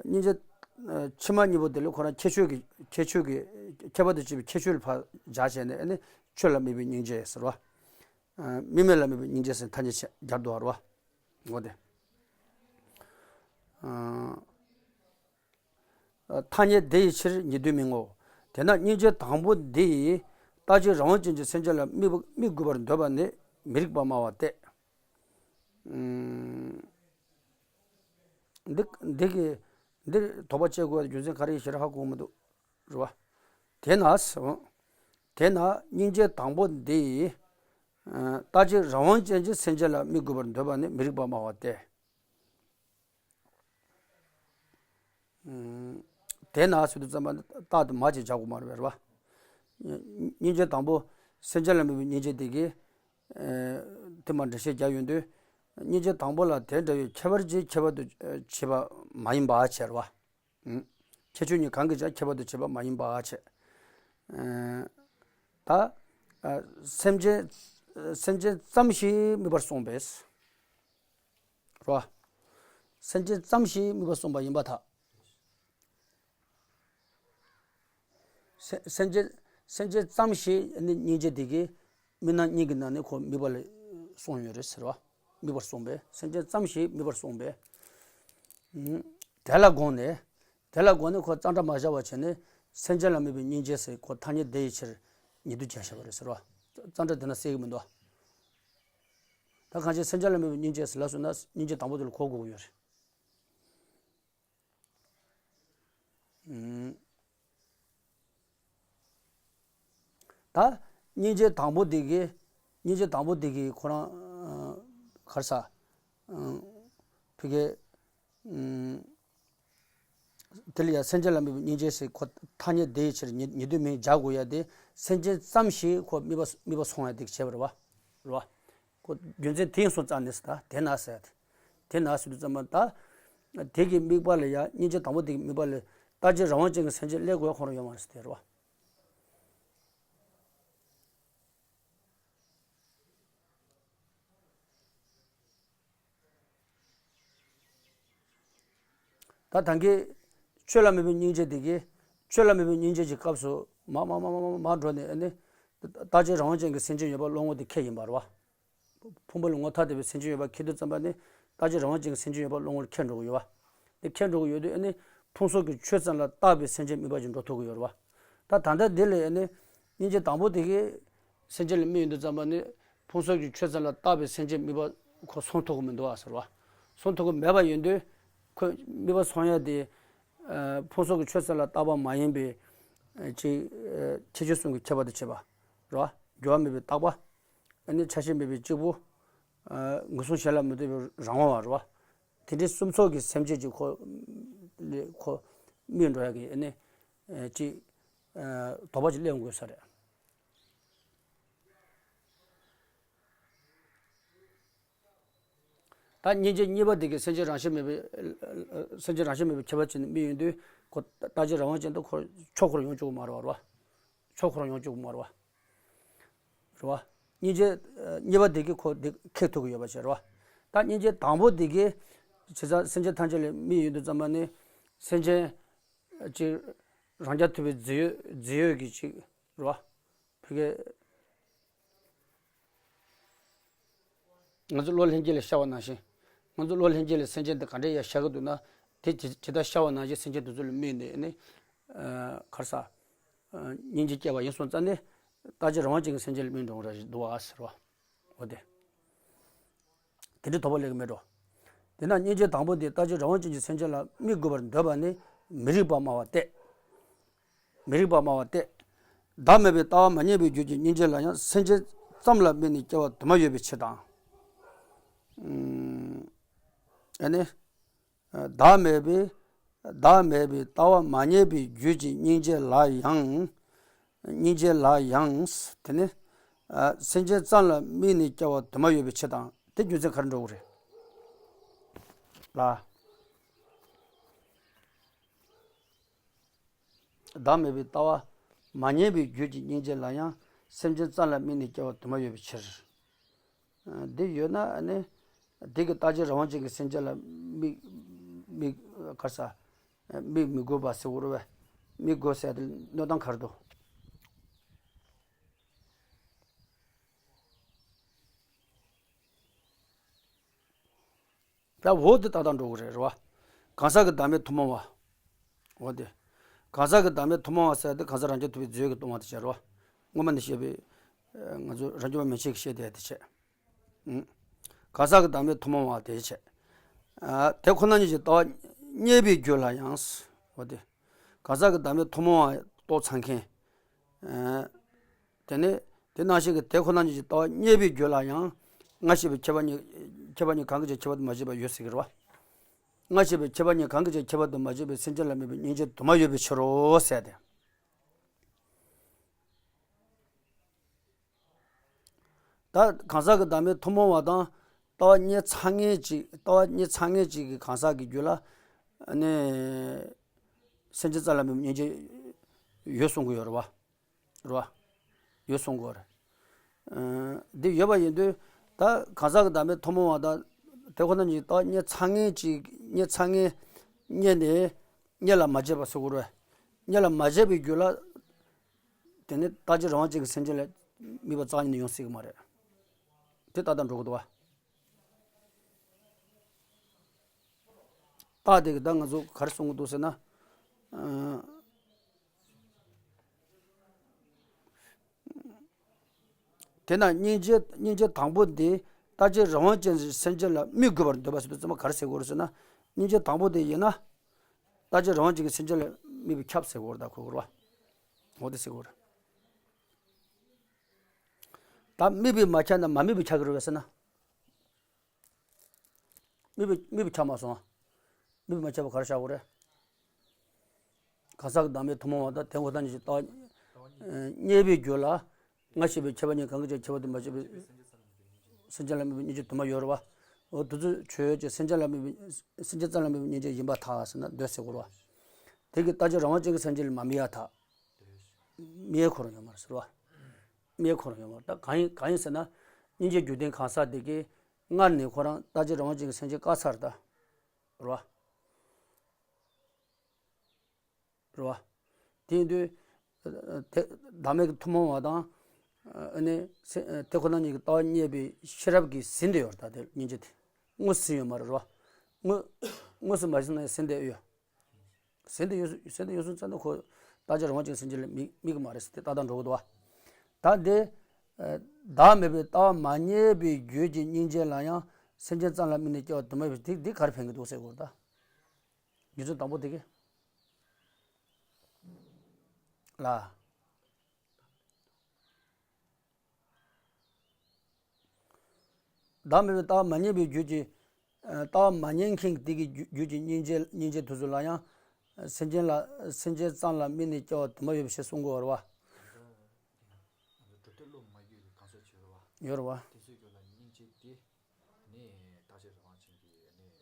སྙིང་རྗེ། ཨ། ཕྱི་མ་གཉིས་པོ་དེ་ལ་ཁོ་རང་ཁྱད་ཆོས་ཀྱི་ཁྱད་ཆོས་ཀྱི་ཁྱད་པར་དུ་བྱས་པའི་ཁྱད་ཆོས་ལ་ཕར་སྦྱར་བྱས་ནས་ཨ་ནི་ཆོས་ལ་དམིགས་པའི་སྙིང་རྗེ་ཟེར་བ། ཨ། དམིགས་མེད་ལ་དམིགས་པའི་སྙིང་རྗེ་ཟེར་ཐ་སྙད་ཆ་སྦྱར་འདུག་བ་རེད་བ། འོ་དེ། ཨ། ཐ་སྙད་དེ་ཡི་ཕྱིར་ཉིད་དུ་མི་མངོ། དེས་ན་སྙིང་རྗེ་དང་པོ་འདི་ཡིས་རྟག་གཅིག་རང་དབང་ཅན་གྱི་སེམས་ཅན་ལ་དམིགས་པ་དམིགས་དགོས་པར་འདོད་པ་ནི་མི་རིགས་པ་སྨྲ་བ་སྟེ། ཨུམ། འདི་འདི་གི་འདིར་དོགས་པ་བཅད་དགོས་པའི་རྒྱུ་མཚན་ག་རེ་ཡིན་ཞེ་ན་ཧ་གོ་མི་འདུག་རེད་བ། དེས་ན། དེས་ན་སྙིང་རྗེ་དང་པོ་འདི་ཡིས། ཨ། རྟག་གཅིག་རང་དབང་ཅན་གྱི་སེམས་ཅན་ལ་དམིགས་དགོས་པར་འདོད་པ་ནི་མི་རིགས་པ་སྨྲ་བ་སྟེ། ཨུམ། དེས་ན་ཟེར་དུས་ཙམ་པ་རྟག་ཏུ་མ་ཅིག་བྱ་དགོས་མ་རེད་པས། སྙིང་རྗེ་དང་པོ་སེམས་ཅན་ལ་དམིགས་པའི་སྙིང་རྗེ་དེ་གིས། ཨ། དེ་མ་འགྲེལ་བཤད་རྒྱག་ཡོང་དུས། སྙིང་རྗེ་དང་པོ་ལ་དེ་འདྲ་བའི་ཁྱད་པར་གྱི་ཁྱད་པར་དུ་བྱས་པ་མ་ཡིན་པ་ཕྱིར་བ། ཨུམ། ཁྱད་ཆོས་གཉིས་གང་གིས་ཀྱང་ཁྱད་པར་དུ་བྱས་པ་མ་ཡིན་པ་ཕྱིར། ཨ། ད། ཨ། སེམས་ཅན། སེམས་ཅན་ཙམ་ཞིག་དམིགས་པར་གསུངས་པས། རོ། སེམས་ཅན་ཙམ་ཞིག་དམིགས་པར་གསུངས་པ་ཡིན་པར་ཐལ། སེ་སེམས་ཅན། སེམས་ཅན་ཙམ་ཞིག་ནི་སྙིང་རྗེ་དེ་གིས་དམིགས་རྣམ་གཉིས་ཀྱི་ནང་ནས་ཁོ་དམིགས་པ་ལ་གསུངས་ཡོད་རེད་ཟེར་བ། དམིགས་པར་གསུངས་པས། སེམས་ཅན་ཙམ་ཞིག་དམིགས་པར་གསུངས་པས། ཨུམ། དེ་ལ་དགོངས་ནས། དེ་ལ་དགོངས་ནས་ཁོ་ཙམ་སྒྲ་མ་བཞག་པ་བྱས་ནས་སེམས་ཅན་ལ་དམིགས་པའི་སྙིང་རྗེ་ཟེར་ཁོ་ཐ་སྙད་དེ་ཡི་ཕྱིར་ཉིད་དུ་སྦྱར་བཞག་པ་རེད་ཟེར་བ། ཙམ་སྒྲ་དེ་ན་གསལ་གྱི་མི་འདུག་ད་གང་ཅི་སེམས་ཅན་ལ་དམིགས་པའི་སྙིང་རྗེ་ཟེར་ལབ་སོང་ན་སྙིང་རྗེ་དང་པོ་དེ་ལ་གོ་དགོས་ཀྱི་ཡོད་རེད། ཨུམ། ད་སྙིང་རྗེ་དང་པོ་དེ་གི། སྙིང་རྗེ་དང་པོ་དེ་གི་ཁོ་རང་། ཨ། ག་རེ་ཟ། ཨ། ཕ་གི། ཨུམ། དེ་ལ་ཡང་སེམས་ཅན་ལ་དམིགས་པའི་སྙིང་རྗེ་ཟེར་ཁོ་ཐ་སྙད་དེའི་ཕྱིར་ཉིད་ཉིད་དུ་མིང་སྦྱར་དགོས་ཡ་དེ་སེམས་ཅན་ཙམ་ཞིག་ཁོ་དམིགས་པ་དམིགས་པ་སོང་ཡ་དེ་བྱས་པ་རེད་བ། རེད་བ། ཁོ་རྒྱུ་མཚན་དེ་ཡིན་སོང་ཙང་ནས་ད་དེ་ན་ཟེར། དེ་ན་ཟེར་དུས་ཙམ་པ་ད། དེ་གི་དམིགས་པ་ལ་ཡང་སྙིང་རྗེ་དང་པོ་དེ་གི་དམིགས་པ་ལ་རྟག་གཅིག་རང་དབང་ཅན་གྱི་སེམས་ཅན་སླེབས་དགོས་ཡ་ཁོ་རང་ཡོད་མ་རེད་ཟེར་དེ་རེད་བ། ད་ད་གིན་ཆོས་ལ་དམིགས་པའི་སྙིང་རྗེ་དེ་གིས་ཆོས་ལ་དམིགས་པའི་སྙིང་རྗེ་གི་སྐབས་སུ་མ་མ་མ་མ་མ་མ་འགྲོ་ནས་ཨ་ནི། རྟག་གཅིག་རང་དབང་ཅན་གྱི་སེམས་ཅན་ཡོད་པ་བློ་ངོར་དེ་ཁེལ་ཡིན་པ་རེད་བ། ཕུང་པོ་ལ་ངོ་ཐག་བསྡད་པའི་སེམས་ཅན་ཡོད་པ་ཁེལ་དུས་ཙམ་པ་ནི་རྟག་གཅིག་རང་དབང་ཅན་གྱི་སེམས་ཅན་ཡོད་པ་བློ་ངོར་ཁེལ་འགྲོ་གི་ཡོད་བ། དེ་ཁེལ་འགྲོ་གི་ཡོད་དུས་ཨ་ནི་ཕུང་སོགས་ཀྱི་ཆོས་ཙམ་ལ་བཏགས་པའི་སེམས་ཅན་དམིགས་པ་ཅིག་འགྲོ་ཐུབ་ཀྱི་ཡོད་རེད་བ། ད་ད་ལྟ་འདི་ལ་ཨ་ནི་སྙིང་རྗེ་དང་པོ་དེ་གིས་སེམས་ཅན་ལ་དམིགས་ཡོང་དུས་ཙམ་པ་ནི་ཕུང་སོགས་ཀྱི་ཆོས་ཙམ་ལ་བཏགས་པའི་སེམས་ཅན་དམིགས་པ་ཁོ་སོང་ཐུབ་ཀྱི་མི་འདུག་བ་ཟེར་བ། སོང་ཐུབ་ཀྱི་མེད་པ་ཡིན་དུས་ཁོས་དམིགས་པ་སོང་ཡ་དེ། ཨ། ཕུང་སོགས་ཀྱི་ཆོས་ཙམ་ལ་བཏགས་པ་མ་ཡིན་པའི། ཨ། ཅིག་ཨ། ཁྱད་ཆོས་གསུམ་གྱི་ཁྱད་པར་དུ་བྱས་པ་རེད་བ། འགྱུར་བ་མེད་པའི་རྟག་པ། ཨ་ནི་ཆ་ཤས་མེད་པའི་གཅིག་པུ། ཨ། ངེས་བཟུང་གཞན་ལ་མི་ལྟོས་པའི་རང་དབང་བ་རེད་བ། དེ་འདྲའི་གསུམ་ཚོགས་ཀྱི་སེམས་བསྐྱེད་ཀྱི་ཁོ། ལས་ཁོ། དམིགས་འགྲོ་ཡ་གི་ཨ་ནི། ཨ། ཅིག་ཨ། དོགས་པ་ཅིག་སླེབས་ཡོང་དགོས་ས་རེད། ད་སྙིང་རྗེ་གཉིས་པ་དེ་གིས་སེམས་ཅན་རང་བཞིན་མེད་པའི། སེམས་ཅན་རང་བཞིན་མེད་པའི་ཁྱད་པར་ཅན་དུ་དམིགས་ཡོང་དུས་ཁོ་རྟག་གཅིག་རང་དབང་ཅན་དུ་ཁོ་ཕྱོགས་ཁོ་རང་ཡོང་བཅུག་གི་མ་རེད་བ། རེད་བ། ཕྱོགས་ཁོ་རང་ཡོང་བཅུག་གི་མ་རེད་བ། རེད་བ། སྙིང་རྗེ་གཉིས་པ་དེ་གིས་ཁོ་དེ་ཁེགས་ཐུབ་ཀྱི་ཡོད་པ་བྱས་རེད་བ། ད་སྙིང་རྗེ་དང་པོ་དེ་གིས་བྱས་ཙང་སེམས་ཅན་ཐམས་ཅད་ལ་དམིགས་ཡོང་དུས་ཙམ་པ་ནི་སེམས་ཅན་ཅིག་རང་རྐྱ་ཐུབ་པའི་རྫས་ཡོད་རྫས་ཡོད་ཀྱི་ཅིག་རེད་བ། ཕ་གི། ང་ཚོ་གློ་ལྷན་སྐྱེས་ལ་ཤར་བ་ནང་བཞིན། ང་ཚོ་གློ་ལྷན་སྐྱེས་ལ་སེམས་ཅན་དེ་ག་འདྲ་ཡ་ཤར་གི་འདུག་ན། དེ་ཇི་ཇི་ལྟར་ཤར་བ་ནང་བཞིན་སེམས་ཅན་དེ་ཚོ་ལ་དམིགས་ནས་ནི། ཨ། ག་རེ་ཟ། ཨ། སྙིང་རྗེ་སྐྱེ་བ་ཡིན་སོང་ཙང་ནི། རྟག་གཅིག་རང་དབང་ཅན་གྱི་སེམས་ཅན་ལ་དམིགས་འགྲོ་གི་རེད་འདུག་བ་ཟེར་བ། འོ་དེ། དེ་འདྲའི་དོགས་པ་སླེབས་ཀྱི་མེད་འགྲོ། དེས་ན་སྙིང་རྗེ་དང་པོ་དེ་རྟག་གཅིག་རང་དབང་ཅན་གྱི་སེམས་ཅན་ལ་དམིགས་དགོས་པར་འདོད་པ་ནི་མི་རིགས་པ་སྨྲ་བ་སྟེ། མི་རིགས་པ་སྨྲ་བ་སྟེ། བདག་མེད་པའི་ལྟ་བ་མ་རྙེད་པའི་རྒྱུད་ཀྱི་སྙིང་རྗེ་ལ་ཡང་སེམས་ཅན་ ཙམ་ལ་དམིགས་ནས་སྐྱེ་བ་དུ་མ་ཡོད་པའི་ཕྱིར་དང་། ཨ་ནི། བདག་མེད་པའི། བདག་མེད་པའི་ལྟ་བ་མ་རྙེད་པའི་རྒྱུད་ཀྱི་སྙིང་རྗེ་ལ་ཡང་། སྙིང་རྗེ་ལ་ཡང་། དེ་ནི། སེམས་ཅན་ཙམ་ལ་དམིགས་ནས་སྐྱེ་བ་དུ་མ་ཡོད་པའི་ཕྱིར་དང་། དེ་རྒྱུ་མཚན་ག་རེ་འགྲོ་གི་རེད། ལ། བདག་མེད་པའི་ལྟ་བ་མ་རྙེད་པའི་རྒྱུད་ཀྱི་སྙིང་རྗེ་ལ་ཡང་། སེམས་ཅན་ཙམ་ལ་དམིགས་ནས་སྐྱེ་བ་དུ་མ་ཡོད་པའི་ཕྱིར། འདི་ཡོད་ན་ནི། དེ་གི་རྟག་གཅིག་རང་དབང་ཅན་གྱི་སེམས་ཅན་ལ་དམིགས། དམིགས། ག་རེ་ཟ། དམིགས་མི་དགོས་པ་ཟེར་དགོས་རེད་པས། དམིགས་དགོས་ཟེར་དེ་གནོད་སྟངས་ག་རེ་འདུག་ད་འོ་དེ་ཏག་ཏག་འགྲོ་གི་རེད། རེད་བ། གང་ཟག་གི་བདག་མེད་ཐུན་མོང་བ། འོ་དེ། གང་ཟག་གི་བདག་མེད་ཐུན་མོང་བ་ཟེར་དེ་གང་ཟག་རང་རྐྱ་ཐུབ་པའི་མཛོད་ཀྱི་སྟོང་པ་དེ་བྱས་རེད་བ། སྔོན་མ་ནས་བཤད་པའི། ང་ཚོ་རང་རྐྱ་པ་མན་ཆད་ཀྱིས་བཤད་དེ་དེ་བྱས། གང་ཟག་གི་བདག་མེད་ཐུན་མོང་བ་དེ་བྱས། དེ་ཁོ་ན་ཉིད་ཀྱི་ལྟ་བ་རྙེད་པའི་རྒྱུད་ལ་ཡང་། འོ་དེ། གང་ཟག་གི་བདག་མེད་ཐུན་མོང་བ་རྟོགས་ཚར་མཁན། དེ་ནས་དེ་ནང་བཞིན་གྱི་དེ་ཁོ་ན་ཉིད་ཀྱི་ལྟ་བ་རྙེད་པའི་རྒྱུད་ལ་ཡང་། སྔ་ཕྱི་བའི་ཁྱད་པར་གཉིས། ཁྱད་པར་གཉིས་གང་གིས་ཀྱང་ཁྱད་པར་དུ་མ་བྱས་པ་ཡོད་ཟེར་གྱི་རེད་བ། སྔ་ཕྱི་བའི་ཁྱད་པར་གཉིས་གང་གིས་ཀྱང་ཁྱད་པར་དུ་མ་བྱས་པའི་སེམས་ཅན་ལ་དམིགས་པའི་སྙིང་རྗེ་དུ་མ་ཡོད་པའི་ཕྱིར་རོ་ཟེར་ཏེ། ད་གང་ཟག་གི་བདག་མེད་ཐུན་མོང་བ་དང་། ལྟ་བ་རྙེད་ཚར་མཁན་ཅིག་ལྟ་བ་རྙེད་ཚར་མཁན་ཅིག་གི་གང་ཟག་གི་རྒྱུད་ལ། ཨ་ནི། སེམས་ཅན་ཙམ་ལ་དམིགས་པའི་སྙིང་རྗེ་ཡོད་གསུང་གི་ཡོད་རེད་བ། རེད་བ། ཡོད་གསུང་གི་ཡོད་རེད། ཨ། འདི་ཡོད་པ་ཡིན་དུས། ད་གང་ཟག་གི་བདག་མེད་ཐུན་མོང་བ་དང་། དེ་ཁོ་ན་ཉིད་ལྟ་བ་རྙེད་ཚར་མཁན་ཅིག་རྙེད་ཚར་མཁན། རྙེད་ནས། རྙེད་ལ་མ་བྱས་པ་ཟེར་དགོས་རེད། རྙེད་ལ་མ་བྱས་པའི་རྒྱུད་ལ། དེ་ནི་རྟག་གཅིག་རང་དབང་ཅན་གྱི་སེམས་ཅན་ལ་དམིགས་པ་རྩ་བ་ཉིད་ནས་ཡོང་སྲིད་ཀྱི་མ་རེད། དེ་ཏག་ཏག་འགྲོ་གི་འདུག་བ། རྟགས་དེ་གི་ད་ང་ཚོ་ག་རེ་གསུང་གི་འདུག་ཟེར་ན། ཨ། དེས་ན་སྙིང་རྗེ། སྙིང་རྗེ་དང་པོ་འདི་རྟག་གཅིག་རང་དབང་ཅན་གྱི་སེམས་ཅན་ལ་དམིགས་དགོས་པར་འདོད་པ་ཟེར་དུས་ཙམ་པ་ག་རེ་ཟེར་དགོས་རེད་ཟེར་ན། སྙིང་རྗེ་དང་པོ་དེ་ཡིན་ན། རྟག་གཅིག་རང་དབང་ཅན་གྱི་སེམས་ཅན་ལ་དམིགས་པའི་ཁྱབ་ཟེར་དགོས་རེད། ད་གོ་དགོས་རེད་བ། འོ་དེ་ཟེར་དགོས་རེད། ད་དམིགས་པས་མ་ཁྱབ་ན་མ་དམིགས་པས་ཁྱབ་ཀྱི་རེད་བས་ཟེར་ན། དམིགས་པས། དམིགས་པས་ཁྱབ་མ་སོང་། དམིགས་པས་མ་ཁྱབ་པ་ག་རེ་བཞག་དགོས་རེད། གང་ཟག་གི་བདག་མེད་ཐུན་མོང་བ་དང་། དེ་ཁོ་ན་ཉིད་ཀྱི་ལྟ་བ་རྙེད་པའི་རྒྱུད་ལ། སྔ་ཕྱི་བའི་ཁྱད་པར་གཉིས་གང་གིས་ཀྱང་ཁྱད་པར་དུ་མ་བྱས་པའི་སེམས་ཅན་ལ་དམིགས་པའི་སྙིང་རྗེ་དུ་མ་ཡོད་རེད་བ། འོ་དེ་ཚོ་ཆོས་ཅན། སེམས་ཅན་ལ་དམིགས་པའི། སེམས་ཅན་ཙམ་ལ་དམིགས་པའི་སྙིང་རྗེ་ཡིན་པར་ཐལ་ཟེར་ན་འདོད་ཟེར་དགོས་རེད་བ། དེ་གི་རྟག་གཅིག་རང་དབང་ཅན་གྱི་སེམས་ཅན་ལ་མ་དམིགས་ཡ་ཐལ། དམིགས་ཁོ་རང་ཡོད་མ་རེད་ཟེར་བ། དམིགས་ཁོ་རང་ཡོད་མ་རེད། ད་གང་ཡིན། གང་ཡིན་ཟེར་ན། སྙིང་རྗེའི་རྒྱུ་ལྡན་གང་ཟག་དེ་གིས་སྔར་ནས་ཁོ་རང་རྟག་གཅིག་རང་དབང་ཅན་གྱི་སེམས་ཅན་བཀག་ཚར་ད། རེད་བ། རེད་བ། དེ་ཡིན་དུས། དེ་བདག་མེད་ཀྱི་ཐུན་མོང་བ་དང་། ཨ་ནི་སེ། དེ་ཁོ་ན་ཉིད་ཀྱི་ལྟ་བ་རྙེད་པའི་ཤེས་རབ་ཀྱིས་ཟིན་བསྡད་ཡོད་རེད། ད་དེ་སྙིང་རྗེ་དེ་དངོས་སུ་ཟིན་ཡོད་མ་རེད། རེད་བ། དངོས། དངོས་སུ་མ་ཟིན་ན་ཡང་ཟིན་བསྡད་ཡོད། ཟིན་བསྡད་ཡོད། ཟིན་བསྡད་ཡོད་སོང་ཙང་ནི་ཁོ་རྟག་གཅིག་རང་དབང་ཅན་སེམས་ཅན་ལ་དམིགས། དམིགས་ཀྱི་མ་རེད་ཟེར་ཏེ་ཏག་ཏག་འགྲོ་གི་འདུག་བ། ད་འདི། ཨ། བདག་མེད་པའི་ལྟ་བ་མ་རྙེད་པའི་རྒྱུད་ཀྱི་སྙིང་རྗེ་ལ་ཡང་། སེམས་ཅན་ཙམ་ལ་དམིགས་ནས་སྐྱེ་བ་དུ་མ་ཡོད་པའི། དེ་འདི་ག་རེ་ཕན་གྱི་འདུག་ཟེར་དགོས་རེད་ད། རྒྱུ་མཚན་དང་པོ་དེ་གི། ལ། བདག་མེད་པའི་ལྟ་བ་མ་རྙེད་པའི་རྒྱུད་ཀྱི། ཨ། ལྟ་བ་མ་རྙེད་མཁན་དེ་གི་རྒྱུད། རྒྱུད་ཀྱི་སྙིང་རྗེ། སྙིང་རྗེ་དེ་ཚོ་ལ་ཡང་། སེམས་ཅན་ལ། སེམས་ཅན་ཙམ་ལ་དམིགས་ནས་སྐྱེ་བ་དུ་མ་ཡོད་པའི་ཕྱིར་གསུང་དགོས་པ་རེད་བ། ང་ཚོ་གྲུབ་མཐས་བློ་མ་འགྱུར་བའི་གང་ཟག་ཅིག་ཡོད་རེད་བ། ཡོད་རེད་བ། དེ་ཚོའི་རྒྱུད་ལ་སྙིང་རྗེ་དེ་ནི་རྟག་གཅིག་རང་དབང་ཅན་གྱི་ནི།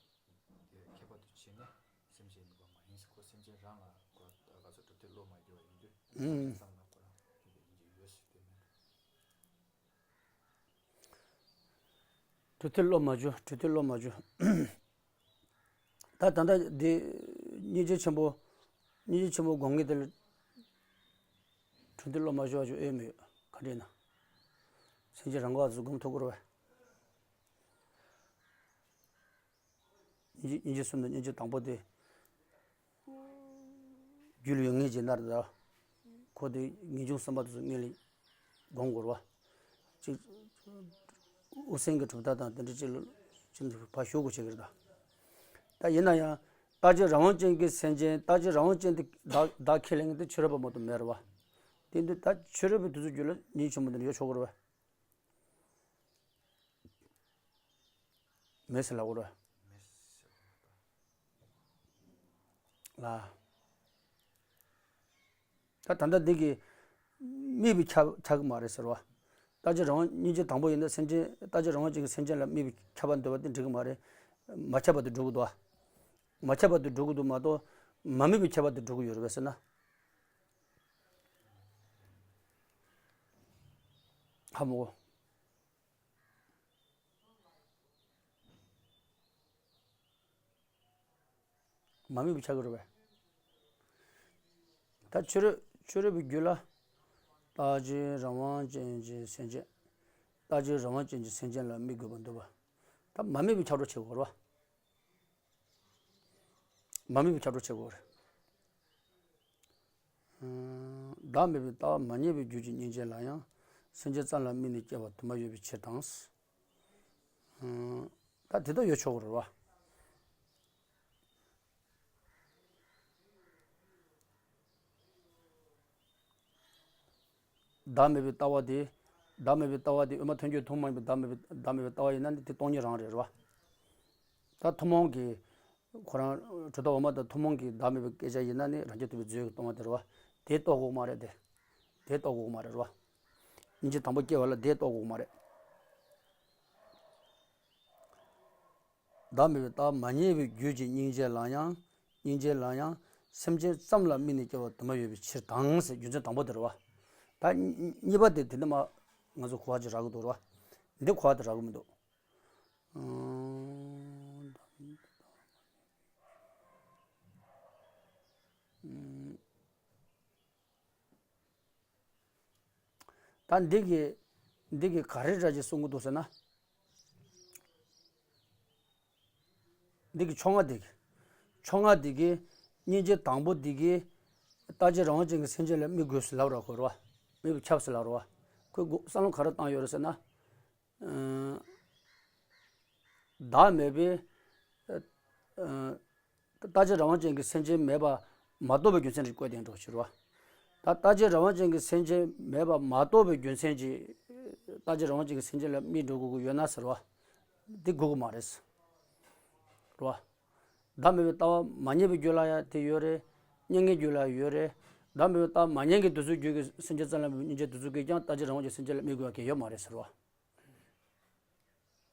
དེ་ཁྱད་པར་དུ་ཕྱེ་ནས་སེམས་ཅན་དམིགས་པ་མ་ཡིན་ཟེར། ཁོ་སེམས་ཅན་རང་ལ་ཁོ་ལ་སོགས་གྲུབ་མཐས་བློ་མ་འགྱུར་བ་ཡིན་དུས། ཨང་། ཙམ་ལ་ཁོ་རང་གི་སྙིང་རྗེ་ཡོད་ཟེར་དེ་མིན་འགྲོ། གྲུབ་མཐས་བློ་མ་འགྱུར། གྲུབ་མཐས་བློ་མ་འགྱུར། ད་ད་ལྟ་འདི་སྙིང་རྗེ་ཆེན་པོ། སྙིང་རྗེ་ཆེན་པོ་སྒོམ་མཁན་དེ་ལ་གྲུབ་མཐས་བློ་མ་འགྱུར་བ་ཅིག་ཡོད་མེད། ག་འདྲ་ཡིན་ན། སེམས་ཅན་རང་ག་བ་ཚོས་སྒོམ་ཐུབ་ཀྱི་རེད་པས། སྙིང་རྗེ། སྙིང་རྗེ་གསུམ་དང་སྙིང་རྗེ་དང་པོ་དེ། རྒྱུད་ལ་ཡོད་ངེས་ཅིག་ན་རེད་ད། ཁོ་དེ་ངེས་འབྱུང་གསུམ་པ་དེ་ཚོ་སྔོན་ལ་སྒོམ་དགོས་རེད་པ། གཅིག་དབུ་སེམས་ཀྱི་གྲུབ་མཐའ་དང་དེ་འདྲ་ཅིག་ལ་ཅིག་ཕར་ཞུགས་དགོས་བྱེད་ཀྱི་རེད་ད། ད་ཡིན་ན་ཡང་རྟག་གཅིག་རང་དབང་ཅན་གྱི་སེམས་ཅན། རྟག་གཅིག་རང་དབང་ཅན་དེ་བདག་བདག་ཁས་ལེན་མཁན་དེ་ཕྱི་རོལ་པ་མ་གཏོགས་མེད་རེད་པ། དེ་འདི་ད་ཕྱི་རོལ་པའི་དེ་ཚོའི་རྒྱུད་ལ་སྙིང་རྗེ་ཆེན་པོ་འདི་འདྲ་ཡོད་ཆོག་གི་རེད་པས། མེད་ཟེར་ལབ་དགོས་རེད། ལ། ད་ད་ལྟ་འདི་གི་དམིགས་པའི་ཆ་ཆགས་ཀྱི་མ་རེད་ཟེར་བ། ལྟ་བྱེད་རང་དབང་སྙིང་རྗེ་དང་པོ་ཡིན་ན་སེམས་ཅན་ལྟ་བྱེད་རང་དབང་ཅན་གྱི་སེམས་ཅན་ལ་དམིགས་པའི་ཁྱབ་པ་འདོད་པ་དེ་འགྲིག་གི་མ་རེད། མ་ཁྱབ་པ་དེ་འགྲོ་གི་འདུག་བ། མ་ཁྱབ་པ་དེ་འགྲོ་གི་འདུག་མ་གཏོགས་མ་དམིགས་པའི་ཁྱབ་པ་དེ་འགྲོ་གི་ཡོད་རེད་པས་ཟེར་ན། ཧ་མ་གོ། མ་དམིགས་པའི་ཆ་གི་རེད་པས། ད་ཕྱི་རོལ་ཕྱི་རོལ་པའི་རྒྱུད་ལ། ལྟ་བྱེད་རང་དབང་ཅན་གྱི་སེམས་ཅན། ལྟ་བྱེད་རང་དབང་ཅན་གྱི་སེམས་ཅན་ལ་དམིགས་དགོས་པ་འདུག་པ། ད་མ་དམིགས་པའི་ཆ་འགྲོ་བྱེད་དགོས་རེད་པ། མ་དམིགས་པའི་ཆ་འགྲོ་བྱེད་དགོས་རེད། བདག་མེད་པའི་ལྟ་བ་མ་རྙེད་པའི་རྒྱུད་ཀྱི་སྙིང་རྗེ་ལ་ཡང་སེམས་ཅན་ཙམ་ལ་དམིགས་ནས་སྐྱེ་བ་དུ་མ་ཡོད་པའི་ཕྱིར་དང་། ད་དེ་ལྟར་ཡོད་ཆོག་གི་རེད་པ། བདག་མེད་པའི་ལྟ་བ་དེ། བདག་མེད་པའི་ལྟ་བ་དེ་དབུ་མ་ཐལ་འགྱུར་ཐུན་མོང་མ་ཡིན་པའི་བདག་མེད་པའི་བདག་མེད་པའི་ལྟ་བ་ཡིན་ན་ནི་དེ་སྟོང་ཉིད་རང་རེད་རེད་པ། ད་ཐུན་མོང་གི་ཁོ་རང་གྲུབ་མཐའ་འོག་མ་དང་ཐུན་མོང་གི་བདག་མེད་པའི་སྐད་ཆ་ཡིན་ན་ནི་རང་རྐྱ་ཐུབ་པའི་རྫས་ཀྱིས་སྟོང་བ་དེ་རེད་པ། དེ་རྟོགས་དགོས་མ་རེད་དེ། དེ་རྟོགས་དགོས་མ་རེད་རེད་པ། སྙིང་རྗེ་དང་པོ་སྐྱེ་བ་ལ་དེ་རྟོགས་དགོས་མ་རེད། བདག་མེད་པའི་ལྟ་བ་མ་རྙེད་པའི་རྒྱུད་ཀྱི་སྙིང་རྗེ་ལ་ཡང་། སྙིང་རྗེ་ལ་ཡང་སེམས་ཅན་ཙམ་ལ་དམིགས་ནས་སྐྱེ་བ་དུ་མ་ཡོད་པའི་ཕྱིར་དང་ཟེར་རྒྱུ་མཚན་དང་པོ་དེ་རེད་པ། ད་གཉིས་པ་དེ་དེ་འདྲ་མ་ང་ཚོ་གོ་བ་ཅིག་རག་གི་འདུག་རེད་པ། འདི་གོ་བ་དེ་རག་གི་མི་འདུག་ད་འདི་གི་འདི་གི་ག་རེ་འདྲ་ཅིག་གསུང་གི་འདུག་ཟེར་ན། འདི་གི་ཕྱོགས་སྔ་འདི་གི་ཕྱོགས་སྔ་འདི་གི་སྙིང་རྗེ་དང་པོ་འདི་གི་ལྟ་བྱེད་རང་དབང་ཅན་གྱི་སེམས་ཅན་ལ་དམིགས་དགོས་སུ་ལབ་ར་གོ་ར་བ། དམིགས་པའི་ཁྱབ་སུ་ལབ་ར་བ། ཁོས་བསམ་བློ་ག་རེ་བཏང་ཡོད་རེད་ཟེར་ན། བདག་མེད་པའི། ལྟ་བྱེད་རང་དབང་ཅན་གྱི་སེམས་ཅན་མེད་པ་མ་རྟོགས་པའི་རྒྱུ་མཚན་ཅིག་བཀོད་དེ་འགྲོ་ཕྱིར་བ། ད་ལྟ་བྱེད་རང་དབང་ཅན་གྱི་སེམས་ཅན་མེད་པ་མ་རྟོགས་པའི་རྒྱུ་མཚན་གྱིས་ལྟ་བྱེད་རང་དབང་ཅན་གྱི་སེམས་ཅན་ལ་དམིགས་འགྲོ་དགོས་ཀྱི་ཡོད་ན་ཟེར་བ། འདི་དགོས་ཀྱི་མ་རེད། རེད་བ། བདག་མེད་པའི་ལྟ་བ་མ་རྙེད་པའི་རྒྱུད་ལ་ཡང་དེ་ཡོད་རེད། རྙེད་མཁན་རྒྱུད་ལ་ཡོད་རེད། བདག་མེད་པའི་ལྟ་བ་མ་རྙེད་མཁན་དེ་ཚོའི་རྒྱུད་ཀྱི་སེམས་ཅན་ཙམ་ལ་དམིགས་པའི་སྙིང་རྗེ་དེ་ཚོ་གིས་ཀྱང་ལྟ་བྱེད་རང་དབང་ཅན་སེམས་ཅན་ལ་དམིགས་དགོས་པ་གལ་ཡོད་མ་རེད་ཟེར་བ།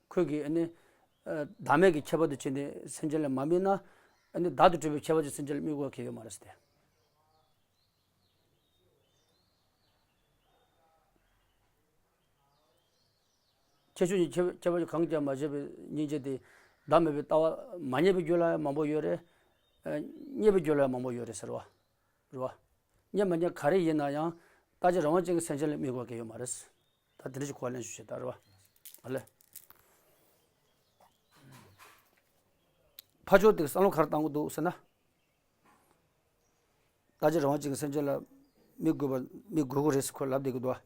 ཁོས་ཀྱིས་ཨ་ནི། ཨ། བདག་མེད་ཀྱི་ཁྱད་པར་དུ་བྱས་ནས་སེམས་ཅན་ལ་མ་དམིགས་ན། ཨ་ནི་བདག་ཏུ་གྲུབ་པའི་ཁྱད་པར་གྱི་སེམས་ཅན་ལ་དམིགས་དགོས་པ་གལ་ཡོད་མ་རེད་ཟེར་ཏེ། ཁྱད་ཆོས་ཀྱི་ཁྱད་ཁྱད་པར་གྱིས་གང་ཀྱང་མ་བྱས་པའི་སྙིང་རྗེ་དེ། བདག་མེད་པའི་ལྟ་བ་མ་རྙེད་པའི་རྒྱུད་ལ་ཡང་མང་པོ་ཡོད་རེད། ཨ། རྙེད་པའི་རྒྱུད་ལ་ཡང་མང་པོ་ཡོད་རེད་ཟེར་བ། རེད་བ། རྙེད་མ་རྙེད་ག་རེ་ཡིན་ན་ཡང་ལྟ་བྱེད་རང་དབང་ཅན་གྱི་སེམས་ཅན་ལ་དམིགས་པ་གལ་ཡོད་མ་རེད། ད་དེ་འདྲ་ཞིག་གོ་བ་ལེན་ཞུ་བྱེད་ད་རེད་བ། ཨ་ལེ། ཕར་ཕྱོགས་དེ་བསམ་བློ་ག་རེ་བཏང་གི་འདུག་ཟེར་ན། ལྟ་བྱེད་རང་དབང་ཅན་གྱི་སེམས་ཅན་ལ་དམིགས་དགོས་པ་དམིགས་དགོས་ཀྱི་རེད་ཟེར་ཁོས་ལབ་བསྡད་ཀྱི་འདུག་བ།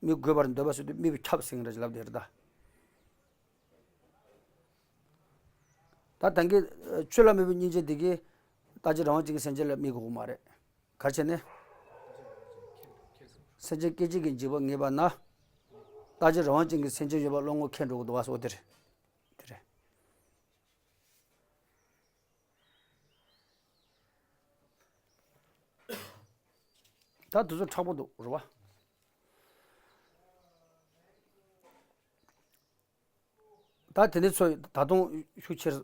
དམིགས་དགོས་པར་འདོད་པ་ཟེར་དུས་དམིགས་པའི་ཁྱབ་ཟེར་མཁན་འདྲ་ཞིག་ལབ་བསྡད་རེད་ད། ད་ད་གིན་ཆོས་ལ་དམིགས་པའི་སྙིང་རྗེ་འདི་གིས་ལྟ་བྱེད་རང་དབང་ཅན་གྱི་སེམས་ཅན་ལ་དམིགས་དགོས་ཀྱི་མ་རེད། ག་རེ་བྱས་ནས། སེམས་ཅན་སྐད་ཅིག་གིས་འཇིག་པ་ངེས་པ་ན། ལྟ་བྱེད་རང་དབང་ཅན་གྱི་སེམས་ཅན་ཡོད་པ་བློ་ངོར་འཁེལ་འགྲོ་གི་འདུག་བ་སོགས་དེ་རེད། དེ་རེད། ད་དེ་ཚོ་མཁྲེགས་པོ་འདུག་རེད་བ། ད་དེ་ནས་ཚོ་ད་དུང་ཤུགས་ཆེར་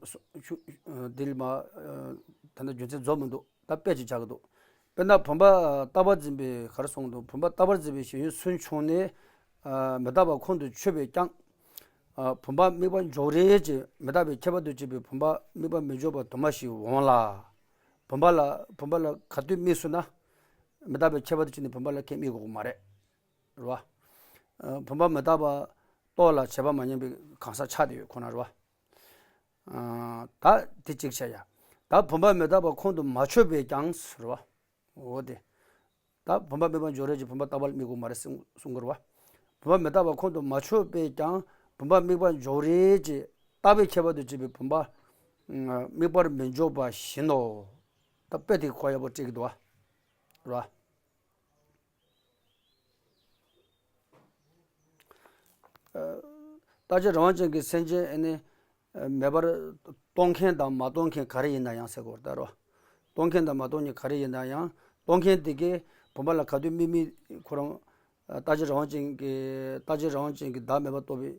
ཤུགས་འདི་ལ་མ་ད་ནི་རྒྱུ་མཚན་རྫོགས་མི་འདུག་ད་དཔེ་ཅིག་བྱ་གི་འདུག་དཔེར་ན་བུམ་པ་རྟག་པར་འཛིན་པའི་ག་རེ་གསུངས་འདུག་བུམ་པ་རྟག་པར་འཛིན་པའི་ཞེན་ཡུལ་སུན་ཕྱུང་ནས་མི་རྟག་པ་ཁོང་དུ་ཆུད་པས་ཀྱང་། བུམ་པ་དམིགས་པ་འཇོག་རེས་ཀྱིས་མི་རྟག་པའི་ཁྱད་པར་དུ་བྱས་པའི་བུམ་པ་དམིགས་པ་མི་འཇོག་པ་དུ་མ་ཞིག་འོང་ལ། བུམ་པ་ལ་བུམ་པ་ལ་ག་དུས་དམིགས་སོང་ན། མི་རྟག་པའི་ཁྱད་པར་དུ་བྱས་ནས་བུམ་པ་ལ་ཁས་དམིགས་དགོས་མ་རེད། རེད་བ། བུམ་པ་མི་རྟག་པ་རྟོགས་ལ་བྱས་པ་མ་ཉམས་པའི་གང་ཟག་ཆགས་བསྡད་ཡོད་ཁོ་ན་རེད་བ། ད་དེ་གཅིག་བྱས་ཡ། ད་བུམ་པ་མི་རྟག་པ་ཁོང་དུ་མ་ཆུད་པས་ཀྱང་རེད་བ། འོ་དེ། ད་བུམ་པ་དམིགས་པ་འཇོག་རེས་ཀྱིས་བུམ་པ་རྟག་པ་ལ་དམིགས་དགོས་མ་རེད་གསུང་གསུང་གི་རེད་བ། བུམ་པ་མི་རྟག་པ་ཁོང་དུ་མ་ཆུད་པས་ཀྱང་བུམ་པ་དམིགས་པ་འཇོག་རེས་ཀྱིས་རྟག་པའི་ཁྱད་པར་དུ་བྱས་པའི་བུམ་པ། དམིགས་པར་མི་འཇོག་པ་བཞིན་ནོ། ད་དཔེ་དེ་གོ་ཡག་པོ་བྲིས་ཀྱི་འདུག་བ། རེད་བ། ལྟ་བྱེད་རང་དབང་ཅན་གྱི་སེམས་ཅན་ཨ་ནི། མེད་པར་གཏོང་མཁན་དང་མ་གཏོང་མཁན་ག་རེ་ཡིན་ན་ཡང་ཟེར་དགོས་རེད་ད་རོ། གཏོང་མཁན་དང་མ་གཏོང་མཁན་ག་རེ་ཡིན་ན་ཡང་གཏོང་མཁན་དེ་གས་བུམ་པ་ལ་ག་དུས་དམིགས་དམིགས་ཁོ་རང་ལྟ་བྱེད་རང་དབང་ཅན་གྱི་ལྟ་བྱེད་རང་དབང་ཅན་གྱི་བདག་མེད་པ་རྟོགས་པའི་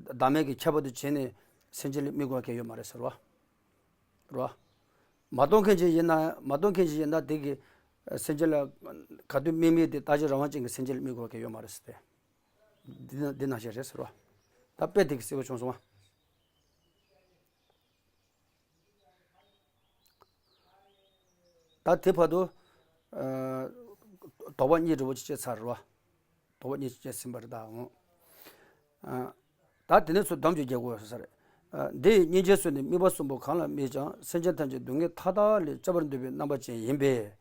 བདག་མེད་ཀྱི་ཁྱད་པར་དུ་བྱས་ནས་སེམས་ཅན་ལ་དམིགས་དགོས་པ་གལ་ཡོད་མ་རེད་ཟེར་བ། རོ། མ་གཏོང་མཁན་ཅིག་ཡིན་ན་མ་གཏོང་མཁན་ཅིག་ཡིན་ན་དེ་གི་སེམས་ཅན་ལ་ག་དུས་དམིགས་དམིགས་དེ་ལྟ་བྱེད་རང་དབང་ཅན་གྱི་སེམས་ཅན་ལ་དམིགས་དགོས་པ་གལ་ཡོད་མ་རེད་ཟེར་ཏེ། འདི་ན་འདི་ནང་བཞིན་རེད་ཟེར་བ། ད་དཔེ་དེ་གི་གསལ་པོ་བྱུང་སོང་བ། ད་དེ་བར་དུ། ཨ། དོགས་པ་གཉིས་འདྲ་བོ་ཅིག་བཅད་ཚར་རེད་བ། དོགས་པ་གཉིས་ཅིག་བཅད་ཟིན་པ་རེད་ད་འོང་། ཨ། ད་དེ་ནས་ཚུར་སྡོམ་གྱི་རྒྱལ་སྒོ་ཟེར། ཨ། འདི་ཡི་སྙིང་རྗེ་གསུམ་ནི་དམིགས་པ་གསུམ་པོ་གང་ལ་དམིགས་ཀྱང་སེམས་ཅན་ཐམས་ཅད་སྡུག་བསྔལ་མཐའ་དག་ལས་སྐྱོབ་པར་འདོད་པའི་རྣམ་པ་ཅན་ཡིན་པས།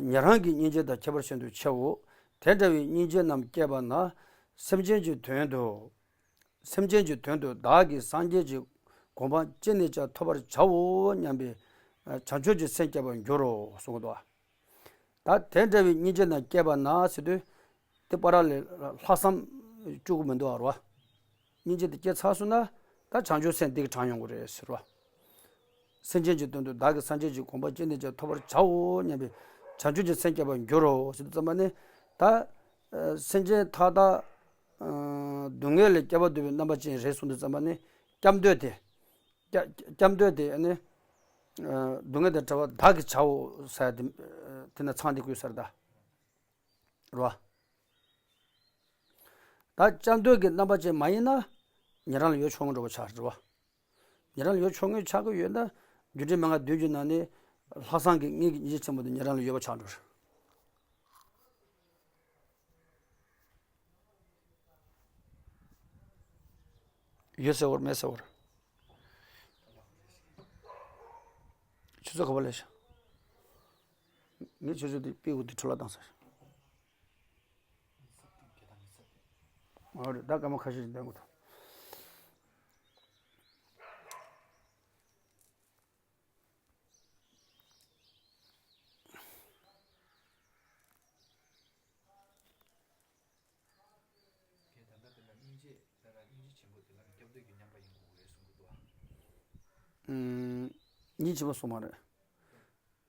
ཉན་རང་གི་སྙིང་རྗེ་དང་ཁྱད་པར་ཤིན་ཏུ་ཆེའོ། དེ་འདྲ་བའི་སྙིང་རྗེ་རྣམས་སྐྱེས་པ་ན། སེམས་ཅན་གྱི་དོན་དུ། སེམས་ཅན་གྱི་དོན་དུ་བདག་གིས་སངས་རྒྱས་ཀྱི་གོ་འཕང་ཅི་ནས་ཀྱང་ཐོབ་པར་བྱའོ་སྙམ་པའི་བྱང་ཆུབ་ཀྱི་སེམས་བསྐྱེད་པར་འགྱུར་རོ་གསུངས་འདུག་ད་དེ་འདྲ་བའི་སྙིང་རྗེ་རྣམས་སྐྱེས་པ་ན་ཟེར་དུས། དེ་པར་ལས་ལྷག་བསམ་བཅུག་གི་མི་འདུག་བ་རོ། སྙིང་རྗེ་དེ་སྐྱེས་ཚར་སོང་ན་ད་བྱང་ཆུབ་སེམས་དེ་གི་དྲངས་ཡོང་གི་རེད་ཟེར་བ། སེམས་ཅན་གྱི་དོན་དུ་བདག་གིས་སངས་རྒྱས་ཀྱི་གོ་འཕང་ཅི་ནས་ཀྱང་ཐོབ་པར་བྱའོ་སྙམ་པའི་བྱང་ཆུབ་ཀྱི་སེམས་བསྐྱེད་པར་འགྱུར་རོ་ཟེར་དུས་ཙམ་པ་ནི། ད་སེམས་ཅན་མཐའ་དག་སྡུག་བསྔལ་ལས་སྐྱོབ་པར་འདོད་པའི་རྣམ་པ་ཅན་རེད་གསུངས་དུས་ཙམ་པ་ནི། སྐྱབས་འདོད་དེ། སྐྱབས་སྐྱབས་འདོད་དེ་ནི། སྡུག་བསྔལ་དང་བྲལ་བ་བདག་གིས་བྱའོ་ཟེར་དེ། དེ་ན་ཚང་དེ་བཀོད་ས་རེད་ད། རོ། ད་སྐྱབས་འདོད་ཀྱི་རྣམ་པ་ཅན་མ་ཡིན་ན། ཉན་རང་ལ་ཡོད་ཆོག་ངོ་འགྲོ་བ་ཆགས་རེད་བ། ཉན་རང་ལ་ཡོད་ཆོག་ངོས་ཆགས་ཀྱི་ཡོད་ན། རྒྱུ་འབྲས་མན་ངག་བདུན་གྱི་ནང་ནས་ལྷག་བསམ་གྱི་དངོས་ཀྱི་སྙིང་རྗེ་ཆེན་པོ་དེ་ཉན་རང་ལ་ཡོད་པ་ཆགས་འགྲོ་རེད། ཡོད་ཟེར་བ་རེད་མེད་ཟེར་བ་རེད། ཆུ་ཚོད་ག་པར་སླེབས་ཤག་ངས་ཆུ་ཚོད་འདི་པི་འུ་འདི་འཕྲོ་བརླག་བཏང་ཟེར། ཨོ་རེད། ད་སྐར་མ་ཁ་ཤས་ཤིག་འདོན་དགོས་ཐལ། ད་ལྟ་དེ་ལ་སྙིང་རྗེ་དེ་ལ་སྙིང་རྗེ་ཆེན་པོ་དེ་ལ་སྐྱབས་འདོད་ཀྱི་མཉམ་པ་ཡིན་དགོས་རེད་གསུང་གི་འདུག་ཨ། ཨུམ། སྙིང་རྗེ་ཆེན་པོ་གསུངས་མ་རེད།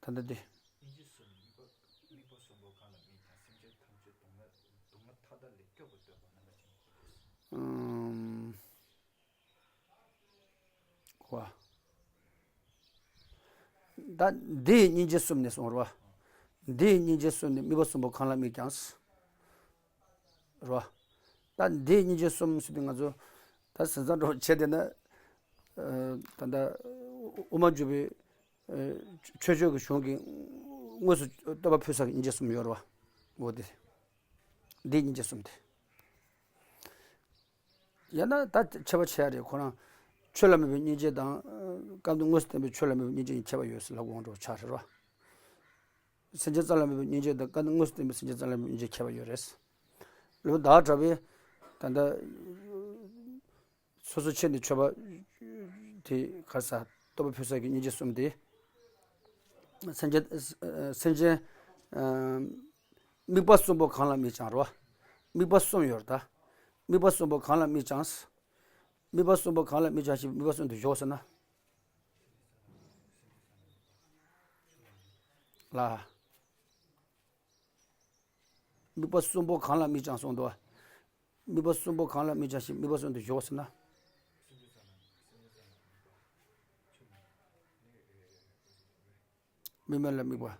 ད་ལྟ་དེ། སྙིང་རྗེ་གསུམ་དམིགས་པ་དམིགས་པ་གསུམ་པོ་གང་ལ་དམིགས་ཀྱང་སེམས་ཅན་ཐམས་ཅད་སྡུག་བསྔལ་སྡུག་བསྔལ་མཐའ་དག་ལས་སྐྱོབ་པར་འདོད་པ་རྣམ་པ་ཅན་གྱི་རེད། ཨུམ། ཧོ། ད་འདི་ཡི་སྙིང་རྗེ་གསུམ་ནི་གསུངས་རོ། འདི་ཡི་སྙིང་རྗེ་གསུམ་ནི་དམིགས་པ་གསུམ་པོ་གང་ལ་དམིགས་ཀྱང་། རོ། ད་འདི་ཡི་སྙིང་རྗེ་གསུམ་ཟེར་དུས་ང་ཚོ་ད་ཟིན་ཙང་འགྲོ་བྱས་དེ་ན། ད་ལྟ་དབུ་མ་འཇུག་པའི་ཆོས་སྤྱོད་ཀྱི་གཞུང་གི་དངོས་སུ་བསྟོད་པ་ཕུལ་ས་ཀྱི་སྙིང་རྗེ་གསུམ་ཡོད་རེད་བ། འོ་དེ། འདི་སྙིང་རྗེ་གསུམ་དེ། ཡང་ན་ད་ཁྱད་པར་ཕྱེ་ཡ་རེད། ཁོ་རང་ཆོས་ལ་དམིགས་པའི་སྙིང་རྗེ་དང་། སྐབས་དོན་དངོས་སུ་བསྟན་པའི་ཆོས་ལ་དམིགས་པའི་སྙིང་རྗེ་གཉིས་ཁྱད་པར་ཡོད་ཟེར་ལབ་དགོས་འགྲོ་ཆགས་རེད་བ། སེམས་ཅན་ཙམ་ལ་དམིགས་པའི་སྙིང་རྗེ་དང་སྐབས་དོན་དངོས་སུ་བསྟན་པའི་སེམས་ཅན་ཙམ་ལ་དམིགས་པའི་སྙིང་རྗེ་ཁྱད་པར་ཡོད་རེད། ལུགས་བདག་གྲགས་པས་ད་ལྟ། སོ་སོ་ཕྱིར་ནི་མཆོད་པ་དེ་ག་རེ་ཟ་བསྟོད་པ་ཕུལ་ས་ཀྱི་སྙིང་རྗེ་གསུམ་དེ། སེམས་ཅན། སེམས་ཅན། དམིགས་པ་གསུམ་པོ་གང་ལ་དམིགས་ཀྱང་རོ། དམིགས་པ་གསུམ་ཡོད་རེད་ད། དམིགས་པ་གསུམ་པོ་གང་ལ་དམིགས་ཀྱང་། དམིགས་པ་གསུམ་པོ་གང་ལ་དམིགས་ཀྱང་ཞེས་དམིགས་པ་གསུམ་དུ་བཞག་ཟེར་ན། ལ། དམིགས་པ་གསུམ་པོ་གང་ལ་དམིགས་ཀྱང་གསུངས་འདུག་དམིགས་པ་གསུམ་པོ་གང་ལ་དམིགས་ཀྱང་ཞེས་དམིགས་པ་གསུམ་དུ་བཞག་ཟེར་ན། དམིགས་མེད་ལ་དམིགས་པ།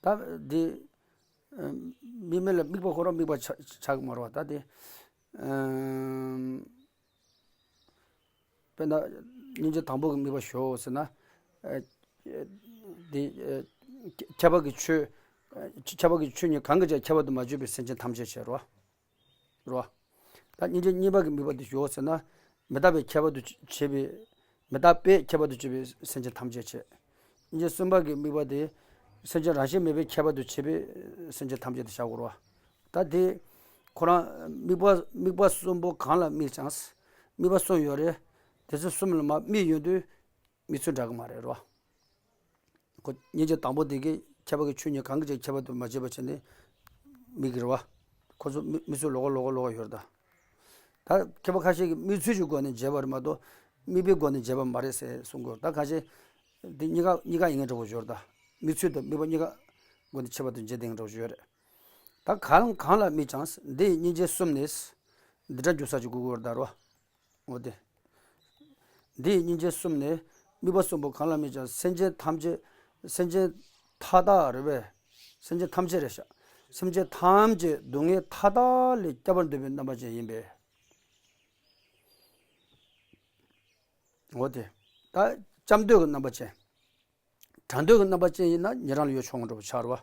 ད་འདི། དམིགས་མེད་ལ་དམིགས་པ་ཁོ་རང་དམིགས་པ་ཆགས་ཆགས་ཀྱི་མ་རེད་བ། ད་དེ། དཔེར་ན། སྙིང་རྗེ་དང་པོ་གི་དམིགས་པ་ཞོག་ཟེར་ན། འདི། ཁྱད་པར་གྱི་ཆོས། ཁྱད་པར་གྱི་ཆོས་ཉིད་གང་གིས་ཀྱང་ཁྱད་པར་དུ་མ་གྱུར་པའི་སེམས་ཅན་ཐམས་ཅད་བྱེད་རོ། རོ། ད་སྙིང་རྗེ་གཉིས་པ་གི་དམིགས་པ་དེ་ཞོག་ཟེར་ན། མི་རྟག་པའི་ཁྱད་པར་དུ་བྱས་པའི། མི་རྟག་པས་ཁྱད་པར་དུ་བྱས་པའི་སེམས་ཅན་ཐམས་ཅད་བྱེད། སྙིང་རྗེ་གསུམ་པ་གི་དམིགས་པ་དེ། སེམས་ཅན་རང་བཞིན་མེད་པའི་ཁྱད་པར་དུ་བྱས་པའི་སེམས་ཅན་ཐམས་ཅད་དེ་བྱ་དགོས་རོ། ད་དེ། ཁོ་རང་དམིགས་པ་དམིགས་པ་གསུམ་པོ་གང་ལ་དམིགས་ཀྱང་། དམིགས་པ་གསུམ་ཡོད་རེད། དེ་ཚོ་གསུམ་ལ་མ་དམིགས་ཡོང་དུས། དམིགས་ཚུལ་འདྲ་གི་མ་རེད་རོ། ཁོ་སྙིང་རྗེ་དང་པོ་དེ་གིས་ཁྱད་པར་གྱི་ཆོས་ཉིད་གང་གིས་ཀྱང་ཁྱད་པར་དུ་མ་བྱས་པ་བྱས་ནས་དམིགས་ཀྱི་རེད་བ། ཁོ་ཚོ་དམིགས་དམིགས་ཚུལ་ལོགས་ཀ་ལོགས་ཀ་ལོགས་ཀ་ཡོད་རེད་ད། ད་མཁས་པ་ཁ་ཤས་ཀྱིས་དམིགས་ཚུལ་གྱི་སྒོ་ནས་འབྱེད་པ་རེད་མ་གཏོགས་དམིགས་པའི་སྒོ་ནས་འབྱེད་པ་མ་རེད་ཟེར་གསུང་གི་ཡོད། ད་ཁ་ཤས་འདི་གཉིས་ཀ་གཉིས་ཀ་ཡིན་ངེས་འདྲ་བོ་ཞོར་ད། དམིགས་ཚུལ་དང་དམིགས་པ་གཉིས་ཀ་སྒོ་ནས་ཁྱད་པར་དུ་འབྱེད་དེ་འདྲ་བོ་ཞོར་རེད། ད་གང་གང་ལ་དམིགས་ཀྱང་འདི་ཡི་སྙིང་རྗེ་གསུམ་ནི། འདི་འདྲ་འཇུག་ས་ཅིག་དགོས་ཀྱི་ཡོད་རེད་ད་རོ། འོ་དེ། འདི་ཡི་སྙིང་རྗེ་གསུམ་ནི། དམིགས་པ་གསུམ་པོ་གང་ལ་དམིགས་ཀྱང་སེམས་ཅན་ཐམས་ཅད། སེམས་ཅན་མཐའ་དག་རེད་པས། སེམས་ཅན་ཐམས་ཅད་རེད་ཤག་སེམས་ཅན་ཐམས་ཅད་སྡུག་བསྔལ་མཐའ་དག་ལས་སྐྱོབ་པར་འདོད་པའི་རྣམ་པ་ཅན་ཡིན་པས། འོ་དེ། ད་སྐྱབས་འདོད་ཀྱི་རྣམ་པ་ཅན། གྲགས་འདོད་ཀྱི་རྣམ་པ་ཅན་ཡིན་ན་ཉན་རང་ལ་ཡོད་ཆོག་འགྲོ་བ་ཆགས་རོ།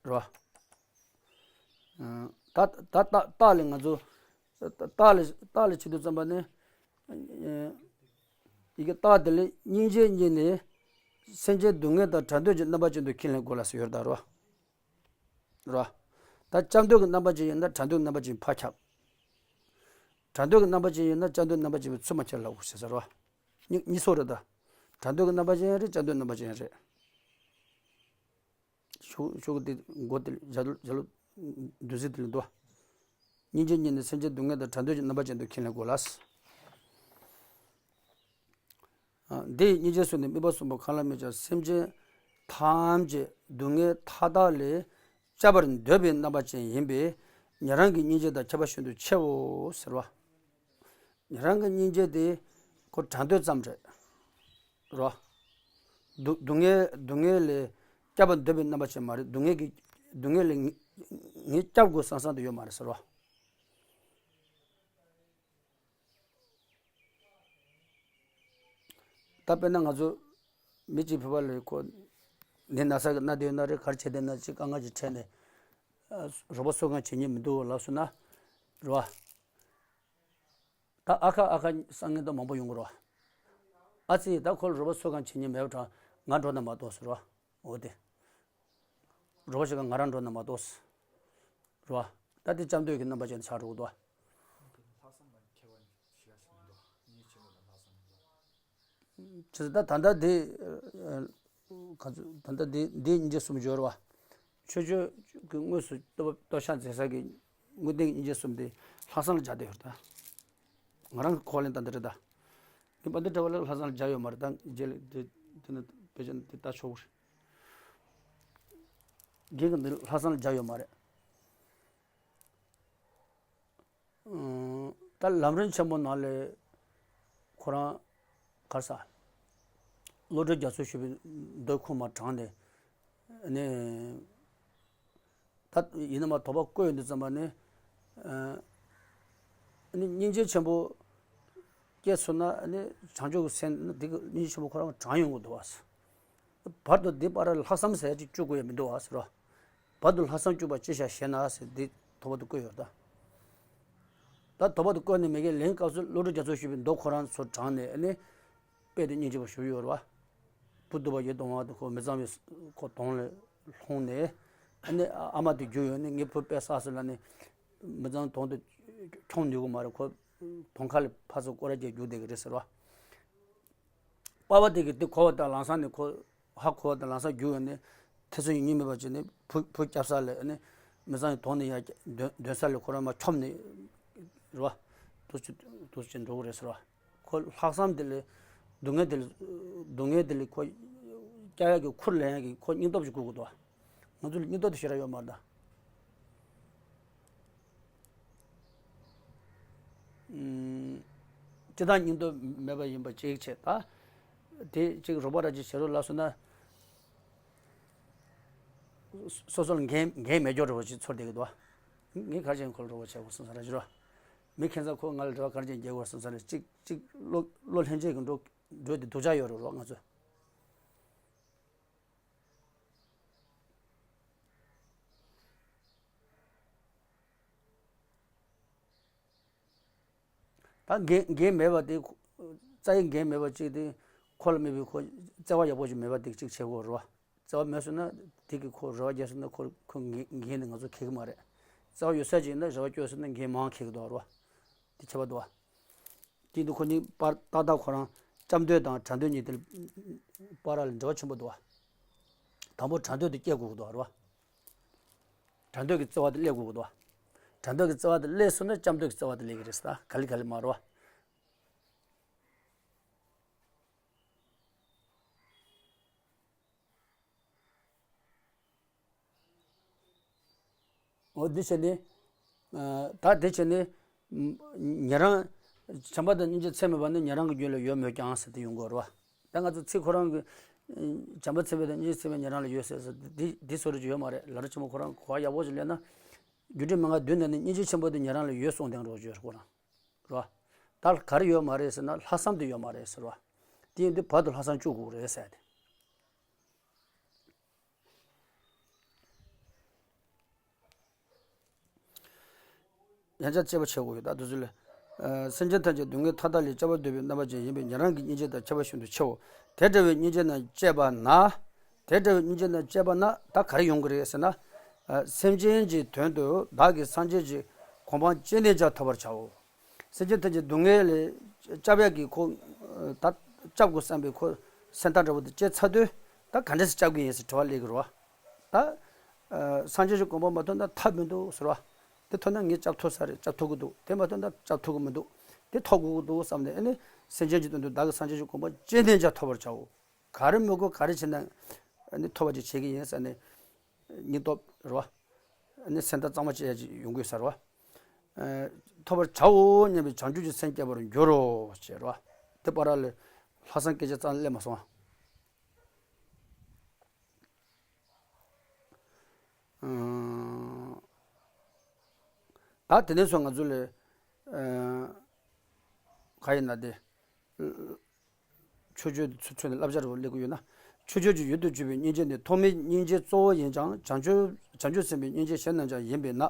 རོ། ད་ད་རྟགས་རྟགས་ལས་ང་ཚོ། རྟགས་ལས་རྟགས་ལས་བྱེད་དུས་ཙམ་པ་ནི། ཡི་གེ་རྟགས་དེ་ལས་སྙིང་རྗེ་གཉིས་ནི། སེམས་ཅན་སྡུག་བསྔལ་དང་གྲགས་འདོད་ཀྱི་རྣམ་པ་ཅན་དུ་ཁས་ལེན་དགོས་ལ་ཟེར་ཡོད་རེད་ད་རོ། རོ། ད་སྐྱབས་འདོད་ཀྱི་རྣམ་པ་ཅན་ཡིན་ན་གྲགས་འདོད་རྣམ་པ་ཅན་ཕར་ཁྱབ། གྲགས་འདོད་ཀྱི་རྣམ་པ་ཅན་ཡིན་ན་སྐྱབས་འདོད་རྣམ་པ་ཅན་པའི་ཚུལ་མ་ཁྱབ་ལ་འུ་ཟེར་ས་རོ། གཉིས་གཉིས་སོ་རེད་ད། གྲགས་འདོད་ཀྱི་རྣམ་པ་ཅན་ཡང་རེད། སྐྱབས་འདོད་རྣམ་པ་ཅན་ཡང་རེད། ཤོག་ཤོག་དེ་མགོ་དེ་ལ་ཞྭ་ལུ་ཞྭ་ལུ་བདུད་རྩི་དེ་ལ་འདུག་སྙིང་རྗེ་གཉིས་ནི་སེམས་ཅན་སྡུག་བསྔལ་དང་གྲགས་འདོད་ཀྱི་རྣམ་པ་ཅན་དུ་ཁས་ལེན་དགོས་ལ། འདི་ཡི་སྙིང་རྗེ་གསུམ་ནི་དམིགས་པ་གསུམ་པོ་གང་ལ་དམིགས་ཀྱང་སེམས་ཅན་ཐམས་ཅད་སྡུག་བསྔལ་མཐའ་དག་ལས་སྐྱོབ་པར་འདོད་པའི་རྣམ་པ་ཅན་ཡིན་པས་ཉན་རང་གི་སྙིང་རྗེ་དང་ཁྱད་པར་ཤིན་ཏུ་ཆེའོ་ཟེར་བ། ཉན་རང་གི་སྙིང་རྗེ་དེ་ཁོ་གྲགས་འདོད་ཙམ་རེད། རོ། སྡུག་སྡུག་བསྔལ་སྡུག་བསྔལ་ལས་སྐྱོབ་པར་འདོད་པའི་རྣམ་པ་ཅན་མ་རེད། སྡུག་བསྔལ་གྱི་སྡུག་བསྔལ་ལས་ངས་ངས་སྐྱོབ་དགོས་བསམ་བསམ་དུ་ཡོད་མ་རེད་ཟེར་རོ། ད་དཔེར་ན་ང་ཚོ་མི་གཅིག་བོད་པ་ལ་ཁོ་ནད་ན་ཚ་གི་ན་བསྡད་ན་རེད། ག་རེ་བྱས་བསྡད་ན་ཅིག་དཀའ་ངལ་ཅིག་འཕྲད་ནས་རོགས་པ་འཚོལ་མཁན་བྱེད་མཁན་མི་འདུག་ལབ་སོང་ན་རེད་བ། ད་ཨ་ཁ་ཨ་ཁ་སང་ངེ་ད་མང་པོ་ཡོང་གི་རོ། ཨ་ཙི་ད་ཁོ་ལ་རོགས་པ་འཚོལ་མཁན་བྱེད་མཁན་མེད་པ་དྲ་ང་འགྲོ་ན་མ་གཏོགས་ཟེར་རོ། འོ་དེ། རོགས་པ་བྱེད་མཁན་ང་རང་འགྲོ་ན་མ་གཏོགས་ཟེར་རོ། ད་དེ་སྐྱབས་འདོད་ཀྱི་རྣམ་པ་ཅན་ཆགས་འགྲོ་གི་འདུག་ལྷག་བསམ་ལ་མཁས་པ་ཞེ་དྲག་ཞིག་མི་འདུག་སྙིང་རྗེ་ཆེན་པོ་དང་ལྷག་བསམ་མི་འདུག་བྱས་ཙང་ད་ད་ལྟ་འདི། ག་ཚོད་ད་ལྟ་འདི་འདིའི་སྙིང་རྗེ་གསུམ་སྦྱོར་བ། ཆོས་སྤྱོད་ཀྱི་དངོས་སུ་སྟོབས་སྟོབས་ཆགས་མཛད་ས་གི་དངོས་བསྟན་གྱི་སྙིང་རྗེ་གསུམ་དེ་ལྷག་བསམ་ལ་སྦྱར་བསྡད་ཡོད་རེད་ད། ང་རང་གི་ཁོག་ལེན་ད་འདི་རེད་ད། ངས་པ་འདི་འདྲ་བ་ལ་ལྷག་བསམ་ལ་སྦྱར་ཡོད་མ་རེད་ད། རྗེས་ལ་འདི་འདི་ནི་དཔེ་ཆ་འདི་ལྟ་ཆོག་གི་རེད། ངས་འདི་ལྷག་བསམ་ལ་སྦྱར་ཡོད་མ་རེད། ད་ལམ་རིམ་ཆེན་མོ་ནང་ལས་ཁོ་རང་གར་ས་བློ་གྲོས་རྒྱ་མཚོས་ཞུས་པའི་མདོ་ཁུངས་མ་དྲངས་ནས་ནས་ད་ཡིན་ན་མ་དོགས་པ་བཀོད་ཡོང་དུས་ཙམ་པ་ནས་ནས་སྙིང་རྗེ་ཆེན་པོ་སྐྱེས་སོང་ན་ནས་བྱང་ཆུབ་ཀྱི་སེམས་ནི་འདི་གི་སྙིང་རྗེ་ཆེན་པོ་ཁོ་རང་དྲངས་ཡོང་གི་འདུག་བ། བར་དུ་འདི་བར་ལ་ལྷག་བསམ་ཟེར་ཅིག་བཅུག་དགོས་ཡ་མི་འདུག་བ་ཟེར་རོ། བར་དུ་ལྷག་བསམ་བཅུག་པ་ཅི་བྱ་ཞེ་ན་ཟེར་འདི་དོགས་པ་དུ་བཀོད་ཡོད་ད། ད་དོགས་པ་དུ་བཀོད་ནས་མི་དགེ་ལེན་སྐབས་སུ་བློ་གྲོས་རྒྱ་མཚོས་ཞུས་པའི་མདོ་ཁོ་རང་ཚོ་དྲངས་ནས་ཨ་ནི། དཔེ་དེ་སྙིང་རྗེ་པོ་ཞུ་ཡོད་རེད་བ། བུ་སྡུག་པ་ཡིད་དུ་འོང་བ་དུ་ཁོ་མི་གཙང་བའི་ཁོ་དོང་ལ་ལྷུང་ནས། ཨ་ནི་ཨ་མ་དེ་རྒྱུག་ཡོང་ནས་ངའི་བུ་དཔེ་བསགས་ཟེར་ལ་ནི། མི་གཙང་དོང་དུ་མཆོང་ནུས་གི་མ་རེད། ཁོ་དོང་ཁ་ལ་ཕར་ཚུར་སྐོར་ར་རྒྱག་རྒྱུག་བསྡད་གི་རེད་ཟེར་བ། པ་ཕ་དེ་གིས་དེ་གོ་བ་དང་ལམ་སང་ནས་ཁོ་ཧ་གོ་བ་དང་ལམ་སང་རྒྱུག་ཡོང་ནས་ཐེ་ཚོམ་ཡེ་ཉིན་མེད་པ་བྱས་ནས་བུ་བུ་སྐྱབས་ས་ལ་ནི་མི་ཚང་གི་དོང་ནས་ཡར་འདོན་འདོན་ས་ལ་ཁོ་རང་མར་འཁྱོམ་ནས་རེད་བ། དུ་ཅི་དུ་ཅི་འགྲོ་གི་རེད་ཟེར་བ། ཁོ་ལྷག་བསམ་དེ་ལས་སྡུག་བསྔལ་དེ་ལས་སྡུག་བསྔལ་དེ་ལས་ཁོ་སྐྱོབ་ཡག་གི་ཁུར་ལེན་ཡག་གི་ཁོ་སྙིང་སྟོབས་ཅིག་དགོས་ཀྱི་འདུག་ང་ཚོ་ལ་སྙིང་སྟོབས་དེ་ཞེ་དྲག་ཡོད་མ་རེད་ད། སྤྱི་བཏང་སྙིང་སྟོབས་མེད་པ་ཡིན་པ་གཅིག་བྱས་ད། དེ་གཅིག་རོགས་པ་ར་གཅིག་བྱེད་རོགས་ལབ་སོང་ན། སོ་སོ་ལ་འགན་འགན་མེད་སྐྱོ་འདྲ་བོ་ཅིག་ཚོར་བསྡད་ཀྱི་འདུག་ངས་ག་རེ་བྱས་ཁོ་ལ་རོགས་པ་བྱེད་དགོས་བསམ་ས་ར་ཅི་རོ། མི་ཁྱེད་ཚོ་ཁོ་ང་ལ་རེ་བ་ག་རེ་བྱས་རྒྱག་དགོས་བསམ་ས་ར་གཅིག་གཅིག་བློ་བློ་ལྷན་སྐྱེས་ཀྱི་འགྲོ་འགྲོས་དེ་སྡུག་ཅག་ཡོད་རེད་རོགས་ང་ཚོ། ད་འགན་འགན་མེད་པ་དེ་ཁོ་རྩ་ཡི་འགན་མེད་པ་གཅིག་དེ་ཁོ་ལ་མེད་པའི་ཁོ་བརྩེ་བ་ཡག་པོ་ཞིག་མེད་པ་དེ་གཅིག་བྱེད་དགོས་རེད་བ། བརྩེ་བ་མེད་སོང་ན་དེ་གི་ཁོ་རེ་བ་རྒྱག་སོང་ན་ཁོ་ཁོ་འགན་འགན་དེ་ང་ཚོ་འཁྱེར་གི་མ་རེད། བརྩེ་བ་ཡོད་ས་ཅིག་ཡིན་ན་རེ་བ་བཅོལ་སོང་ན་འགན་མང་འཁྱེར་གི་འདུག་རེད་བ། དེ་ཁྱད་པར་འདུག་བ། དེ་འདུག་ཁོ་གཉིས་པར་ཏག་ཏག་ཁོ་རང་སྐྱབས་འདོད་དང་གྲགས་འདོད་གཉིས་དེ་བར་ལ་འབྲེལ་བ་ཆེན་པོ་འདུག་བ། དང་པོ་གྲགས་འདོད་དེ་སྐྱེ་དགོས་ཀྱི་འདུག་བ་རེད་བ། གྲགས་འདོད་ཀྱི་བརྩེ་བ་དེ་སླེབས་དགོས་ཀྱི་འདུག་བ། དོན་དག་གི་རྩ་བ་དེ་སླེབས་སོང་ན་སྐྱབས་འགྲོ་གི་རྩ་བ་དེ་སླེབས་ཀྱི་རེད་ཟེར། ད་ག་ལེ་ག་ལེ་མ་རེད་བ། འོ་འདི་བྱས་ནས། ཨ། ད་འདི་བྱས་ནས། ཉན་རང་། བྱམས་པ་དང་སྙིང་རྗེ་ཚད་མེད་པ་ནི་ཉན་རང་གི་རྒྱུད་ལ་ཡོད་མོད་ཀྱང་ཟེར་དེ་ཡོང་གི་རེད་བ། ད་ང་ཚོ་ཚིག་ཁོ་རང་གི། བྱམས་པ་ཚད་མེད་དང་སྙིང་རྗེ་ཚད་མེད་ཉན་རང་ལ་ཡོད་ཟེར་ཟེར་འདི་འདི་བཟོ་འདྲ་ཅིག་ཡོད་མ་རེད། ལམ་རིམ་ཆེན་མོ་ཁོ་རང་གོ་བ་ཡག་པོ་ཞིག་ལེན་ན། རྒྱུ་འབྲས་མན་ངག་བདུན་ནང་ནས་སྙིང་རྗེ་ཆེན་པོ་དེ་ཉན་རང་ལ་ཡོད་གསུངས་བསྡད་རོགས་བྱོས་ཁོ་རང་། རེད་བ། ད་ག་རེ་ཡོད་མ་རེད་ཟེར་ན་ལྷག་བསམ་དེ་ཡོད་མ་རེད་ཟེར་བ། དེ་ཡིན་དུས་བར་དུ་ལྷག་བསམ་བཅུག་དགོས་རེད་ཟེར་ཏེ། ཡང་བསྐྱར་དཔྱད་པ་བྱེད་དགོས་ཡོད། ད་དུས་ཚོད་ལ། ཨ། སེམས་ཅན་ཐམས་ཅད་སྡུག་བསྔལ་མཐའ་དག་ལས་སྐྱོབ་པར་འདོད་པའི་རྣམ་པ་ཅན་ཡིན་པས་ཉན་རང་གི་སྙིང་རྗེ་དང་ཁྱད་པར་ཤིན་ཏུ་ཆེའོ། དེ་འདྲ་བའི་སྙིང་རྗེ་རྣམས་བསྐྱེད་པ་ན། དེ་འདྲ་བའི་སྙིང་རྗེ་རྣམས་བསྐྱེད་པ་ན་ད་ག་རེ་ཡོང་གི་རེད་ཟེར་ན། ཨ། སེམས་ཅན་གྱི་དོན་དུ་བདག་གིས་སངས་རྒྱས་ཀྱི་གོ་འཕང་ཅི་ནས་ཀྱང་ཐོབ་པར་བྱའོ། སེམས་ཅན་ཐམས་ཅད་སྡུག་བསྔལ་ལས་སྐྱོབ་ཡག་གི་ཁོ། ད་སྐྱོབ་དགོས་བསམ་པའི་ཁོ་སེམས་ཐག་འདྲ་བོ་དེ་བཅད་ཚར་དུས་ད་ག་འདྲས་སེ་སྐྱོབ་ཀྱི་ཡིན་ཟེར་དྲི་བ་སླེབས་ཀྱི་རེད་བ། ད། ཨ། སངས་རྒྱས་ཀྱི་གོ་འཕང་མ་ཐོབ་ན་ཐབས་མི་འདུག་ཟེར་བ། དེ་ཐོབ་ན་ངས་སྐྱོབ་ཐུབ་ས་རེད། སྐྱོབ་ཐུབ་ཀྱི་འདུག་དེ་མ་ཐོབ་ན་སྐྱོབ་ཐུབ་ཀྱི་མི་འདུག་དེ་ཐོབ་དགོས་ཀྱི་འདུག་བསམ་ནས་ཨ་ནི་སེམས་ཅན་གྱི་དོན་དུ་བདག་གིས་སངས་རྒྱས་ཀྱི་གོ་འཕང་ཅི་ནས་ཀྱང་ཐོབ་པར་བྱའོ། ག་རེ་མི་དགོས་ག་རེ་བྱས་ན་ཨ་ནི་ཐོབ་པ་ཅིག་བྱེད་ཀྱི་ཡིན་ཟེར་ནས། སྙིང་སྟོབས་རེད་བ། ཨ་ནི་སེམས་ཐག་གཙང་མ་བཅད་ཡག་ཅིག་ཡོང་དགོས་ས་རེད་བ། ཨ། ཐོབ་པར་བྱའོ་སྙམ་པའི་བྱང་ཆུབ་ཀྱི་སེམས་བསྐྱེད་པར་འགྱུར་རོ་ཞེས་རེད་བ། དེ་བར་ལ་ལྷག་བསམ་སྐད་ཆ་རྩ་ནས་སླེབས་མ་སོང་ཨ། ད་དེ་ནས་བཟུང་ང་ཚོ་ལ། ཨ། ག་ཡིན་ན་དེ། ཆོས་སྤྱོད་ཚུལ་ནས་བསླབ་བྱ་རུ་སླེབས་ཀྱི་ཡོད་ན། ཆོས་སྤྱོད་ཀྱི་ཡུལ་དུ་གྱུར་པའི་སྙིང་རྗེ་ནི་ཐོག་མའི་སྙིང་རྗེ་གཙོ་བོ་ཡིན་ཀྱང་བྱང་ཆུབ་བྱང་ཆུབ་སེམས་དཔའི་སྙིང་རྗེ་གཞན་རྣམས་ཀྱང་ཡིན་པས་ན།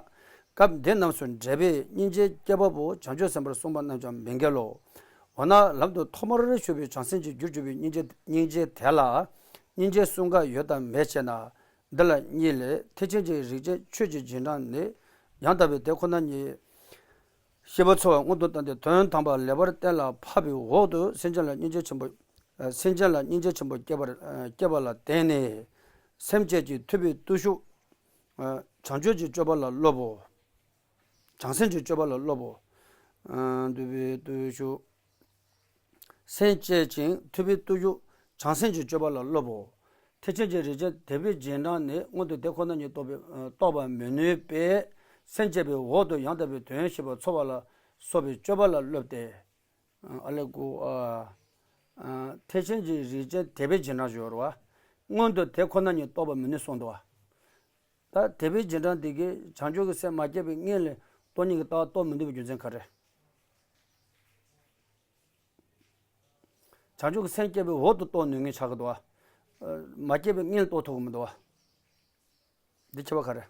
སྐབས་འདི་རྣམས་སུ་འགྲེལ་པས་སྙིང་རྗེའི་བསྐྱེད་པ་པོ་བྱང་ཆུབ་སེམས་དཔར་གསུངས་པ་རྣམས་ཀྱང་མི་འགལ་ལོ། འོ་ན་ལམ་དུ་ཐོག་མར་ཞུགས་པའི་བྱང་སེམས་ཀྱི་རྒྱུར་གྱུར་པའི་སྙིང་རྗེ་སྙིང་རྗེ་དེ་ལ་སྙིང་རྗེའི་གསུམ་ཀ་ཡོད་དམ་མེད་ཅེ་ན། འདི་ལ་གཉིས་ལས། ཐེག་ཆེན་གྱི་རིགས་ཅན་ཆོས་ཀྱི་རྗེས་འབྲང་ནི། ཡང་དག་པའི་དེ་ཁོ་ན་ཉིད་ཤེས་པ་ཚོལ་བ་སྔོན་དུ་བཏང་སྟེ་དོན་དམ་པ་ལེགས་པར་གཏན་ལ་ཕབ་པའི་འོག་ཏུ་སེམས་ཅན་ལ་སྙིང་རྗེ་ཆེན་པོ། སེམས་ཅན་ལ་སྙིང་རྗེ་ཆེན་པོ་སྐྱེ་བར་སྐྱེ་བ་ལ་བརྟེན་ནས་སེམས་བསྐྱེད་ཀྱི་ཐུབ་པའི་བརྟུལ་ཞུགས། བྱང་ཆུབ་ཀྱི་སྤྱོད་པ་ལ་སློབ་བོ། བྱང་སེམས་ཀྱི་སྤྱོད་པ་ལ་སློབ་བོ། ཐུབ་པའི་བརྟུལ་ཞུགས། སེམས་བསྐྱེད་ཅིང་ཐུབ་པའི་བརྟུལ་ཞུགས་བྱང་སེམས་ཀྱི་སྤྱོད་པ་ལ་སློབ་བོ། ཐེག་ཆེན་གྱི་རིགས་ཅན་དད་པའི་རྗེས་འབྲང་ནི་སྔོན་དུ་དེ་ཁོ་ན་ཉིད་རྟོགས་པའི་རྟོགས་པར་མི་ནུས་པས་སེམས་བསྐྱེད་པའི་འོག་ཏུ་ཡང་དག་པའི་དོན་ཤེས་པ་ཚོལ་བ་ལ་སོགས་པའི་སྤྱོད་པ་ལ་སློབ་སྟེ། ཨ་ལས་ཀུ། ཐེག་ཆེན་གྱི་རིགས་ཅན་དད་པའི་རྗེས་འབྲང་ཞུ་བར་བ། སྔོན་དུ་དེ་ཁོ་ན་ཉིད་རྟོགས་པར་མི་ནུས་གསུངས་འདུག་བ། ད་དད་པའི་རྗེས་འབྲང་འདི་གིས་བྱང་ཆུབ་ཀྱི་སེམས་མ་སྐྱེས་པའི་སྔོན་ལ་སྟོང་ཉིད་ཀྱི་ལྟ་བ་རྟོགས་མི་ནུས་པའི་རྒྱུ་མཚན་ག་རེ། བྱང་ཆུབ་ཀྱི་སེམས་བསྐྱེད་པའི་འོག་ཏུ་རྟོགས་ནུས་ངེས་ཆགས་ཀྱི་འདུག་བ། མ་སྐྱེས་པའི་སྔོན་ལ་རྟོགས་ཐུབ་ཀྱི་མི་འདུག་བ། འདི་ཁྱད་པར་ག་རེ།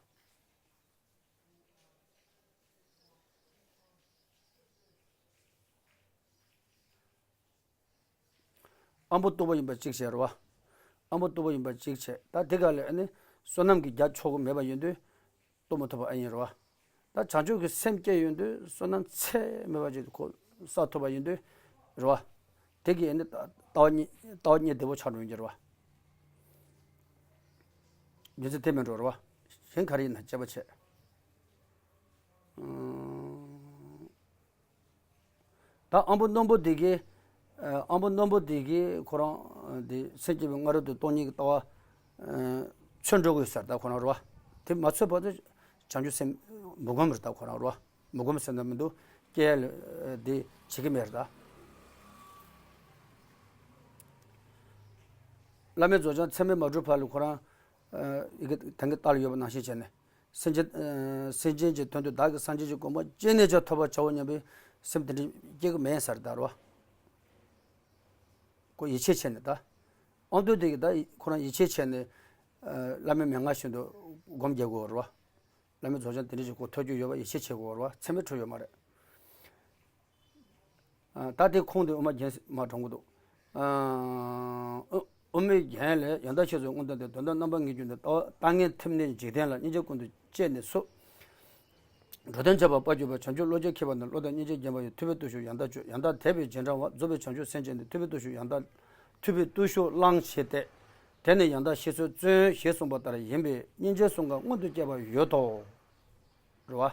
ཨ་འབུ་རྟུལ་པོ་ཡིན་པ་གཅིག་བྱས་རེད་བ། ཨ་འབུ་རྟུལ་པོ་ཡིན་པ་གཅིག་བྱས། ད་དེ་ག་ལས་ཨ་ནི་བསོད་ནམས་ཀྱི་རྒྱ་ཆོག་གི་མེད་པ་ཡིན་དུས་རྟུལ་མི་ཐུབ་པ་ཨ་ཡིན་རེད་བ། ད་བྱང་ཆུབ་ཀྱི་སེམས་སྐྱེས་ཡོང་དུས་བསོད་ནམས་ཚད་མེད་པ་ཅིག་ཁོ་བསགས་ཐུབ་པ་ཡིན་དུས་རེད་བ། དེ་གིས་ཨ་ནི་ལྟ་བ་གཉིས་ལྟ་བ་གཉིས་བདེ་པོ་ཆགས་འགྲོ་ཡིན་གྱི་རེད་བ། རྒྱུ་མཚན་དེ་མིན་འགྲོ་རེད་བ། གཞན་ག་རེ་ཡིན་ན་དཔྱད་པ་བྱས། ཨང་། ད་ཨ་འབུ་རྣོན་པོ་འདི་གིས། ཨ་འབུ་རྣོན་པོ་འདི་གིས་ཁོ་རང་འདི་སེམས་བསྐྱེད་པའི་སྔ་རོལ་དུ་སྟོང་ཉིད་ཀྱི་ལྟ་བ་ཚོལ་འགྲོ་དགོས་ཟེར། ད་ཁོ་རང་རེད་བ། དེ་མ་ཚོལ་བར་དུ་བྱང་ཆུབ་སེམས་མི་སྒོམ་རེད། ད་ཁོ་རང་རེད་བ། མི་སྒོམ་ཟེར་ན་མི་འདུག་སྐྱེ་ལ་འདི་བྱེད་ཀྱི་མེད་རེད་ད། བླ་མེད་རྫོགས་བྱང་ཚད་མེད་མ་གྲུབ་བར་ལ་ཁོ་རང་ཡི་གེ་དང་གི་ལྟ་ལ་ཡོད་པ་ནང་བཞིན་བྱས་ནས། སེམས་ཅན། སེམས་ཅན་གྱི་དོན་དུ་བདག་གིས་སངས་རྒྱས་ཀྱི་གོ་འཕང་ཅི་ནས་ཀྱང་ཐོབ་པར་བྱའོ་སྙམ་པའི་སེམས་དེ་འདྲ་སྐྱེ་གི་མེད་ཟེར་ད་རོ། ཁོ་ཡིད་ཆེས་བྱས་ནས་ད། ཨང་ཏུ་དེ་གི་ད་ཁོ་རང་ཡིད་ཆེས་བྱས་ནས། བླ་མའི་མན་ངག་བཞིན་དུ་སྒོམ་རྒྱག་དགོས་རོ། བླ་མའི་རྫོགས་བྱང་དེ་འདྲ་ཞིག་ཁོ་ཐོབ་རྒྱུ་ཡོད་པ་ཡིད་ཆེས་བྱེད་དགོས་རོ། ཚད་མེད་འཕྲོ་ཡོད་མ་རེད། ད་དེ་ཁུངས་དེ་དབུ་མ་རྒྱན་མ་དྲངས་གི་འདུག་དབུ་མའི་རྒྱན་ལས། ཡང་དག་ཤེས་སུ་མངོན་བསྟན་ཏེ། དོན་དམ་རྣམ་པར་ངེས་གྱུར་ནས། ལྟ་བ་ལྟ་ངན་ཐིམ་ནས་འཇིག་རྟེན་ལ། སྙིང་རྗེ་ཀུན་ཏུ་སྤྱད་ནས་སུ། འགྲོ་དོན་བྱེད་པ་དཔའ་གྱུར་པ། བྱང་ཆུབ་བློ་སྐྱེས་མཁས་པ་ནི། བློ་དང་སྙིང་རྗེ་བརྒྱན་པ་ཡི། ཐུབ་པའི་བརྟུལ་ཞུགས་ཡང་དག་སྤྱོད། ཡང་དག་དད་པའི་རྗེས་འབྲང་བ། རྫོགས་པའི་བྱང་ཆུབ་སེམས་ཅན་ནི། ཐུབ་པའི་བརྟུལ་ཞུགས་ཡང་དག་ཐུབ་པའི་བརྟུལ་ཞུགས་བླང་བྱེད་དེ། དེ་ནི་ཡང་དག་ཤེས་སུ་བརྩོན། ཞེས་གསུངས་པ་ལྟར་ཡིན་པས་སྙིང་རྗེ་གསུམ་ཀ་མངོན་དུ་སྐྱེས་པ་ཡོད་དོ། རེད་བ།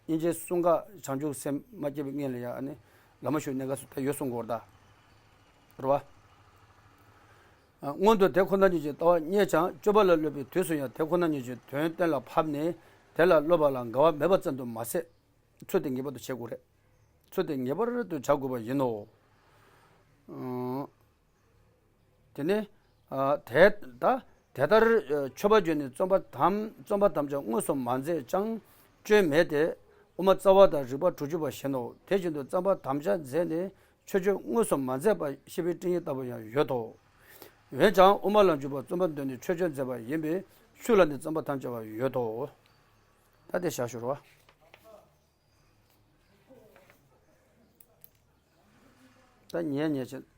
སྙིང་རྗེའི་གསུང་ཁ་བྱང་ཆུབ་སེམས་མ་སྐྱེས་པའི་སྔོན་ལ་ཡང་ཨ་ནི་ལམ་མ་ཞུགས་གནས་སྐབས་སུ་ད་ཡོད་གསུང་གི་ཡོད་རེད་ད། རེད་བ། ཨ། སྔོན་དུ་དེ་ཁོ་ན་ཉིད་ཀྱི་ལྟ་བ་རྙེད་ཀྱང་སྤྱོད་པ་ལ་སློབ་པའི་དུས་སུ་ཡང་དེ་ཁོ་ན་ཉིད་ཀྱི་དོན་གཏན་ལ་ཕབ་ནས་དེ་ལ་སློབ་པ་ལ་འགལ་བ་མེད་པ་ཙམ་དུ་མ་ཟད། ཚུལ་དེ་ངེས་པར་དུ་བྱེད་དགོས་རེད། ཚུལ་དེ་ངེས་པར་དུ་བྱ་དགོས་པ་ཡིན་ནོ། ཨང་། དེ་ནས། ཨ། དེ་ད་དེ་ལྟར་མཆོད་པ་བརྗོད་ནས་བརྩོན་པ་དམ་བརྩོན་པ་དམ་བཅའ་དངོས་སུ་མ་མཛད་ཀྱང་སྐྱོན་མེད་དེ། དབུ་མ་རྩ་བ་དང་རིགས་པ་དྲུག་ཅུ་པ་བཞིན་ནོ། དེ་བཞིན་དུ་བརྩོན་པ་དམ་བཅའ་མཛད་ནས་མཆོད་བརྗོད་དངོས་སུ་མ་མཛད་པ་ཤེས་པའི་སྤྲིང་ཡིག་ལྟ་བུ་ཡང་ཡོད་དོ། འོན་ཀྱང་དབུ་མ་ལ་འཇུག་པ་བརྩོན་པ་འདོན་ནས་མཆོད་བརྗོད་མཛད་པ་ཡིན་པས་ཤུགས་ལ་ནི་བརྩོན་པ་དམ་བཅའ་བ་ཡོད་དོ། ད་དེ་བཞག་ཞུ་རོགས། ད་ཉལ་ཉལ་བྱས་